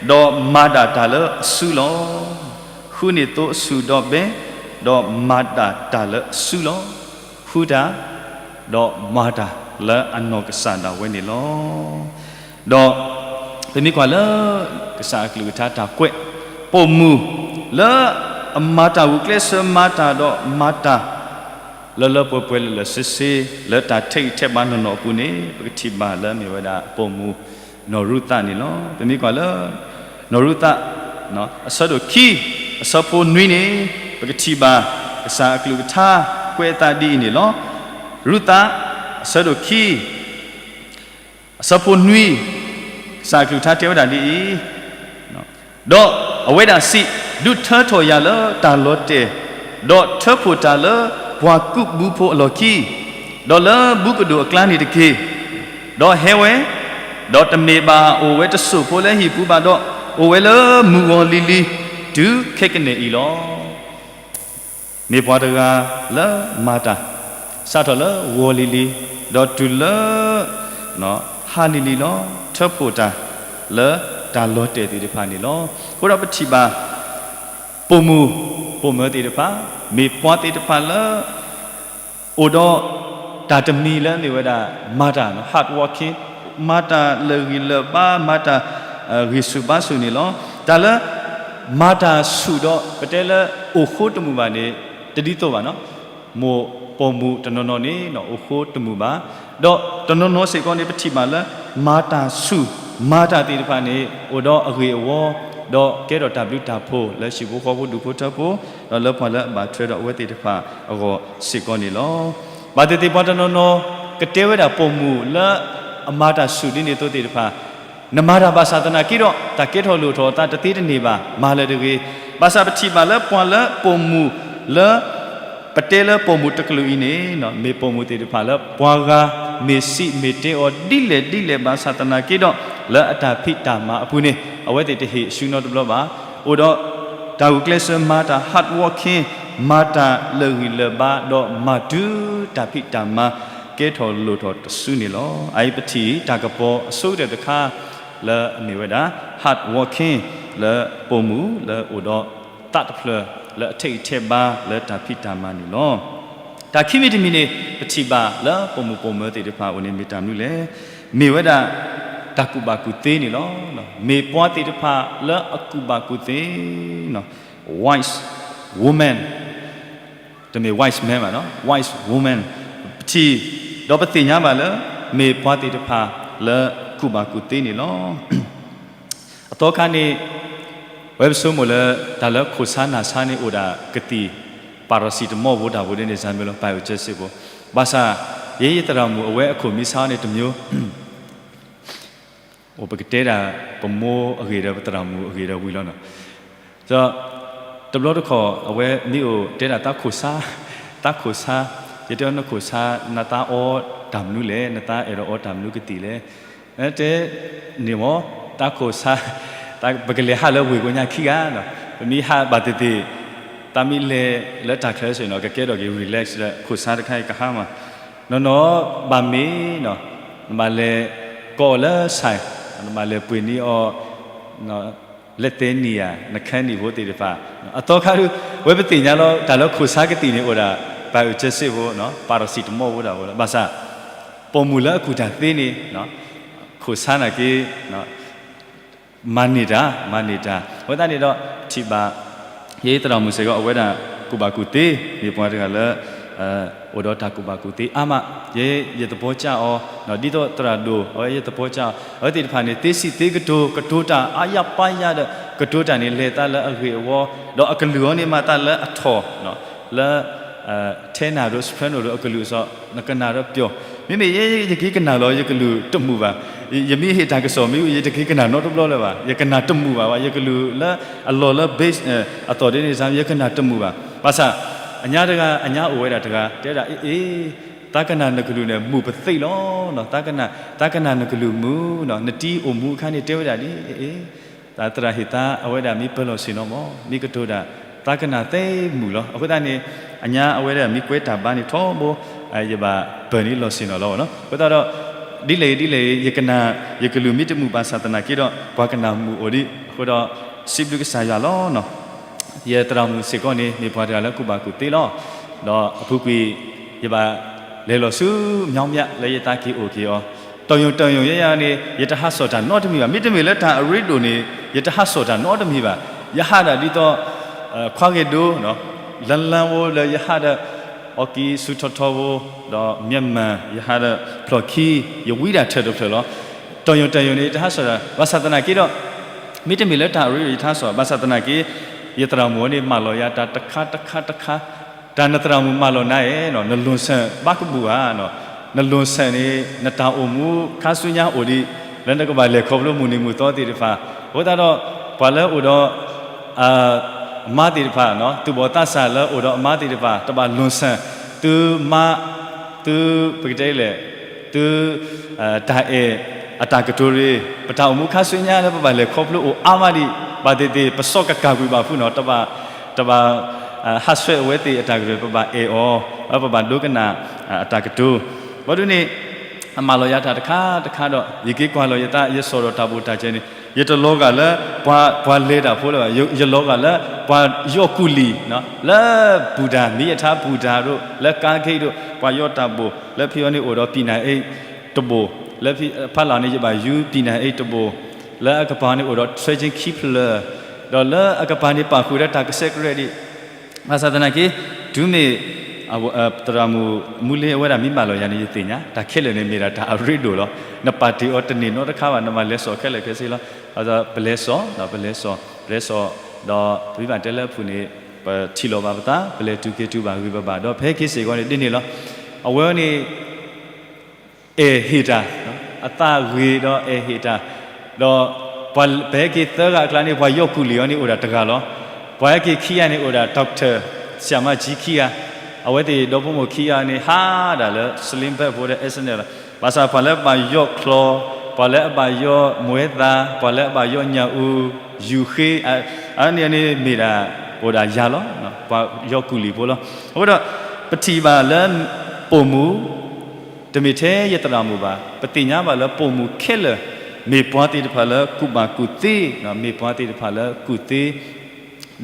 ဒီးမၤဒၣ်တၢ်လၢအစုလီၤ. ဃုန့ၢ်သိအဆူၣ်ဒီးဘဲ, ဒီးမၤဒၣ်တၢ်လၢအစုလီၤ. ဃုတၢ်, ဒီးမၤတၢ်လၢအနီၢ်ကစၢ်ဒၣ်ဝဲန့ၣ်လီၤ. ဒီးပမ့ၢ်ကွၢ်လၢ ကစၢ်အကလုၢ်ကထါတၢ်ကွဲး ပိာ်မုၣ်လၢအမၤတၢ် ဂုာ်ကျဲးစၢးမၤတၢ်ဒီးမၤတၢ် လၢလၢပှဲၤပှဲၤလၢာ်လၢာ်ဆ့ဆ့ လၢတၢ်ထဲးဂံၢ်ထဲးဘါနီၢ်နီၢ်အပူၤန့ၣ် ပကထံၣ်ဘၣ်လၢမ့ၢ်ဝဲဒၣ်ပိာ်မုၣ်နီၢ်ရူၤသးန့ၣ်လီၤ. ပမ့ၢ်ကွၢ်လၢ နီၢ်ရူၤသး အဆၢဒိၣ်ခံ အဆၢဖိနွံန့ၣ် ပကထံၣ်ဘၣ် ကစၢ်အကလုၢ်ကထါကွဲးအသးဒ်အံၤန့ၣ်လီၤ. ရူၤသး အဆၢဒိၣ်ခံ အဆၢဖိနွံ ကစၢ်အကလုၢ်ကထါတဲဝဲဒၣ်ဒ်အံၤ, ဒီးအဝဲဒၣ်စံး, ဒုးထၢထီၣ်ယၤလၢတၢ်လီၤတဲာ်, ဒီးထၢဖှိၣ်တၢ်လၢပှၤကူးဘုဖိအလီၢ်ခံ, ဒီးလၢဘုကဒိၣ်အကျါန့ၣ်တက့ၢ်. ဒီးဟဲဝဲ, ဒီးတမ့ၢ်ဘၣ်အိၣ်ဝဲတစိၢ်ဖိလၢဟံၣ်ပူၤဘၣ်ဒီး, အိၣ်ဝဲလၢမုၢ်ဂီၤလံၤလံၤ တုၤခဲကနံၣ်အံၤလီၤ. မ့ၢ်ပှၤတဂၤလၢမၤတၢ် စးထီၣ်လၢဂီၤလံၤလံၤ, ဒီးတုၤလၢ ဟါလံၤလံၤလီၤ. ထၢဖှိၣ်တၢ်လၢတၢ်လီၤတဲာ်သ့ၣ်တဖၣ်န့ၣ်လီၤ. အဃိဒီးပထံၣ်ဘၣ် ပိာ်မုၣ် ပိာ်မုၣ်သ့ၣ်တဖၣ်, မ့ၢ်ပှၤသ့ၣ်တဖၣ်လၢ အိၣ်ဒီးတၢ်တမံၤလၢအမ့ၢ်ဝဲဒၣ် မၤတၢ် hard working, မၤတၢ်လၢာ်ဂံၢ်လၢာ်ဘါ, မၤတၢ် ဂံၢ်ဆူၣ်ဘါဆူၣ်န့ၣ်လီၤ. တၢ်လၢ မၤတၢ်ဆူၣ်ဒီး ပတဲလၢအိၣ်ဃိတမုာ်ဘၣ်န့ၣ် တဒ်သိးဘၣ်နီၤ. မိၢ်ပိာ်မုၣ်တနီၤနီၤန့ၣ် အိၣ်ဃိတမုာ်ဘၣ်, ဒီးတနီၤနီၤစ့ၢ်ကီးန့ၣ် ပထံၣ်ဘၣ်လၢ မၤတၢ်ဆူၣ် မၤတၢ်သ့ၣ်တဖၣ်န့ၣ် အိၣ်ဒီးအဂ့ၢ်အဝီ, ဒီးကဲထီၣ်တၢ်ဘျုးတၢ်ဖှိၣ်လၢ ဟံၣ်ဖိဃီဖိဒူၣ်ဖိထၢဖိ, ဒီးလၢပှၤလၢအဘၣ်ထွဲဒီးအဝဲသ့ၣ်တဖၣ်အဂီၢ်စ့ၢ်ကီးန့ၣ်လီၤ. ဘၣ်သ့ၣ်သ့ၣ်ပှၤတနီၤနီၤ ကတဲဝဲဒၣ်ပိာ်မုၣ်လၢအမၤတၢ်ဆူၣ်ဒ်န့ၣ်အသိးသ့ၣ်တဖၣ်, နမၤတၢ်ဘၣ်ဆၣ်သနာ်က့ဒီး တၢ်ကဲထီၣ်လိၣ်ထီၣ်အသးတသ့တန့ၢ်ဘၣ်, မၤလၢၤတဂ့ၤ. ဘၣ်ဆၣ်ပထံၣ်ဘၣ်လၢပှၤလၢပိာ်မုၣ်လၢ ပတဲလၢပိာ်မုၣ်တကလုာ်အံၤန့ၣ် မ့ၢ်ပိာ်မုၣ်သ့ၣ်တဖၣ်လၢပှၤဂၤ မ့ၢ်စံးမ့ၢ်တဲအီၤဒ်လဲၣ်ဒ်လဲၣ်ဘၣ်ဆၣ်သနာ်က့ဒီး လၢအတၢ်ဖံးတၢ်မၤအပူၤန့ၣ် အဝဲသ့ၣ်တဟ့ၣ်အစုနီတဘျီဘၣ်. အိၣ်ဒီး တၢ်ဂုာ်ကျဲးစၢးမၤတၢ် hard working, မၤတၢ်လၢာ်ဂံၢ်လၢာ်ဘါ ဒီးမၤတုၤတၢ်ဖံးတၢ်မၤ ကဲထီၣ်လိၣ်ထီၣ်တစုန့ၣ်လီၤ. အအံၤပထံၣ်တၢ်ကပီၤအဆိကတၢၢ်တခါ လၢအမ့ၢ်ဝဲဒၣ် hard working လၢပိာ်မုၣ်လၢအိၣ်ဒီးသးတဖျၢၣ်လၢအထဲးဂံၢ်ထဲးဘါလၢတၢ်ဖံးတၢ်မၤန့ၣ်လီၤ. တၢ်ခံမံၤတမံၤန့ၣ် ပထံၣ်ဘၣ်လၢပိာ်မုၣ်ပိာ်မၢၤသ့ၣ်တဖၣ်အအိၣ်န့ၣ်မ့ၢ်တၢ်မနုၤလဲၣ်. မ့ၢ်ဝဲဒၣ် တၢ်ကူၣ်ဘၣ်ကူၣ်သ့န့ၣ်လီၤ. မ့ၢ်ပှၤသ့ၣ်တဖၣ်လၢအကူၣ်ဘၣ်ကူၣ်သ့ wise woman, တမ့ၢ် wise man ဘၣ်နီၤ, wise woman, ပထံၣ် ဒီးပသ့ၣ်ညါဘၣ်လၢ မ့ၢ်ပှၤသ့ၣ်တဖၣ်လၢကူၣ်ဘၣ်ကူၣ်သ့န့ၣ်လီၤ. အသီခါန့ၣ် ဝဲပဆိကမိၣ်လၢ တၢ်လၢခိၣ်ဆါနၢ်ဆါန့ၣ်အိၣ်ဒၣ်ကသံၣ် paracetamol ဖိတၢ်ဖိဒ်န့ၣ် စၢ်မ့ၢ်လီၤ ပာ်အုးကၠဲစ့ဖိ, ဘၣ်ဆၣ် ယဲယသရၣ်မုၣ်အဝဲအခိၣ်မံဆါန့ၣ်တမျိုး အိၣ်ပကတဲဒၣ် ပမိၢ်အဂ့ၢ်ဒီးပသရၣ်မုၣ်အဂ့ၢ်ဒီးဝံၤလီၤနီၤ. ဒီး တဘျီတခီၣ် အဝဲမ့ၢ်အိၣ်တဲဒၣ်သးခိၣ်ဆါ, သးခိၣ်ဆါ, ယတဲအီၤနခိၣ်ဆါ နသးအီတၢ်မနုၤလဲၣ်, နသးအဲၣ်ဒိးအီတၢ်မနုၤကသံၣ်လဲၣ်. တဲန့ၣ်မ့ၢ် သးခိၣ်ဆါ, ပကလဲၤဟးလၢဝ့ၢ်ကိညါခံဂၤနီၤ, ပမ့ၢ်ဟးဘၣ်သ့ၣ်သ့ၣ် သးမ့ၢ်လဲၤလၢတၢ်ချၢစ့ၢ်နီၤ ကကဲထီၣ်က့ၤ relax ဒီး ခိၣ်ဆါတခါအံၤကဟါမး, နီၢ်နီၢ်ဘၣ်မ့ၢ်နီၤ, နဘၣ်လဲၤကိးအီၤလၢ ဆိုင်, နဘၣ်လဲၤပှ့ၤန့ၢ်အီၤ လဲၤသ့န့ၢ်ဧါ နခဲန့ၢ်ဖိသ့ၣ်တဖၣ်, အသီခါဒုး ဝဲပသ့ၣ်ညါလီၤ တၢ်လၢခိၣ်ဆါကသံၣ်န့ၣ်အိၣ်ဒၣ် ပာ်အုးကၠဲစ့ဖိနီၤ, paracetamol ဖိတၢ်ဖိလီၤ, ဘၣ်ဆၣ် ပိာ်မုၣ်လၢအကူၣ်တၢ်သ့န့ၣ် ခိၣ်ဆါနာ်က့ မၤန့ၢ်တၢ် မၤန့ၢ်တၢ်, အဃိသတးန့ၣ်ဒီး ထံၣ်ဘၣ် ယဲယသရၣ်မုၣ်စ့ၢ်ကီး အဝဲဒၣ်ကူၣ်ဘၣ်ကူၣ်သ့ မ့ၢ်ပှၤတဂၤလၢ အိၣ်ဒီးတၢ်ကူၣ်ဘၣ်ကူၣ်သ့အါမး, ယဲယသပှၢ်ကၠၢ်အီၤ, ဒ်သိးသရၣ်ဒိၣ် အဝဲယသပှၢ်ကၠၢ်အီၤ, အဝဲသ့ၣ်တဖၣ်န့ၣ် သ့စံးသ့ကတိၤ ကတိၤတၢ်အါယါပါယါဒီး ကတိၤတၢ်န့ၣ် လဲၤသးလၢအဂ့ၢ်အဝီ, ဒီးအကလုၢ်အီၤန့ၣ်မၤသးလၢအထီၣ် လၢ ထဲနၤဒီး soprano ဒီးအကလုၢ်အစီး နကနၣ်ဒီးပျီၤ, မ့မ့ၢ်ယဲယက့ၤကနၣ်လီၤ ယကလုၢ်တမုာ်ဘၣ်, ယမ့ၢ်ဟ့ၣ်တၢ်ကစီၣ်မ့ၢ် ယတက့ၤကနၣ်နီတဘျီလၢၤဘၣ်, ယကနၣ်တမုာ်ဘၣ်ဘၣ်, ယကလုၢ်လၢအလီၢ်လၢ bass အသီၣ်ဒ်န့ၣ် ယကနၣ်တမုာ်ဘၣ်, ဘၣ်ဆၣ် အညါတဂၤ အညါအိၣ်ဝဲဒၣ်တဂၤ တဲဒၣ်အ့ၣ်အ့ၣ် သးကနၣ်နကလုၢ်န့ၣ် မုာ်ပသ့ၣ်လီၤ, သးကနၣ် သးကနၣ်နကလုၢ်မုာ်, နတံၤအိၣ်မူအခါန့ၣ် တဲဝဲဒၣ်ဒ်အ့ၣ်အ့ၣ် သရၣ်ဟ့ၣ်သးအဝဲဒၣ်မ့ၢ်ပၢၤလီၢ်ဆ့ၣ်နီၤမး မ့ၢ်ကတိၤတၢ် သးကနၣ်သ့မုာ်လီၤ. အဃိသတးန့ၣ် အညါအဝဲဒၣ်မ့ၢ်ကွဲးတၢ်ဘါန့ၣ်ထီဘိ ယဘၣ်ပၢၤန့ၢ်လီၢ်ဆ့ၣ်နီၤလီၤနီၤ. အဃိသတးဒီး ဒ်လဲၣ်ဂ့ၤဒ်လဲၣ်ဂ့ၤ ယကနၣ် ယကလုၢ်မ့ၢ်တမုာ်ဘၣ်ဆၣ်သနာ်က့ဒီး ပှၤကနၣ်မုာ်အိၣ်ဒံး အဃိဒီး စံးဘျုးကစၢ်ယွၤလီၤနီၤ. ယသရၣ်မုၣ်စ့ၢ်ကီးန့ၣ် မ့ၢ်ပှၤတဂၤလၢကူၣ်ဘၣ်ကူၣ်သ့လီၤ. ဒီးအပူၤကွံာ် ယဘၣ်လဲၤလီၤဆူ မြောင်းမြ လၢယသးက့ၤအိၣ်က့ၤအီၤ တီၢ်ယိၣ်တီၢ်ယိၣ်ယဲယၤန့ၣ် ယတဟးစီၣ်တၢ်နီတမံၤဘၣ်. မ့တမ့ၢ်လၢတၢ်အရ့ဒိၣ်န့ၣ် ယတဟးစီၣ်တၢ်နီတမံၤဘၣ်. ယဟးဒၣ်ဒ်သိး ခွါဂ့ၤဒိ လၢလၢဖိလၢယဟးဒီး အီကံဆူထီထီဖိ ဒီး မျဲမၢ် ယဟးဒီးဖျီၣ်ခံ ယဝံဒၣ်ထၢၣ်တဖျၢၣ်လီၤ. တီၢ်ယိၣ်တီၢ်ယိၣ်န့ၣ် ယတဟးစီၣ်တၢ် ဘၣ်ဆၣ်သနာ်က့ဒီး မ့တမ့ၢ်လၢတၢ်အရ့ဒိၣ်ယတဟးစီၣ် ဘၣ်ဆၣ်သနာ်က့ ယသရၣ်မုၣ်န့ၣ် မၢလီၤယၤတၢ်တခါတခါတခါ တၢ်နသရၣ်မုၣ်မၢလီၤနၤအဲၣ် နလွန်ဆန်ဘၣ်ကဘူၣ်ဧါ, နလွန်ဆန်န့ၣ် နတၢ်အိၣ်မူခါဆူညါအိၣ်ဒံး လၢနကဘၣ်လဲၤခီဖျိမုၢ်နံၤမုၢ်သီသ့ၣ်တဖၣ်. အဃိသတးဒီး ပှၤလၢအိၣ်ဒီး အမါသ့ၣ်တဖၣ် သူၣ်ဘီၣ်သးစၢ်လၢအိၣ်ဒီးအမါသ့ၣ်တဖၣ် တဘၣ်လွန်ဆန် သုမါ သု ပကတဲလဲၣ် သု တၢ်အဲၣ်အတၢ်ကတိၤရ့ၣ် ပတၢ်အိၣ်မူခါဆူညါလၢပဘၣ်လဲၤခီဖျိအိၣ်အါမးဒံး ဘၣ်သ့ၣ်သ့ၣ် ပစီၣ်ကကၢ်ကွံာ်ဘၣ်ဖုးနီၤ တဘၣ် တဘၣ် ဟးဆှဲးအဝဲသ့ၣ်အတၢ်ကတိၤ ပဘၣ်အဲၣ်အီၤ ပဘၣ်ဒိကနၣ်အတၢ်ကတိၤ. ဘၣ်ဒုးန့ၣ် အမၢလီၤယၤတၢ်တခါတခါဒီး ယက့ၤကွၢ်လီၤယသး ယစီၣ်ဒီးတၢ်ဘိၣ်တၢ်စဲန့ၣ် ယတလီၤဂာ်လၢ ပှၤလဲၤတၢ်ဖိလၢၤဘၣ်, ယလီၤဂာ်လၢ ပှၤယီၢ်ကူၣ်လံၤ လၢပူၤတၢ် မ့ၢ်ယထါပူၤတၢ်ဒိၣ် လၢကါခ့ဒိၣ် ပှၤယီၢ်တၢ်ဘိၣ် လၢဖံအီၤန့ၣ်အိၣ်ဒီး ပံၣ်နၢ်အ့တဘိၣ်, လၢဖံဖးလၢ်န့ၣ် ယဘၣ်ယူၤပံၣ်နၢ်အ့တဘိၣ်, လၢအကပၤန့ၣ်အိၣ်ဒီး ဆွဲကၠ့ခံဖျၢၣ်, ဒီးလၢအကပၤန့ၣ်ပာ်ဃုာ်ဒီးတၢ်ကစဲးကရဲးဒံး ဘၣ်ဆၣ်သနာ်က့ တုၤမ့ၢ် သရၣ်မုၣ်မူလ့အဝဲဒၣ်မ့ၢ်မၢလီၤယၤန့ၣ် ယသ့ၣ်ညါ တၢ်ခဲလၢာ်န့ၣ်မ့ၢ်ဒၣ်တၢ်အရ့ဒိၣ်လီၤ. နပာ်တ့ၢ်အီၤတန့ၢ်နီတခါဘၣ်, နမၤလဲၤစိာ်ခဲလၢာ်ခဲဆ့လီၤ. ပလဲၤစိာ် ပလဲၤစိာ် ပလဲၤစိာ်, ဒီးပမ့ၢ်ဘၣ်တဲလၢအပူၤန့ၣ် ပထံၣ်လိာ်ဘၣ်ပသး, ပလဲၤတုၤက့ၤတုၤဘၣ်ဂ့ၤဘၣ်ဘၣ်, ဒီးဖဲက့ၤစ့ၢ်ကီးန့ၣ် ဒ်န့ၣ်လီၤ. အဝဲန့ၣ် အဲၣ်ဟ့ၣ်တၢ်, အသးဂ့ၤဒီးအဲၣ်ဟ့ၣ်တၢ်, ဒီးပှၤပဟဲက့ၤသၢဂၤအကျါန့ၣ် ပှၤယီၢ်ကူၣ်လံၤအီၤန့ၣ်အိၣ်ဒၣ်တဂၤလီၤ. ပှၤဟဲက့ၤခံဂၤန့ၣ်အိၣ်ဒၣ် doctor ဆရာမကြီး ခံဂၤ, အဝဲသ့ၣ်ဒီဖိမိၢ်ခံဂၤန့ၣ် ဟးဒၣ်လၢ sling bag ဖိဒီး အဲစနဲလီၤ. ဘၣ်ဆၣ်ပှၤလၢအဘၣ်ယီၢ်ချီ, ပှၤလၢအဘၣ်ယီၢ်မွဲသး, ပှၤလၢအဘၣ်ယီၢ်ညၣ်အူ, ယူၤဃ့, အန့ၣ်န့ၣ်မ့ၢ်ဒၣ် အိၣ်ဒၣ်ယၤလီၤ. ပှၤယီၢ်ကူၣ်လံၤဖိလီၤ. အဃိဒီး ပထံၣ်ဘၣ်လၢ ပိာ်မုၣ် တမ့ၢ်ထဲယသရၣ်မုၣ်ဘၣ်, ပသ့ၣ်ညါဘၣ်လၢပိာ်မုၣ်ခဲလၢာ် မ့ၢ်ပှၤသ့ၣ်တဖၣ်လၢကူၣ်ဘၣ်ကူၣ်သ့, မ့ၢ်ပှၤသ့ၣ်တဖၣ်လၢကူၣ်သ့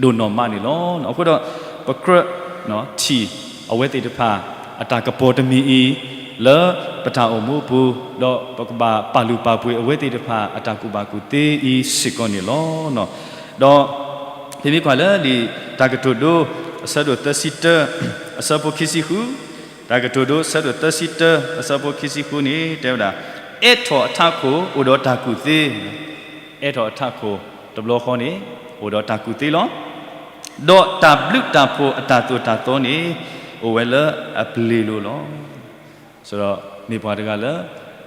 ဒိၣ်နီၢ်မးန့ၣ်လီၤ. အဃိဒီး ပကြၢးထံၣ်အဝဲသ့ၣ်တဖၣ် အတၢ်ကပီၤတမံၤအံၤ လၢပတၢ်အိၣ်မူအပူၤ, ဒီးပကဘၣ်ပာ်လုၢ်ပာ်ပှ့ၤအဝဲသ့ၣ်တဖၣ်အတၢ်ကူၣ်ဘၣ်ကူၣ်သ့အံၤစ့ၢ်ကီးန့ၣ်လီၤ. ဒီး ပမ့ၢ်ကွၢ်လၢလံာ်တၢ်ကတိၤဒိ အဆၢဒိၣ်သၢဆံတၢ အဆၢဖိခံဆံဃု, တၢ်ကတိၤဒိ အဆၢဒိၣ်သၢဆံတၢ အဆၢဖိခံဆံဃုန့ၣ် တဲဝဲဒၣ်, အဲၣ်ထီၣ်အထးခိၣ်အိၣ်ဒီးတၢ်ကူၣ်သ့, အဲၣ်ထီၣ်အထးခိၣ်တဘျီဃီန့ၣ် အိၣ်ဒီးတၢ်ကူၣ်သ့လီၤ. ဒီးတၢ်ဘျုးတၢ်ဖှိၣ်အတၢ်သိၣ်တၢ်သီန့ၣ် အိၣ်ဝဲလၢအပျ့ၤလိၤလီၤ. ဆိုတော့ မ့ၢ်ပှၤတဂၤလၢ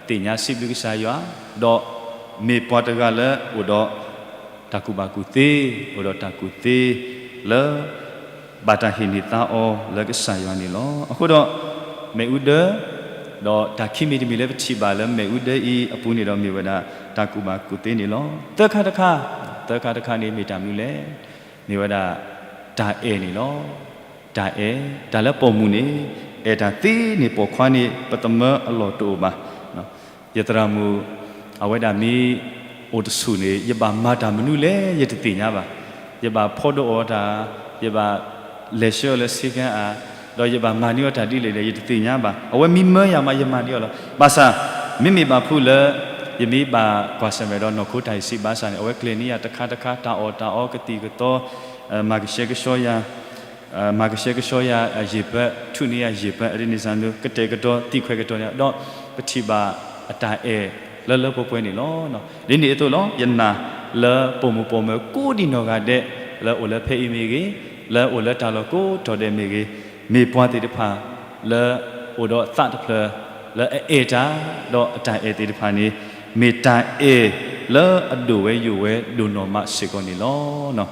သ့ၣ်ညါစံးဘျုးကစၢ်ယွၤ, ဒီးမ့ၢ်ပှၤတဂၤလၢအိၣ်ဒီး တၢ်ကူၣ်ဘၣ်ကူၣ်သ့, အိၣ်ဒီးတၢ်ကူၣ်သ့လၢ ဘၣ်တၢ်ဟ့ၣ်န့ၢ်သါအီၤလၢကစၢ်ယွၤန့ၣ်လီၤ. အဃိဒီး မ့ၣ်အူဒၢ ဒီးတၢ်ခံမံၤတမံၤလၢပထံၣ်ဘၣ်လၢမ့ၣ်အူဒၢအံၤအပူၤန့ၣ်ဒီးမ့ၢ်ဝဲဒၣ် တၢ်ကူၣ်ဘၣ်ကူၣ်သ့န့ၣ်လီၤ. သၢခါတခါ, သၢခါတခါန့ၣ်မ့ၢ်တၢ်မနုၤလဲၣ်. မ့ၢ်ဝဲဒၣ် တၢ်အဲၣ်န့ၣ်လီၤ. တၢ်အဲၣ်, တၢ်လၢပိာ်မုၣ်န့ၣ် အဲၣ်တၢ်သ့န့ၣ်ပိာ်ခွါန့ၣ် ပသမၢအလီၢ်တအိၣ်ဘၣ်. ယသရၣ်မုၣ် အဝဲဒၣ်မ့ၢ်အိၣ်တဆူၣ်န့ၣ် ယဘၣ်မၤတၢ်မနုၤလဲၣ် ယတသ့ၣ်ညါဘၣ်. ယဘၣ်ဖီဒိၣ်အီၤတၢ်, ယဘၣ်လဲၤဆှၢအီၤလၢ ဆေးခန်း ဧါ, ဒီးယဘၣ်မၤန့ၢ်အီၤတၢ်ဒ်လဲၣ်ဒီး ယတသ့ၣ်ညါဘၣ်. အဝဲမ့ၢ်မၢယၤမး ယမၤန့ၢ်အီၤလီၤ. ဘၣ်ဆၣ် မ့မ့ၢ်ဘၣ်ဖုးလၢ ယမ့ၢ်ဘၣ်ကွၢ်ဆၢၣ်မဲာ်ဒီးနီၢ်ခိတၢ်အံၤစံးဘၣ်ဆၣ်န့ၣ် အဝဲကျဲၤန့ၢ်ယၤတခါတခါ တၢ်အီၣ်တၢ်အီ ကသံၣ်ကသီ မၤကဆှဲကဆှီယၤ, မၤကဆှဲကဆှီယၤ ရေပက်, ထုးန့ၢ်ယၤရေပက်, အဒ်န့ၣ်စ့ၢ်န့ၣ် ကတဲာ်ကတီၤ သံၣ်ခွဲးကတီၤန့ၣ် ဒီးပထံၣ်ဘၣ်အတၢ်အဲၣ်လၢလၢပှဲၤပှဲၤန့ၣ်လီၤ. ဒ်န့ၣ်အသိးလီၤ ယနာ်လၢပိာ်မုၣ်ပိာ်မၢၤကိးဒံနီၢ်ဂၤဒဲး လၢအိၣ်လၢဖဲအံၤမ့ၢ်ဂ့ၤ, လၢအိၣ်လၢတၢ်လီၢ်ကိးတီၤဒဲးမ့ၢ်ဂ့ၤ, မ့ၢ်ပှၤသ့ၣ်တဖၣ်လၢအိၣ်ဒီးသးတဖျၢၣ် လၢအအဲၣ်တၢ်, ဒီးအတၢ်အဲၣ်သ့ၣ်တဖၣ်န့ၣ် မ့ၢ်တၢ်အဲၣ်လၢအဒိၣ်ဝဲယိာ်ဝဲဒိၣ်နီၢ်မးစ့ၢ်ကီးန့ၣ်လီၤ.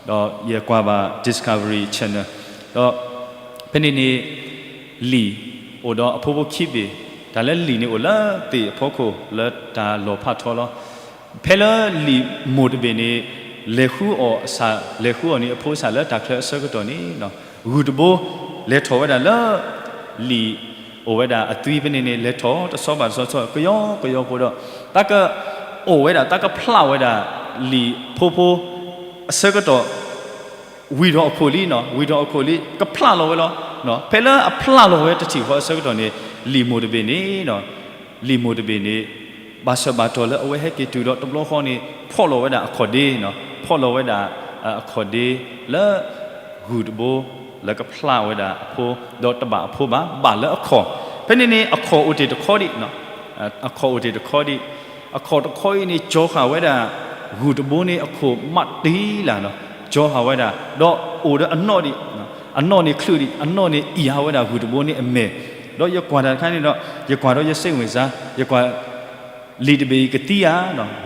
ဒီးယကွၢ်ဘၣ် Discovery Channel ဒီး ဖဲန့ၣ်န့ၣ် လံာ်အိၣ်ဒီးအဖိဖိခံဘ့ၣ်, တၢ်လၢလံာ်န့ၣ်အိၣ်လၢသ့ၣ်အဖီခိၣ်လၢတၢ်လီၢ်ဖးထီလီၤ. ဖဲလၢလံာ်မိၢ်တဘ့ၣ်န့ၣ် လဲၤဃုအီၣ်အဆၣ်, လဲၤဃုအီၣ်န့ၢ်အဖိအဆၣ်လၢတၢ်ချၢအဆၢကတီၢ်န့ၣ် ဂုၢ်တဘိ လဲၤထီၣ်ဝဲဒၣ်လၢ လံာ်အိၣ်ဝဲဒၣ်အသွံဖဲန့ၣ်န့ၣ် လဲၤထီၣ်တဆီဘၣ်တဆီဆီ ကယီကယီဖိဒီး တၢ်ကအိၣ်ဝဲဒၣ် တၢ်ကဖျးဝဲဒၣ်လံာ်ဖိဖိ အဆၢကတီၢ် ဝံၤထီၣ်အခိၣ်လံနီၤ, ဝံၤထီၣ်အခိၣ်လံ ကဖျးလီၤဝဲလီၤ. ဖဲလၢအဖျးလီၤဝဲတထံၣ်ဃီအဆၢကတီၢ်န့ၣ် လံာ်မိၢ်တဘ့ၣ်န့ၣ်နီၤ, လံာ်မိၢ်တဘ့ၣ်န့ၣ် ဘၣ်ဆၢဘၣ်တီၢ်လၢအဝဲဟဲက့ၤတုၤဒီးတဘျီဃီန့ၣ် ဖီၣ်လီၤဝဲဒၣ်အခီၣ်ဒ့နီၤ, ဖီၣ်လီၤဝဲဒၣ်အခီၣ်ဒ့လၢ ဂုၢ်တဘိ လၢကဖျးဝဲဒၣ်အဖိ ဒီးတဘၣ်အဖိဘၣ် ဘၣ်လၢအခီၣ်. ဖဲန့ၣ်န့ၣ် အခီၣ်အိၣ်တ့ၢ်တခီဒံး, အခီၣ်အိၣ်တ့ၢ်တခီဒံး, အခီၣ်တခီအံၤန့ၣ် ကၠီဃာ်ဝဲဒၣ် ဂုၢ်တဘိန့ၣ်အခိၣ်မးတံၢ်လၢ်နီၤ, ကၠီဃာ်ဝဲဒၣ် ဒီးအိၣ်ဒီးအနီၣ်ဒံး, အနီၣ်န့ၣ်ချုးဒံး, အနီၣ်န့ၣ်အံၣ်ဟးဝဲဒၣ်ဂုၢ်တဘိန့ၣ်အမဲာ်, ဒီးယကွၢ်တၢ်တခါန့ၣ်ဒီး ယကွၢ်ဒီးယစ့ၣ်ဝင်စါ, ယကွၢ် လံာ်တဘ့ၣ်အံၤကသံဧါ,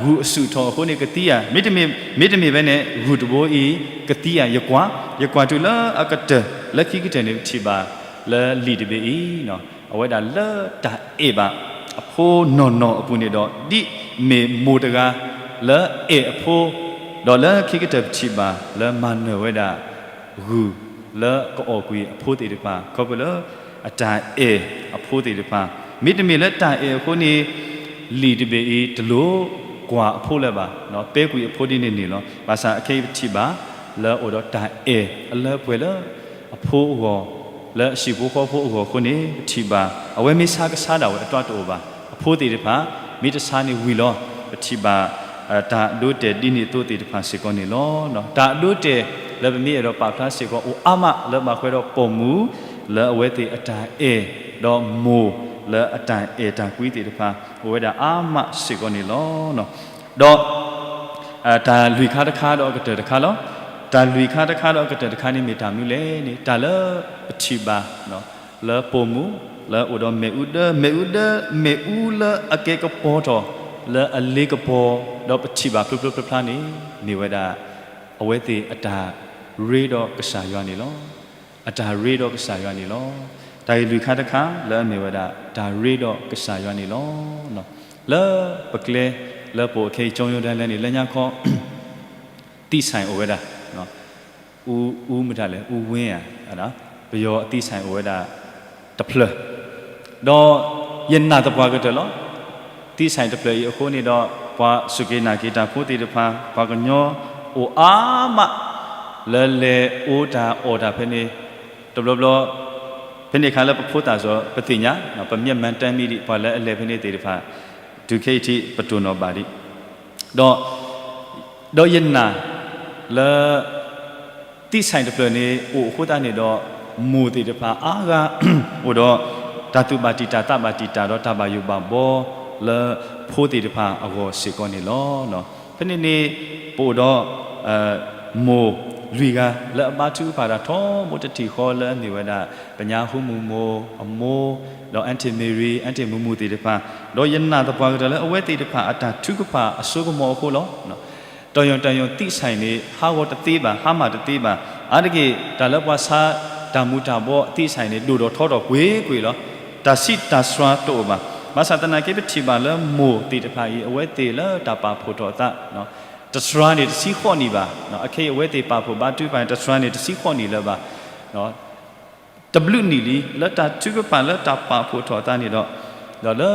ဂုၢ်အဆူၣ်ထီၣ်အဃိန့ၣ်ကသံဧါ, မ့တမ့ၢ်, မ့တမ့ၢ်ဖဲန့ၣ် ဂုၢ်တဘိအံၤကသံဧါ, ယကွၢ်, ယကွၢ်တုၤလၢအကတၢၢ် လၢခံကတၢၢ်န့ၣ် ပထံၣ်ဘၣ်လၢလံာ်တဘ့ၣ်အံၤ အဝဲဒၣ်လၢတၢ်အဲၣ်ဘၣ်အဖိနီၢ်နီၢ်အပူၤန့ၣ်ဒီး ဒ်မ့ၢ်မိၢ်တဂၤလၢအဲၣ်အဖိ, ဒီးလၢခံကတၢၢ်ပထံၣ်ဘၣ်လၢမၤနၢၤဝဲဒၣ် ဂုၢ်လၢကအီၣ်ကွံာ်အဖိသ့ၣ်တဖၣ် ခီဖျိလၢအတၢ်အဲၣ်အဖိသ့ၣ်တဖၣ်, မ့တမ့ၢ်လၢတၢ်အဲၣ်အဃိန့ၣ် လံာ်တဘ့ၣ်အံၤတလိၣ် ကွၢ်အဖိလၢၤဘၣ်, ပဲကွံာ်အဖိဒ်န့ၣ်န့ၣ်လီၤ. ဘၣ်ဆၣ်အခဲအံၤပထံၣ်ဘၣ် လၢအအိၣ်ဒီးတၢ်အဲၣ်အလၢပှဲၤလၢ အဖိအဂီၢ်, လၢအဟံၣ်ဖိဃီဖိအဂီၢ်အဃိန့ၣ် ပထံၣ်ဘၣ် အဝဲမ့ၢ်ဆါကဆါဒၣ်ဝဲအတၢ်တအိၣ်ဘၣ်. အဖိသ့ၣ်တဖၣ် မ့ၢ်တဆါန့ၣ်ဝံၤလီၤ. ပထံၣ်ဘၣ် တၢ်အဒိအတဲာ်ဒ်န့ၣ်အသိးသ့ၣ်တဖၣ်စ့ၢ်ကီးန့ၣ်လီၤ. တၢ်အဒိအတဲာ်လၢပမ့ၢ်အဲၣ်ဒိးပာ်ဖျါစ့ၢ်ကီးအိၣ်အါမးလၢဘၣ်ဃးဒီးပိာ်မုၣ် လၢအဝဲသ့ၣ်အတၢ်အဲၣ်, ဒီးမိၢ်လၢအတၢ်အဲၣ်တၢ်ကွံသ့ၣ်တဖၣ် အိၣ်ဝဲဒၣ်အါမးစ့ၢ်ကီးန့ၣ်လီၤ. ဒီး တၢ်လွံၢ်ခါတခါဒီးအကတၢၢ်တခါလီၤ. တၢ်လွံၢ်ခါတခါဒီးအကတၢၢ်တခါန့ၣ်မ့ၢ်တၢ်မနုၤလဲၣ်န့ၣ် တၢ်လၢပထံၣ်ဘၣ် လၢပိာ်မုၣ် လၢအိၣ်ဒီးမ့ၣ်အူဒၢ, မ့ၣ်အူဒၢ, မ့ၣ်အူလၢအကဲကပီၤထီၣ် လၢအလ့ကပီၤ, ဒီးပထံၣ်ဘၣ်ဖျိဖျိဖျါဖျါန့ၣ် မ့ၢ်ဝဲဒၣ် အဝဲသ့ၣ်အတၢ်ရ့ဒီးကစၢ်ယွၤန့ၣ်လီၤ. အတၢ်ရ့ဒီးကစၢ်ယွၤန့ၣ်လီၤ. တၢ်ဂ့ၢ်လွံၢ်ခါတခါလၢအမ့ၢ်ဝဲဒၣ် တၢ်ရ့ဒီးကစၢ်ယွၤန့ၣ်လီၤ. လၢပကျဲ လၢပအိၣ်ခဲအံၤ ကၠီယိၤဒၣ်လဲၣ်န့ၣ် လၢညါခီ သံၣ်ဆိုင်အိၣ်ဝဲဒၣ် အူ အူမတၤလဲၣ် အူဝ့ဧါ, ပယီၤအသံၣ်ဆိုင်အိၣ်ဝဲဒၣ် တဖျၢၣ်, ဒီးယနာ်သပှၢ်ကတၢၢ်လီၤ. သံၣ်ဆိုင်တဖျၢၣ်အံၤအဃိန့ၣ်ဒီး ပှၤစူၢ်က့ၤနာ်က့ၤတၢ်ဖိသ့ၣ်တဖၣ် ပှၤကညီအိၣ်အါမး လၢလဲၤအိၣ်တၢ်အီၣ်တၢ်ဖဲန့ၣ် တဘျီဘျီ ဖဲန့ၣ်အခါလၢပဖိသၣ်စီၤ ပသ့ၣ်ညါ ပမျၢၢ်မၤတၢ်မံၤဒံး ပှၤလၢအလဲၤဖဲန့ၣ်သ့ၣ်တဖၣ် တုၤခဲအံၤထံးပတိၢ်နီၣ်ဘၣ်ဒံး ဒီး ဒီးယနာ်လၢ သံၣ်ဆိုင်တဖျၢၣ်န့ၣ် အိၣ်အဃိသတးန့ၣ်ဒီး မိၢ်သ့ၣ်တဖၣ်အါဂၤ အိၣ်ဒီး တၢ်သူၣ်ဘၣ်တံာ်တာ်သးဘၣ်တံာ်တာ်ဒီးတၢ်ဘၣ်ယိၣ်ဘၣ်ဘှီလၢဖိသ့ၣ်တဖၣ်အဂီၢ်စ့ၢ်ကီးန့ၣ်လီၤ. ဖဲန့ၣ်န့ၣ် ပအိၣ်ဒီး မိၢ်လွံၢ်ဂၤလၢအဘါထုကဖၣ်တၢ်ထီဘိတထံၣ်ဃီလၢအမ့ၢ်ဝဲဒၣ် ပညါဟူမူၢ်မိၢ်အမိၢ် ဒီး Aunty Mary, Aunty မူးမူးသ့ၣ်တဖၣ်, ဒီးယနာ်သပှၢ်ကတၢၢ်လၢအဝဲသ့ၣ်တဖၣ် အတၢ်ထုကဖၣ်အစိကမီၤအဃိလီၤ. တၢ်ယွၤတၢ်ယွၤသံၣ်ဆိုင်န့ၣ် ဟးဂီၤတသ့ဘၣ်, ဟါမၢ်တသ့ဘၣ်. အါတက့ၢ် တၢ်လၢပှၤဆါတၢ်မူၤတၢ်ဘှီးသံၣ်ဆိုင်န့ၣ် ဒိၣ်ထီၣ်ထီထီၣ်ကွ့ၢ်ကွ့ၢ်လီၤ. တၢ်ဆံးတၢ်စှၤတအိၣ်ဘၣ်. ဘၣ်ဆၣ်သနာ်က့ ပထံၣ်ဘၣ်လၢမိၢ်သ့ၣ်တဖၣ်အံၤ အဝဲသ့ၣ်လၢတၢ်ပာ်ဖှိၣ်ထီၣ်အသး တစှၤန့ၣ်တဆံဃိးနံၣ်ဘၣ်. အခဲအံၤအဝဲသ့ၣ်ပာ်ဖှိၣ်ဘါထုကဖၣ်န့ၣ် တစှၤန့ၣ်တဆံဃိးနံၣ်လၢၤဘၣ်. တဘျုးနံၣ်လံ လၢတၢ်ထုကဖၣ်လၢတၢ်ပာ်ဖှိၣ်ထီၣ်အသးန့ၣ်ဒီး ဒီးလၢ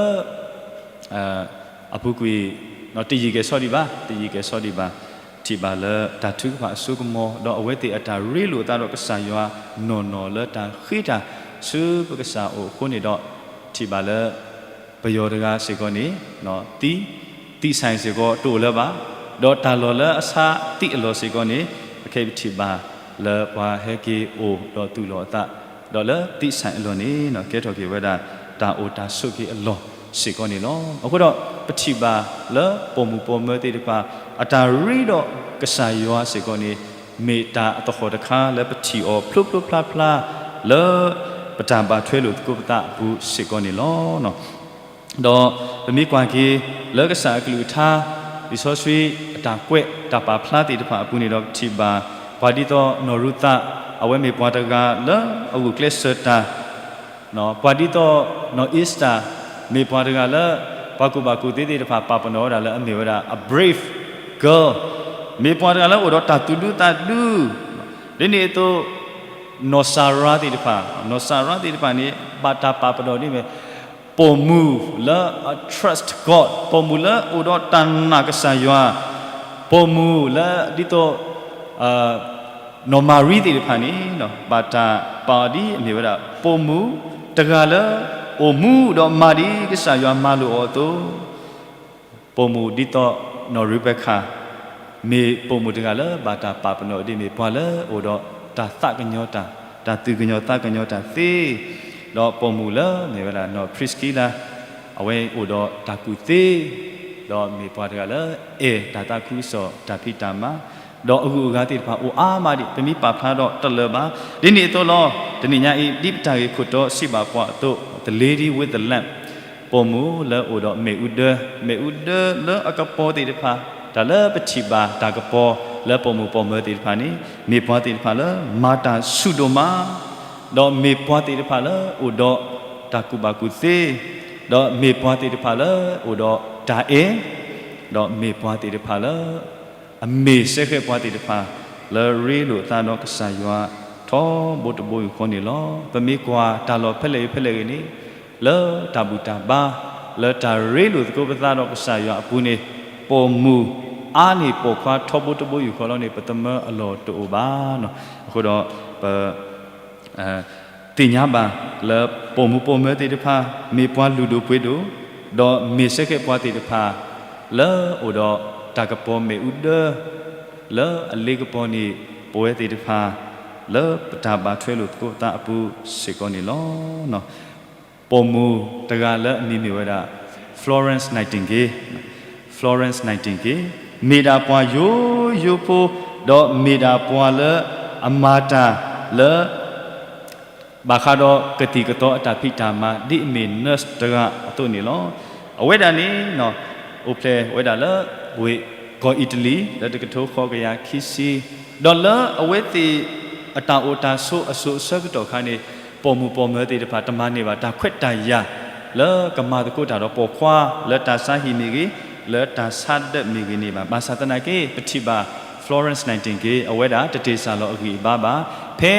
အပူၤကွံာ် တယံာ်ကဲၤဆီဒံးဘၣ်, တယံာ်ကဲၤဆီဒံးဘၣ်, ထံၣ်ဘၣ်လၢတၢ်ထုကဖၣ်အစိကမီၤ ဒီးအဝဲသ့ၣ်အတၢ်ရ့လိာ်အသးဒီးကစၢ်ယွၤနီၢ်နီၢ်လၢတၢ်ဃ့တၢ်ဆူပကစၢ်အိၣ်အဃိန့ၣ်ဒီး ထံၣ်ဘၣ်လၢ ပယီၤတဂၤစ့ၢ်ကီးန့ၣ် သံ သံဆိုင်စ့ၢ်ကီးတအိၣ်လၢၤဘၣ်, ဒီးတၢ်လီၢ်လၢအဆါသံအလီၢ်စ့ၢ်ကီးန့ၣ် ပခဲအံၤပထံၣ်ဘၣ်လၢပှၤဟဲက့ၤအိၣ်ဒီးသူၣ်လီၤအသး ဒီးလၢသံဆိုင်အလီၢ်န့ၣ် ကဲထီၣ်က့ၤဝဲဒၣ် တၢ်အိၣ်တၢ်ဆိးက့ၤအလီၢ်စ့ၢ်ကီးန့ၣ်လီၤ. အဃိဒီး ပထံၣ်ဘၣ်လၢပိာ်မုၣ်ပိာ်မၢၤသ့ၣ်တဖၣ် အတၢ်ရ့ဒီးကစၢ်ယွၤစ့ၢ်ကီးန့ၣ် မ့ၢ်တၢ်အသဟီၣ်တခါလၢပထံၣ်အီၤဖျိဖျိဖျါဖျါ လၢပတၢ်ဘၣ်ထွဲလိာ်သကိးပသးအပူၤစ့ၢ်ကီးန့ၣ်လီၤ. ဒီးပမ့ၢ်ကွၢ်က့ၤလၢကစၢ်အကလုၢ်ကထါ လံာ်စီဆှံအတၢ်ကွဲးတၢ်ပာ်ဖျါသ့ၣ်တဖၣ်အပူၤန့ၣ်ဒီး ပထံၣ်ဘၣ် ပှၤဒ်သိးနီၢ်ရူၤသး အဝဲမ့ၢ်ပှၤတဂၤလၢအဂုာ်ကျဲးစၢးတၢ် ပှၤဒ်သိးနီၢ်အ့စတၢ် မ့ၢ်ပှၤတဂၤလၢ ပှၤကူၣ်ဘၣ်ကူၣ်သ့သ့ၣ်တဖၣ်ပာ်ပနီၣ်ဝဲဒၣ်လၢအမ့ၢ်ဝဲဒၣ် a brave girl မ့ၢ်ပှၤတဂၤလၢအိၣ်ဒီးတၢ်သူၣ်ဒူသးဒူ ဒ်န့ၣ်အသိး နီၢ်စၤရါသ့ၣ်တဖၣ် နီၢ်စၤရါသ့ၣ်တဖၣ်န့ၣ် ဘၣ်တၢ်ပာ်ပနီၣ်ဒ်မ့ၢ် ပိာ်မုၣ်လၢအ trust God ပိာ်မုၣ်လၢအိၣ်ဒီးတၢ်နာ်ကစၢ်ယွၤ ပိာ်မုၣ်လၢဒ်သိး နီၢ်မၤရံသ့ၣ်တဖၣ်န့ၣ် ဘၣ်တၢ်ပာ်အီၤဒ်အမ့ၢ်ဝဲဒၣ် ပိာ်မုၣ်တဂၤလၢ အိၣ်မူဒီးမၤဒ်ကစၢ်ယွၤမၤလိာ်အီၤအသိး ပိာ်မုၣ်ဒ်သိးနီၢ်ရူၤဘဲခါ မ့ၢ်ပိာ်မုၣ်တဂၤလၢဘၣ်တၢ်ပာ်ပနီၣ်ဒ်မ့ၢ်ပှၤလၢအိၣ်ဒီးတၢ်သးကညီၤတၢ် တၢ်သူၣ်ကညီၤသးကညီၤတၢ်သ့, ဒီးပိာ်မုၣ်လၢမ့ၢ်ဝဲဒၣ်နီၢ်ဖရံးစကံလါ အဝဲအိၣ်ဒီးတၢ်ကူၣ်သ့, ဒီးမ့ၢ်ပှၤတဂၤလၢအဲၣ်တၢ်သးခုကစီၣ်တၢ်ဖံးတၢ်မၤ, ဒီးအဂုၤအဂၤသ့ၣ်တဖၣ်အိၣ်အါမးဒံး ပမ့ၢ်ပာ်ဖျါဒီးတလၢာ်ဘၣ်. ဒ်န့ၣ်အသိးလီၤ တနံၤညါအံၤ ဒ်ပတၢ်ဂ့ၢ်ခိၣ်တီစံးဘၣ်ပှၤအသိး The Lady with the Lamb ပိာ်မုၣ်လၢအိၣ်ဒီးမ့ၣ်အူဒၢ, မ့ၣ်အူဒၢလၢအကပီၤသ့ၣ်တဖၣ်, တၢ်လၢပထံၣ်ဘၣ်တၢ်ကပီၤလၢပိာ်မုၣ်ပိာ်မၢၤသ့ၣ်တဖၣ်န့ၣ် မ့ၢ်ပှၤသ့ၣ်တဖၣ်လၢမၤတၢ်ဆူၣ်ဒိၣ်မး, ဒီးမ့ၢ်ပှၤသ့ၣ်တဖၣ်လၢအိၣ်ဒီးတၢ်ကူၣ်ဘၣ်ကူၣ်သ့, ဒီးမ့ၢ်ပှၤသ့ၣ်တဖၣ်လၢအိၣ်ဒီးတၢ်အဲၣ်, ဒီးမ့ၢ်ပှၤသ့ၣ်တဖၣ်လၢ အမ့ၢ်စဲဃဲပှၤသ့ၣ်တဖၣ် လၢရ့လိာ်သးဒီးကစၢ်ယွၤ ထီဘိတဘိယူၢ်ဃီန့ၣ်လီၤ. ပမ့ၢ်ကွၢ်တၢ်လီၢ်ဖဲလဲၣ်ဂ့ၤဖဲလဲၣ်ဂ့ၤန့ၣ် လၢတၢ်ဘူၣ်တၢ်ဘါ လၢတၢ်ရ့လိာ်သကိးပသးဒီးကစၢ်ယွၤအပူၤန့ၣ် ပိာ်မုၣ်အါန့ၢ်ပိာ်ခွါထီဘိတဘိယူၢ်ဃီလီၤန့ၣ် ပသမၢအလီၢ်တအိၣ်ဘၣ်. အဃိဒီး ပ သ့ၣ်ညါဘၣ်လၢပိာ်မုၣ်ပိာ်မၢၤသ့ၣ်တဖၣ် မ့ၢ်ပှၤလုၢ်ဒိၣ်ပှ့ၤဒိၣ်, ဒီးမ့ၢ်စ့ၢ်ကီးပှၤသ့ၣ်တဖၣ် လၢအိၣ်ဒီးတၢ်ကပီၤမ့ၣ်အူဒၢ လၢအလ့ကပီၤန့ၣ် ပဝဲသ့ၣ်တဖၣ် လၢပတၢ်ဘၣ်ထွဲလိာ်သကိးသးအပူၤစ့ၢ်ကီးန့ၣ်လီၤ. ပိာ်မုၣ်တဂၤလၢအမံၤမ့ၢ်ဝဲဒၣ် Florence Nightingale, Florence Nightingale မ့ၢ်ဒၣ်ပှၤယိယိဖိ, ဒီးမ့ၢ်ဒၣ်ပှၤလၢအမၤတၢ်လၢ ဘၣ်ဃးဒီးကသံၣ်ကသီအတၢ်ဖံးတၢ်မၤ ဒ်အမ့ၢ် nurse တဂၤအသိးန့ၣ်လီၤ. အဝဲဒၣ်န့ၣ် အိၣ်ဖျဲၣ်ဝဲဒၣ်လၢဝ့ၢ်ကီၢ်အံၣ်တလံၤ လၢတကထိဃိးကယၤခံဆံ, ဒီးလၢအဝဲသ့ၣ်အတၢ်အိၣ်တၢ်ဆိးအစိၤအဆၢကတီၢ်ခါန့ၣ် ပိာ်မုၣ်ပိာ်မၢၤသ့ၣ်တဖၣ် တမၤန့ၢ်ဘၣ်တၢ်ခွဲးတၢ်ယာ် လၢကမၤသကိးတၢ်ဒီးပိာ်ခွါ လၢတၢ်ဆါဟံၣ်မ့ၢ်ဂ့ၤ, လၢတၢ်ဆါဒၢးမ့ၢ်ဂ့ၤန့ၣ်ဘၣ်. ဘၣ်ဆၣ်သနာ်က့ ပထံၣ်ဘၣ် Florence Nightingale အဝဲဒၣ်တတ့ၢ်စၢ်လီၤအဂံၢ်အဘါဘၣ်. ဖဲ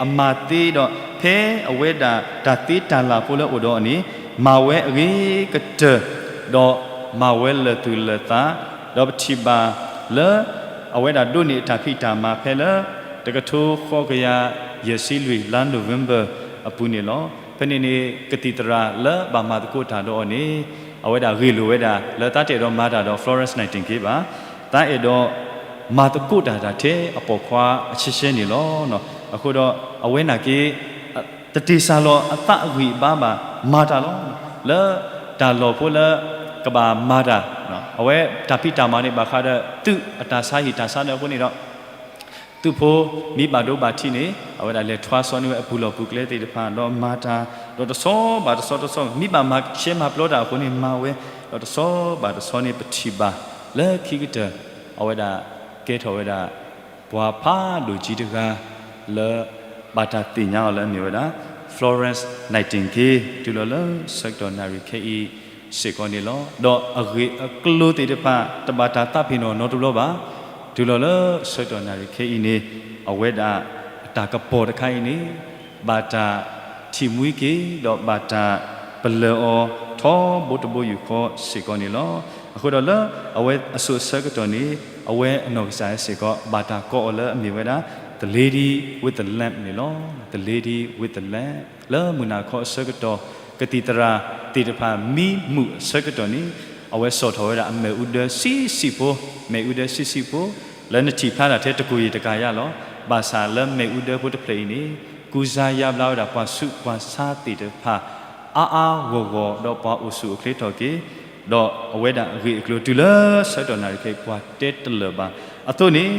အမၤသ့ဒီး ဖဲအဝဲဒၣ်တၢ်သ့တၢ်လၢ်ဖိလၢအိၣ်ဒီးအီၤန့ၣ် မၤဝဲအဂ့ၤကတၢၢ်, ဒီးမၤဝဲလၢာ်သူၣ်လၢာ်သး, ဒီးပထံၣ်ဘၣ်လၢ အဝဲဒၣ်ဒိးန့ၢ်အတၢ်ဖံးတၢ်မၤဖဲလၢ တကထိဃိးကယၤယဲၢ်ဆံလွံၢ် လါ November အပူၤန့ၣ်လီၤ. ဖဲန့ၣ်န့ၣ် ကသံၣ်သရၣ်လၢဘၣ်မၤသကိးတၢ်ဒီးအီၤန့ၣ် အဝဲဒၣ်ဂ့ၢ်လိာ်ဝဲဒၣ် လၢသးတအဲၣ်ဒိးမၤတၢ်ဒီး Florence Nightingale ဘၣ်, သးအဲၣ်ဒိးမၤသကိးတၢ်တၢ်ထဲအပိာ်ခွါအဆှဲဆှဲန့ၣ်လီၤ. အဃိဒီးအဝဲနာ်က့ တတ့ၢ်စၢ်လီၤအသးအဂံၢ်အဘါဘၣ်, မၤတၢ်လီၤ. လၢတၢ်လီၢ်ဖိလၢကဘၣ်မၤတၢ်, အဝဲတၢ်ဖံးတၢ်မၤန့ၣ် ဘၣ်ဃးဒီးသုးအတၢ်ဆါဟံၣ်တၢ်ဆါဒၢးအဃိန့ၣ်ဒီး သုးဖိမ့ၢ်ဘၣ်ဒိဘၣ်ထံးန့ၣ် အဝဲဒၣ်လဲၤထွါဆီန့ၢ်ဝဲအပူၤလီၢ်ပူၤကျဲသ့ၣ်တဖၣ် ဒီးမၤတၢ်, ဒီးတဆီဘၣ်တဆီတဆီ မ့ၢ်ဘၣ်မၤဆဲးမၤပျီတၢ်အဃိန့ၣ် မၤဝဲ, ဒီးတဆီဘၣ်တဆီန့ၣ် ပထံၣ်ဘၣ်လၢခံကတၢၢ် အဝဲဒၣ်ကဲထီၣ်ဝဲဒၣ် ပှၤဖးဒိၣ်ကၠံတဂၤ လၢဘၣ်တၢ်သ့ၣ်ညါအီၤလၢအမ့ၢ်ဝဲဒၣ် Florence Nightingale တုၤလီၤလၢဆၢကတီၢ်နၣ်ရံၣ်ခဲအံၤစ့ၢ်ကီးန့ၣ်လီၤ. ဒီးအဂ့ၢ်အကျိၤသ့ၣ်တဖၣ် တဘၣ်တၢ်သးပ့ၤနီၣ်နီတဘျီဘၣ်. တုၤလီၤလၢဆၢကတီၢ်နၣ်ရံၣ်ခဲအံၤန့ၣ် အဝဲဒၣ်အတၢ်ကပီၤတခါအံၤန့ၣ် ဘၣ်တၢ်ထံၣ်မှံက့ၤ ဒီးဘၣ်တၢ်ပလၢၢ်အီၤထီဘိတဘိယူၢ်ဃီစ့ၢ်ကီးန့ၣ်လီၤ. အဃိဒီးလၢအဝဲအစိၤအဆၢကတီၢ်န့ၣ် အဝဲအနီၢ်ကစၢ်စ့ၢ်ကီး ဘၣ်တၢ်ကိးအီၤလၢအမ့ၢ်ဝဲဒၣ် The Lady with the Lamb န့ၣ်လီၤ. The Lady with the Lamb လၢမုၢ်နၤခီအဆၢကတီၢ် ကသံၣ်သရၣ်သ့ၣ်တဖၣ်မံမုာ်အဆၢကတီၢ်န့ၣ် အဝဲစိာ်ထီၣ်ဝဲဒၣ်အမ့ၣ်အူဒၢဆံးဆံးဖိ, မ့ၣ်အူဒၢဆံးဆံးဖိ လၢနထံၣ်ဖျါတၢ်ထဲတကိၢ်ယံာ်တကယၤလီၤ. ဘၣ်ဆၣ်လၢမ့ၣ်အူဒၢဖိတဖျၢၣ်အံၤန့ၣ် ကူစါယါဘျါဝဲဒၣ်ပှၤဆူးပှၤဆါသ့ၣ်တဖၣ် အါအါဂီၢ်ဂီၢ် ဒီးပှၤအိၣ်ဆူၣ်အိၣ်ချ့ထီၣ်က့ၤ, ဒီးအဝဲဒၣ်အဂ့ၢ်အကျိၤတုၤလၢဆၢကတီၢ်နၣ်ရံၣ်ခဲအံၤ ပှၤတဲတလၢာ်ဘၣ်. အသိးန့ၣ်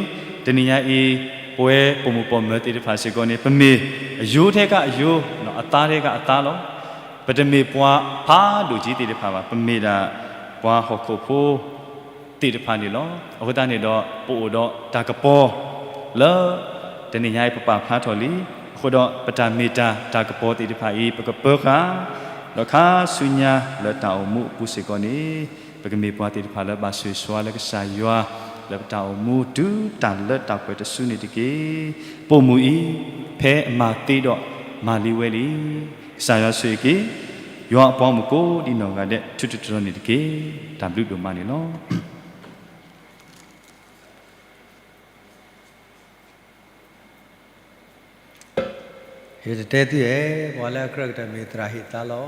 တနံၤညါအံၤ ပဝဲပိာ်မုၣ်ပိာ်မၢၤသ့ၣ်တဖၣ်စ့ၢ်ကီးန့ၣ် ပမ့ၢ်အယိထဲကအယိ, အသါထဲကအသါလီၤ. ပတမ့ၢ်ပှၤဖးဒိၣ်ကၠံသ့ၣ်တဖၣ်ဘၣ်, ပမ့ၢ်ဒၣ်ပှၤဟီၣ်ခိၣ်ဖိ သ့ၣ်တဖၣ်န့ၣ်လီၤ. အဃိသတးန့ၣ်ဒီး ပအိၣ်ဒီးတၢ်ကပီၤ လၢ တနံၤညါအံၤပပာ်ဖျါထီၣ်လံ. အဃိဒီးပတၢ်မ့ၢ်တၢ်တၢ်ကပီၤသ့ၣ်တဖၣ်အံၤ ပကပၢဃာ်, ဒီးခါဆူညါလၢတၢ်အိၣ်မူအပူၤစ့ၢ်ကီးန့ၣ် ပကမ့ၢ်ပှၤသ့ၣ်တဖၣ်လၢဘၣ်ဆိၣ်ဂ့ၤဆိၣ်ဝါလၢကစၢ်ယွၤ လၢပတၢ်အိၣ်မူတုၤတၢ်လၢတၢ်ပှဲၤတစုန့ၣ်တက့ၢ်. ပိာ်မုၣ်အံၤ ဖဲအမၤသ့ဒီးမၤလံဝဲလံ. ကစၢ်ယွၤဆိၣ်ဂ့ၤက့ၤ ယွၤအပှၤမုၣ်ကိးဒံနီၢ်ဂၤဒဲး ထူးထူးတီၤတီၤန့ၣ်တက့ၢ်. တၢ်ဘျုးဒိၣ်မးန့ၣ်လီၤ. ယတတဲသုဧါ, ပှၤလၢအကြၢးကတၢၢ်မ့ၢ်သရၣ်ဟ့ၣ်သါလီၤ.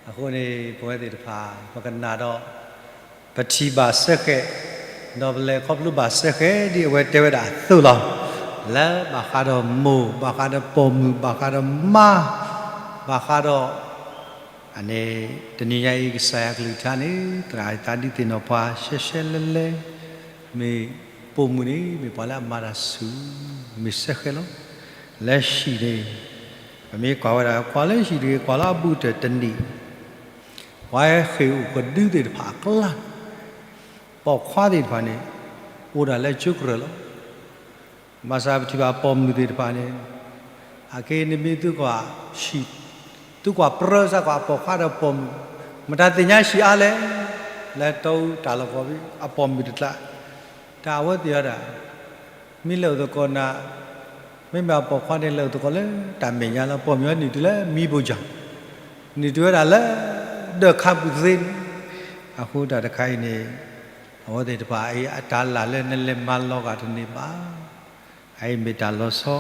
အဃိန့ၣ် ပဝဲသ့ၣ်တဖၣ် ပကနၣ်ဒီး ပထံၣ်ဘၣ်စ့ၢ်ကီး, ဒီးပလဲၤခီဖျိဘၣ်စ့ၢ်ကီး ဒ်အဝဲတဲဝဲဒၣ်အသိးလီၤ. လၢဘၣ်ဃးဒီးမိၢ်, ဘၣ်ဃးဒီးပိာ်မုၣ်, ဘၣ်ဃးဒီးမါ, ဘၣ်ဃးဒီး အန့ၣ် တနံၤညါအံၤ ကစၢ်ယွၤကလုၢ်ကထါန့ၣ် သရၣ်သးဒ်သ့ၣ်နီၣ်ပှၤရှဲရှဲလဲလဲ, မ့ၢ်ပိာ်မုၣ်န့ၣ် မ့ၢ်ပှၤလၢအမၤတၢ်ဆူၣ်, မ့ၢ်စဲဃဲလီၤ. လၢဟံၣ်န့ၣ် ပမ့ၢ်ကွၢ်ဝဲဒၣ် ကွၢ်လၢဟံၣ်တဂ့ၤ, ကွၢ်လၢအဘူးကတၢၢ်တနံၤ, ပှၤဃ့ၢ်အိၣ်ကဒုသ့ၣ်တဖၣ်အကျါ, ပိာ်ခွါသ့ၣ်တဖၣ်န့ၣ် အိၣ်ဒၣ်လၢကၠိကရၢၢ်လီၤ. ဘၣ်ဆၣ်ပထံၣ်ဘၣ်ပိာ်မုၣ်သ့ၣ်တဖၣ်န့ၣ် အခဲအံၤန့ၣ်မ့ၢ်သုကွၢ် သုကွၢ်ပြၢစ့ၢ်ကီးအပိာ်ခွါဒီးပိာ်မုၣ်, မတၤသ့ၣ်ညါဟံၣ်အါလဲၣ်, လၢတၢ်အူတၢ်လီၢ်ကဝီၤဖဲ အပိာ်မုၣ်တကျါ, တၢ်အဝဲသ့ၣ်အီၤဒၣ် မ့ၢ်လဲၤအိၣ်သကိးနၤ, မ့မ့ၢ်အပိာ်ခွါန့ၣ် လဲၤအိၣ်သကိးလၢတၢ်မဲာ်ညါလီၤ. ပိာ်မုၣ်အီၤနုာ်တုၤလၢမံဘိၣ်ကၠီၣ်, နုာ်တုၤဝဲဒၣ်လၢဒၢးခါပူၤသ့န့ၣ်, အဃိတၢ်တခါအံၤန့ၣ် အဝဲသ့ၣ်တဖၣ်အံၤ အတၢ်လၢ်လၢနလဲၤမၤလီၤဂာ်တန့ၢ်ဘၣ်. အအံၤမ့ၢ်တၢ်လီၤဆီ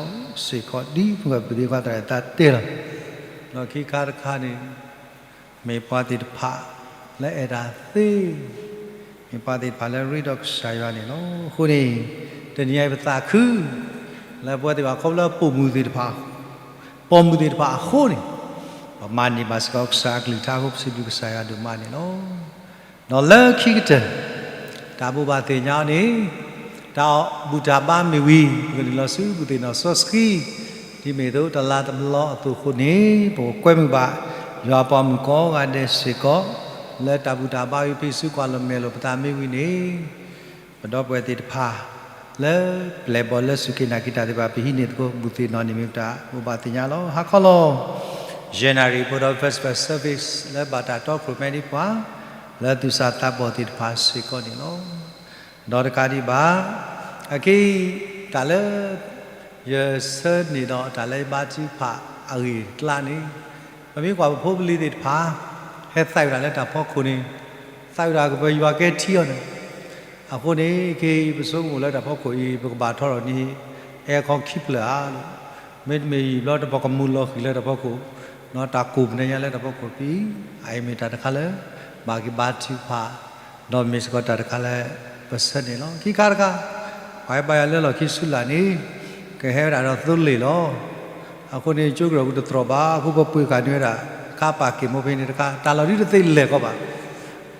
စ့ၢ်ကီး ဒ်မုၢ်ဂၤပဒ့ခွါသရၣ်အတၢ်တဲလီၤ. ဒီးခံခါတခါန့ၣ် မ့ၢ်ပှၤသ့ၣ်တဖၣ်လၢအဲၣ်တၢ်သ့, မ့ၢ်ပှၤသ့ၣ်တဖၣ်လၢရ့ဒီးကစၢ်ယွၤန့ၣ်လီၤ. အဃိန့ၣ် တနံၤအံၤပသးခု လၢပဝဲသ့ၣ်တဖၣ်ခီဖျိပိာ်မုၣ်သ့ၣ်တဖၣ် ပိာ်မုၣ်သ့ၣ်တဖၣ်အဃိန့ၣ် ပမၤန့ၢ်ဘၣ်စ့ၢ်ကီးကစၢ်အကလုၢ်ကထါအဃိ ပစံးဘျုးကစၢ်ယွၤဒိၣ်မးန့ၣ်လီၤ. ဒီးလၢခံကတၢၢ် တၢ်ဘိးဘၣ်သ့ၣ်ညါအီၤန့ၣ် တၢ်ဘူၣ်တၢ်ဘါမ့ၢ်ဝံၤ ပကနုာ်လီၤဆူဘူၣ်သ့ၣ်နီၣ်စီဆှံ ဒ်မ့ၢ်သိးတလါတဘျီအသိးအဃိန့ၣ် ပကကွဲမုာ်ဘၣ် ယွၤပှၤမုၣ်ကိးဂၤဒဲးစ့ၢ်ကီး လၢတၢ်ဘူၣ်တၢ်ဘါဝံၤ ဖံးစုကွၢ်လိာ်မဲာ်လိာ်ပသးမ့ၢ်ဝံၤန့ၣ် ပဒီပုၢ်ဝဲၢ်သ့ၣ်တဖၣ် လၢပျဲၢ်ဘီၣ်လၢစူၢ်က့ၤနာ်က့ၤတၢ်သ့ၣ်တဖၣ် ပဟံးန့ၢ်သကိး ဘူၣ်သ့ၣ်နီၣ်န့ၣ်မ့ၢ်ပတၢ်ဘိးဘၣ်သ့ၣ်ညါလီၤ. ဟါခီလီၤ ယဲၢ်နၣ်ရံၣ်ဖိဒီး Vesper Service လၢဘၣ်တၢ်တီခိၣ်ရိၣ်မဲဒ်ပှၤ လၢသူၣ်စၢ်သးဘီၣ်သ့ၣ်တဖၣ်စ့ၢ်ကီးန့ၣ်လီၤ. ဒီးတကးဒံးဘၣ် အခဲအံၤ တၢ်လၢ ယဆၢန့ၢ်ဒီးတၢ်လၢယဘါထုကဖၣ်အဂ့ၢ်အကျါန့ၣ် ပမ့ၢ်ကွၢ်ပဖိပလံၤသ့ၣ်တဖၣ် ဟဲသးဝံၣ်တၢ်လၢတၢ်ဖီခိၣ်န့ၣ် သးဝံၣ်တၢ်ကပယွၤကဲထံအီၤန့ၣ် အဃိန့ၣ် ခဲအံၤပဆိကမိၣ်လၢတၢ်ဖီခိၣ်အံၤ ပကဘၣ်ထီထီၣ်န့ၣ် အဲခီခံဖျၢၣ်ဧါ မ့တမ့ၢ်အံၤဘျီတပကမူလီၤဃံၤလၢတၢ်ဖီခိၣ် တၢ်ကိၢ်ပနံၤညါလၢတၢ်ဖီခိၣ်ဖဲအံၤ အအံၤမ့ၢ်တၢ်တခါလၢ ဘၣ်က့ၤဘါထုကဖၣ် ဒီးမ့ၢ်စ့ၢ်ကီးတၢ်တခါလၢ ပဆၢန့ၣ်လီၤ. ခံခါတခါ ပှၤဟဲဘါယွၤလၢလီၢ်ခံဆူလာ်န့ၣ် ကဟဲဝဲဒၣ်ဒီးသိလ့ၣ်လီၤ. အဃိန့ၣ် ကၠိကရၢၢ်ပူၤတတြီၢ်ဘၣ် အဃိပပှ့ၤဃာ်န့ၢ်ဝဲဒၣ် ခါပာ်က့ၤမိၢ်ဖဲန့ၣ်တခါ တၢ်လီၢ်ဒ်တသ့လဲၣ်ကီးဘၣ်.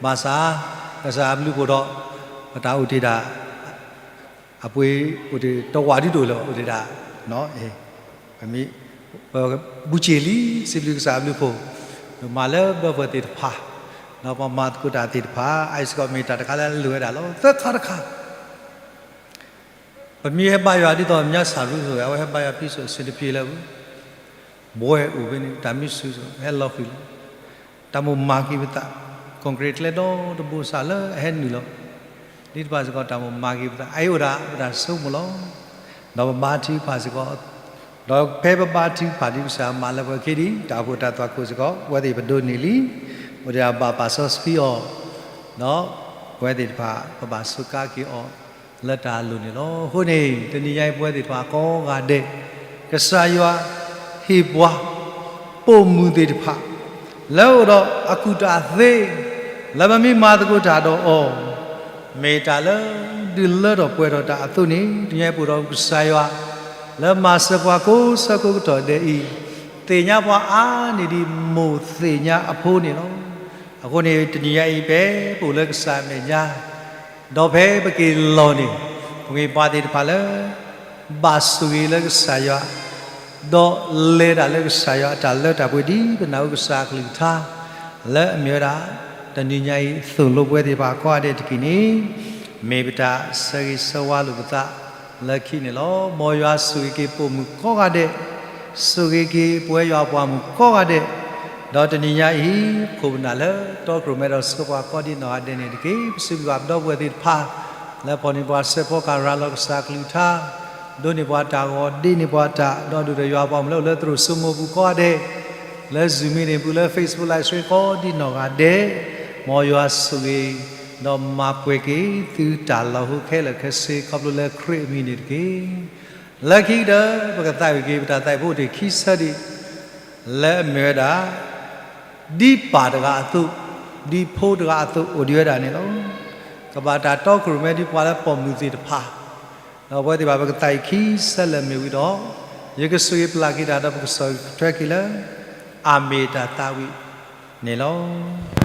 ဘၣ်ဆၣ် ကစၢ်အဘျုးအဖှိၣ်ဒီး ပတၢ်အိၣ်တ့ၢ်ဒၣ် အပှ့ၤအိၣ်တ့ၢ်တဝာ်ဒ်တအိၣ်လၢၤဘၣ် အိၣ်တ့ၢ်ဒၣ် ပမ့ၢ် ပဘူးက့ၤလံ စံးဘျုးကစၢ်အဘျုးအဖှိၣ် ပမၤလၢဘၢပှၤသ့ၣ်တဖၣ် ဒီးပှၤမၤသကိးတၢ်သ့ၣ်တဖၣ် အအံၤစ့ၢ်ကီးမ့ၢ်တၢ်တခါလၢအလိၣ်ဝဲဒၣ်လီၤ. သၢခါတခါ ပမ့ၢ်ဟဲဘါယွၤဒ်သိးညါစၢ်ရူသိး အဝဲဟဲဘါယွၤဖံးစိၣ်အဆင်တပြေလၢၤဘၣ် ဘှဲအိၣ်ဖဲန့ၣ် တၢ်မံဆူၣ် ဟဲလီၤဃံၤလီၤ တၢ်မိၣ်မၤက့ၤပသး concrete ကျဲဒီတဘိစၢ်လၢအဟဲနုာ်လီၤ ဒ်တဖၣ်စ့ၢ်ကီး တၢ်မိၣ်မၤက့ၤပသး အအံၤအိၣ်ဒၣ်ပတၢ်ဆိကမိၣ်လီၤ. ဒီးပဘါထုကဖၣ်စ့ၢ်ကီး ဒီးဖဲပဘါထုကဖၣ်ဒ်ကစၢ်မၤလၢပှဲၤခံဒံး တၢ်အိၣ်ဖှိၣ်တၢ်သွၣ်ခိၣ်စ့ၢ်ကီး ပဝဲသ့ၣ်ပဒိးန့ၢ်လံ အိၣ်ဒၣ်ဘၣ်ပာ်စီဆှံအီၤ ဒီးပဝဲသ့ၣ်တဖၣ် ပဘၣ်စူးကါက့ၤအီၤ လၢတၢ်အလိၤန့ၣ်လီၤ. အဃိန့ၣ် တနံၤညါအံၤပဝဲသ့ၣ်တဖၣ်ကိးဂၤဒဲး ကစၢ်ယွၤဟ့ၣ်ပှၤ ပိာ်မုၣ်သ့ၣ်တဖၣ် လၢအိၣ်ဒီးအကူၣ်တၢ်သ့ လၢပမ့ၢ်မၤသကိးတၢ်ဒီးအီၤ မ့ၢ်တၢ်လၢဒုးလၢထီၣ်ပှဲၤထီၣ်တၢ်အသိးန့ၣ် တနံၤညါအံၤပအိၣ်ဒီးကစၢ်ယွၤ လၢမၤစၢၤပှၤကိးဆၢကိးကတီၢ်ဒဲးအံၤ သ့ၣ်ညါပှၤအါန့ၢ်ဒံးမိၢ်သ့ၣ်ညါအဖိန့ၣ်လီၤ. အဃိန့ၣ် တနံၤညါအံၤဖဲပအိၣ်လၢကစၢ်အမဲာ်ညါ ဒီးဖဲပက့ၤလီၤန့ၣ် ပမ့ၢ်ပှၤသ့ၣ်တဖၣ်လၢ ဘၣ်ဆိၣ်ဂ့ၤလၢကစၢ်ယွၤ ဒီးလဲၤတၢ်လၢကစၢ်ယွၤအတၢ်လၢတၢ်ပှဲၤ ဒ်ပနၢ်ဟူကစၢ်အကလုၢ်ကထါ လၢအမ့ၢ်ဝဲဒၣ် တနံၤညါအံၤ သိၣ်လိပဝဲသ့ၣ်တဖၣ်ကိးဂၤဒဲးတက့ၢ်န့ၣ် မ့ၢ်ပတၢ်ဆၢဂ့ၤဆၢဝါလိာ်ပသးလၢခံန့ၣ်လီၤ. မ်ယွၤဆိၣ်ဂ့ၤက့ၤပိာ်မုၣ်ကိးဂၤဒဲး, ဆိၣ်ဂ့ၤက့ၤပဝဲယွၤအပှၤမုၣ်ကိးဂၤဒဲး, ဒီးတနံၤညါအံၤ ပခိၣ်ပနၢ်လၢတီခိၣ်ရိၣ်မဲဒီးဆှၢပှၤကိးဒံးနီၢ်ဂၤဒဲးန့ၣ်တက့ၢ်. ပစံးဘျုးဘၣ်ပဒီပုၢ်ဝဲၢ်သ့ၣ်တဖၣ် လၢဖီၣ်န့ၢ်ပှၤစဲးဖီကၤရၤလီၤကစၢ်အကလုၢ်ကထါ ဒိးန့ၢ်ပှၤတၢ်ဂီၤ ဒ့န့ၢ်ပှၤတၢ် ဒီးဒုၣ်ဒီးယွၤအပှၤမုၣ်လၢအိၣ်လၢသရိာ်စိမိၤပူၤကိးဂၤဒဲး, လၢ Zoom မ့ၢ်န့ၣ်ပူၤလၢ Facebook Live Stream ကိးဒံးနီၢ်ဂၤဒဲး, မ်ယွၤဆိၣ်ဂ့ၤ ဒီးမၤပှဲၤက့ၤသုတၢ်လီၢ်ဟိခဲလၢာ်ခဲဆ့ခီဖျိလၢခရံာ်အမံၤန့ၣ်တက့ၢ်. လၢခံကတၢၢ် ပကသးဝံၣ်က့ၤ ပတၢ်သးဝံၣ်ဖိတ့ၢ်ခံဆၢဒံး လၢအမ့ၢ်ဝဲဒၣ် ဒ်ပၢ်တဂၤအသိး, ဒ်ဖိတဂၤအသိး အိၣ်ဒံးဝဲဒၣ်န့ၣ်လီၤ. ကဘၣ်တၢ်တီခိၣ်ရိၣ်မဲဒ်ပှၤလၢပိာ်မုၣ်သ့ၣ်တဖၣ်, ဒီးပဝဲသ့ၣ်တဖၣ် ပကသးဝံၣ်ခံဆၢလၢအမ့ၢ်ဝံၤဒီး, ယကဆိၣ်ဂ့ၤပျၢ်က့ၤတၢ်ဒီးပကဆီၣ်ထွဲက့ၤလၢ အမ့ၢ်တၢ်သးဝံၣ်န့ၣ်လီၤ.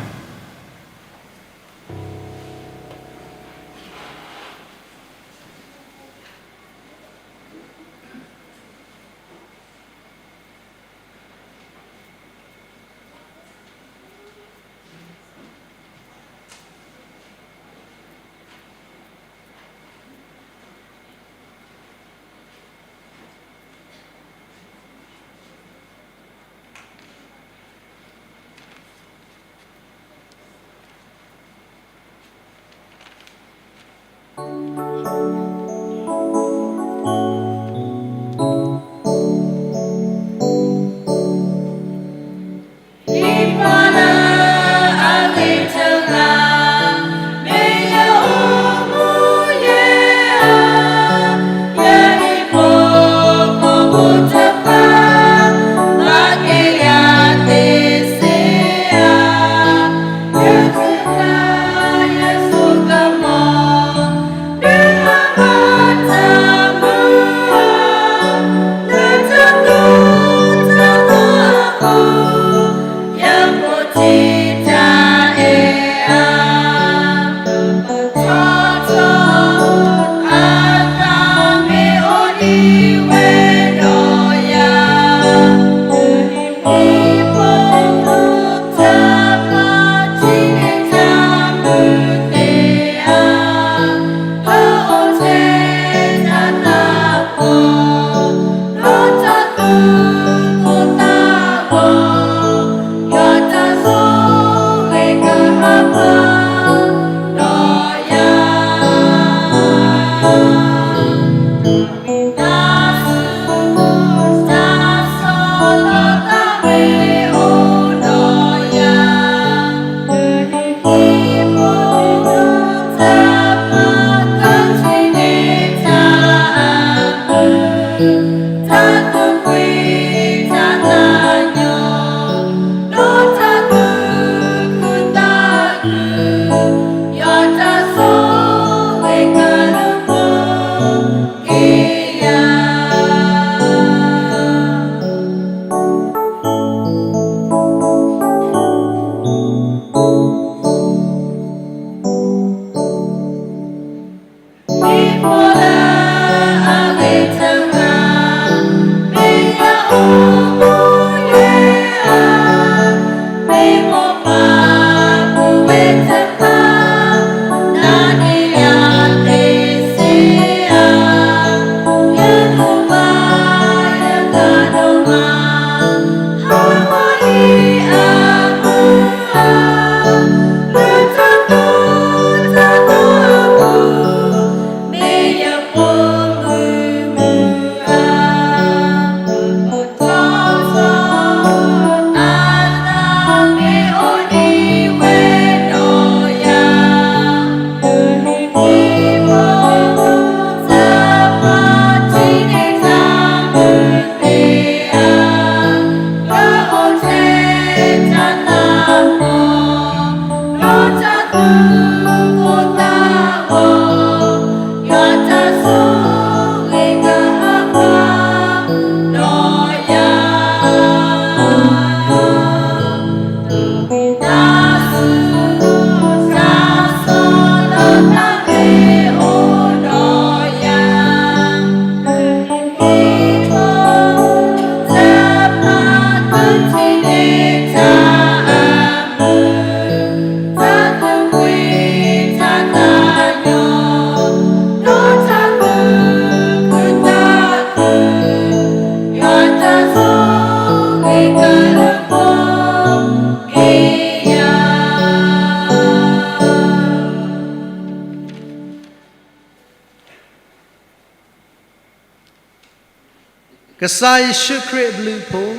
ကစၢ်ယ့ၣ်ၡူးခရံာ်အဘျုးအဖှိၣ်,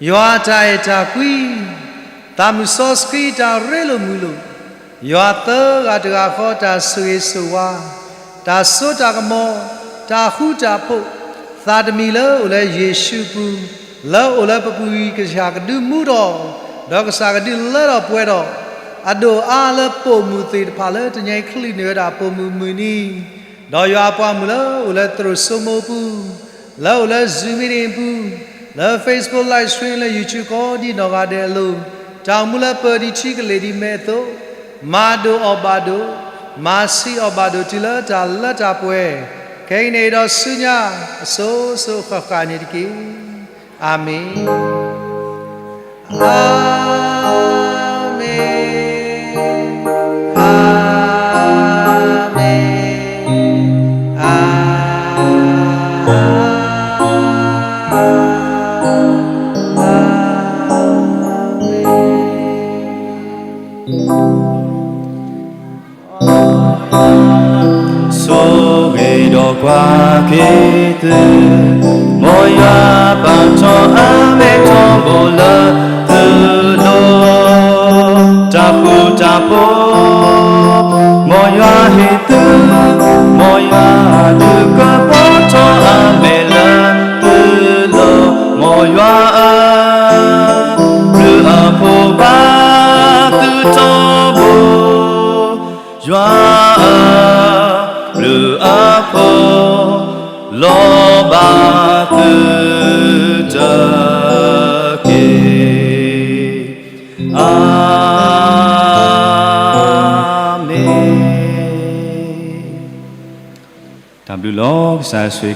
ယွၤအတၢ်အဲၣ်တၢ်ကွံ, သးမုၢ်စီဆှံတၢ်ရ့လိာ်မုာ်လိာ်, ယွၤသၢဂၤတဂၤဃီတၢ်ဆိၣ်ဂ့ၤဆိၣ်ဝါ, တၢ်စိတၢ်ကမီၤ, တၢ်ဃူတၢ်ဖိး, သးတမံၤလၢအိၣ်လၢယ့ၣ်ၡူးအပူၤ, လၢအိၣ်လၢပပူၤကွံာ်ကစၢ်ကဒုးမူဒီး, ဒီးကစၢ်ကဒုးလၢထီၣ်ပှဲၤဒီး, အဒိၣ်အါလၢပိာ်မုၣ်သ့ၣ်တဖၣ်လၢတနံၤအံၤ ကလုၢ်န့ၢ်ဝဲဒၣ်ပိာ်မုၣ်မုၢ်နံၤ ဒီးယွၤအပှၤမုၣ်လၢအိၣ်လၢသရိာ်စိမိအပူၤ, လၢအိၣ်လၢ Zoom meeting အပူၤ, လၢ Facebook live stream လၢ YouTube ကိးဒံနီၢ်ဂၤဒဲးအလိၤ, တၢ်အိၣ်မူလၢပၢၤဒံးထံကလ့ၢ်ဒံးမဲာ်အသိး, မၤဒိၣ်အီၣ်ဘၣ်ဒိၣ်, မၤဆံးအီၣ်ဘၣ်ဒိၣ်တုၤလၢတၢ်လၢတၢ်ပှဲၤ, ခဲအံၤန့ၣ်ဒီးဆူညါ အစိၤစိၤဃၣ်ဃၣ်န့ၣ်တက့ၢ်. အၤမ့ၣ်. အၤမ့ၣ်, အၤမ့ၣ်, အၤမ့ၣ်, အၤမ့ၣ်. ဆိၣ်ဂ့ၤဒီးကွၢ်က့ၤသု, မ်ယွၤပာ်ထီၣ်အမဲထီဘိလၢသုလိၤ, တၢ်ဃူတၢ်ဖိး, မ်ယွၤဟ့ၣ်သု, မ်ယွၤဒုးကပီၤထီၣ်အမဲလၢသုလိၤ, မ်ယွၤအ ဘျုးအဖှိၣ်ဘၣ်သုထီဘိ, ယွၤအဘျုးအဖှိၣ် လီၤဘၣ်သုတက့ၢ်. အၤမ့ၣ်. တၢ်ဘျုးလီၤ. ကစၢ်ယွၤဆိၣ်ဂ့ၤ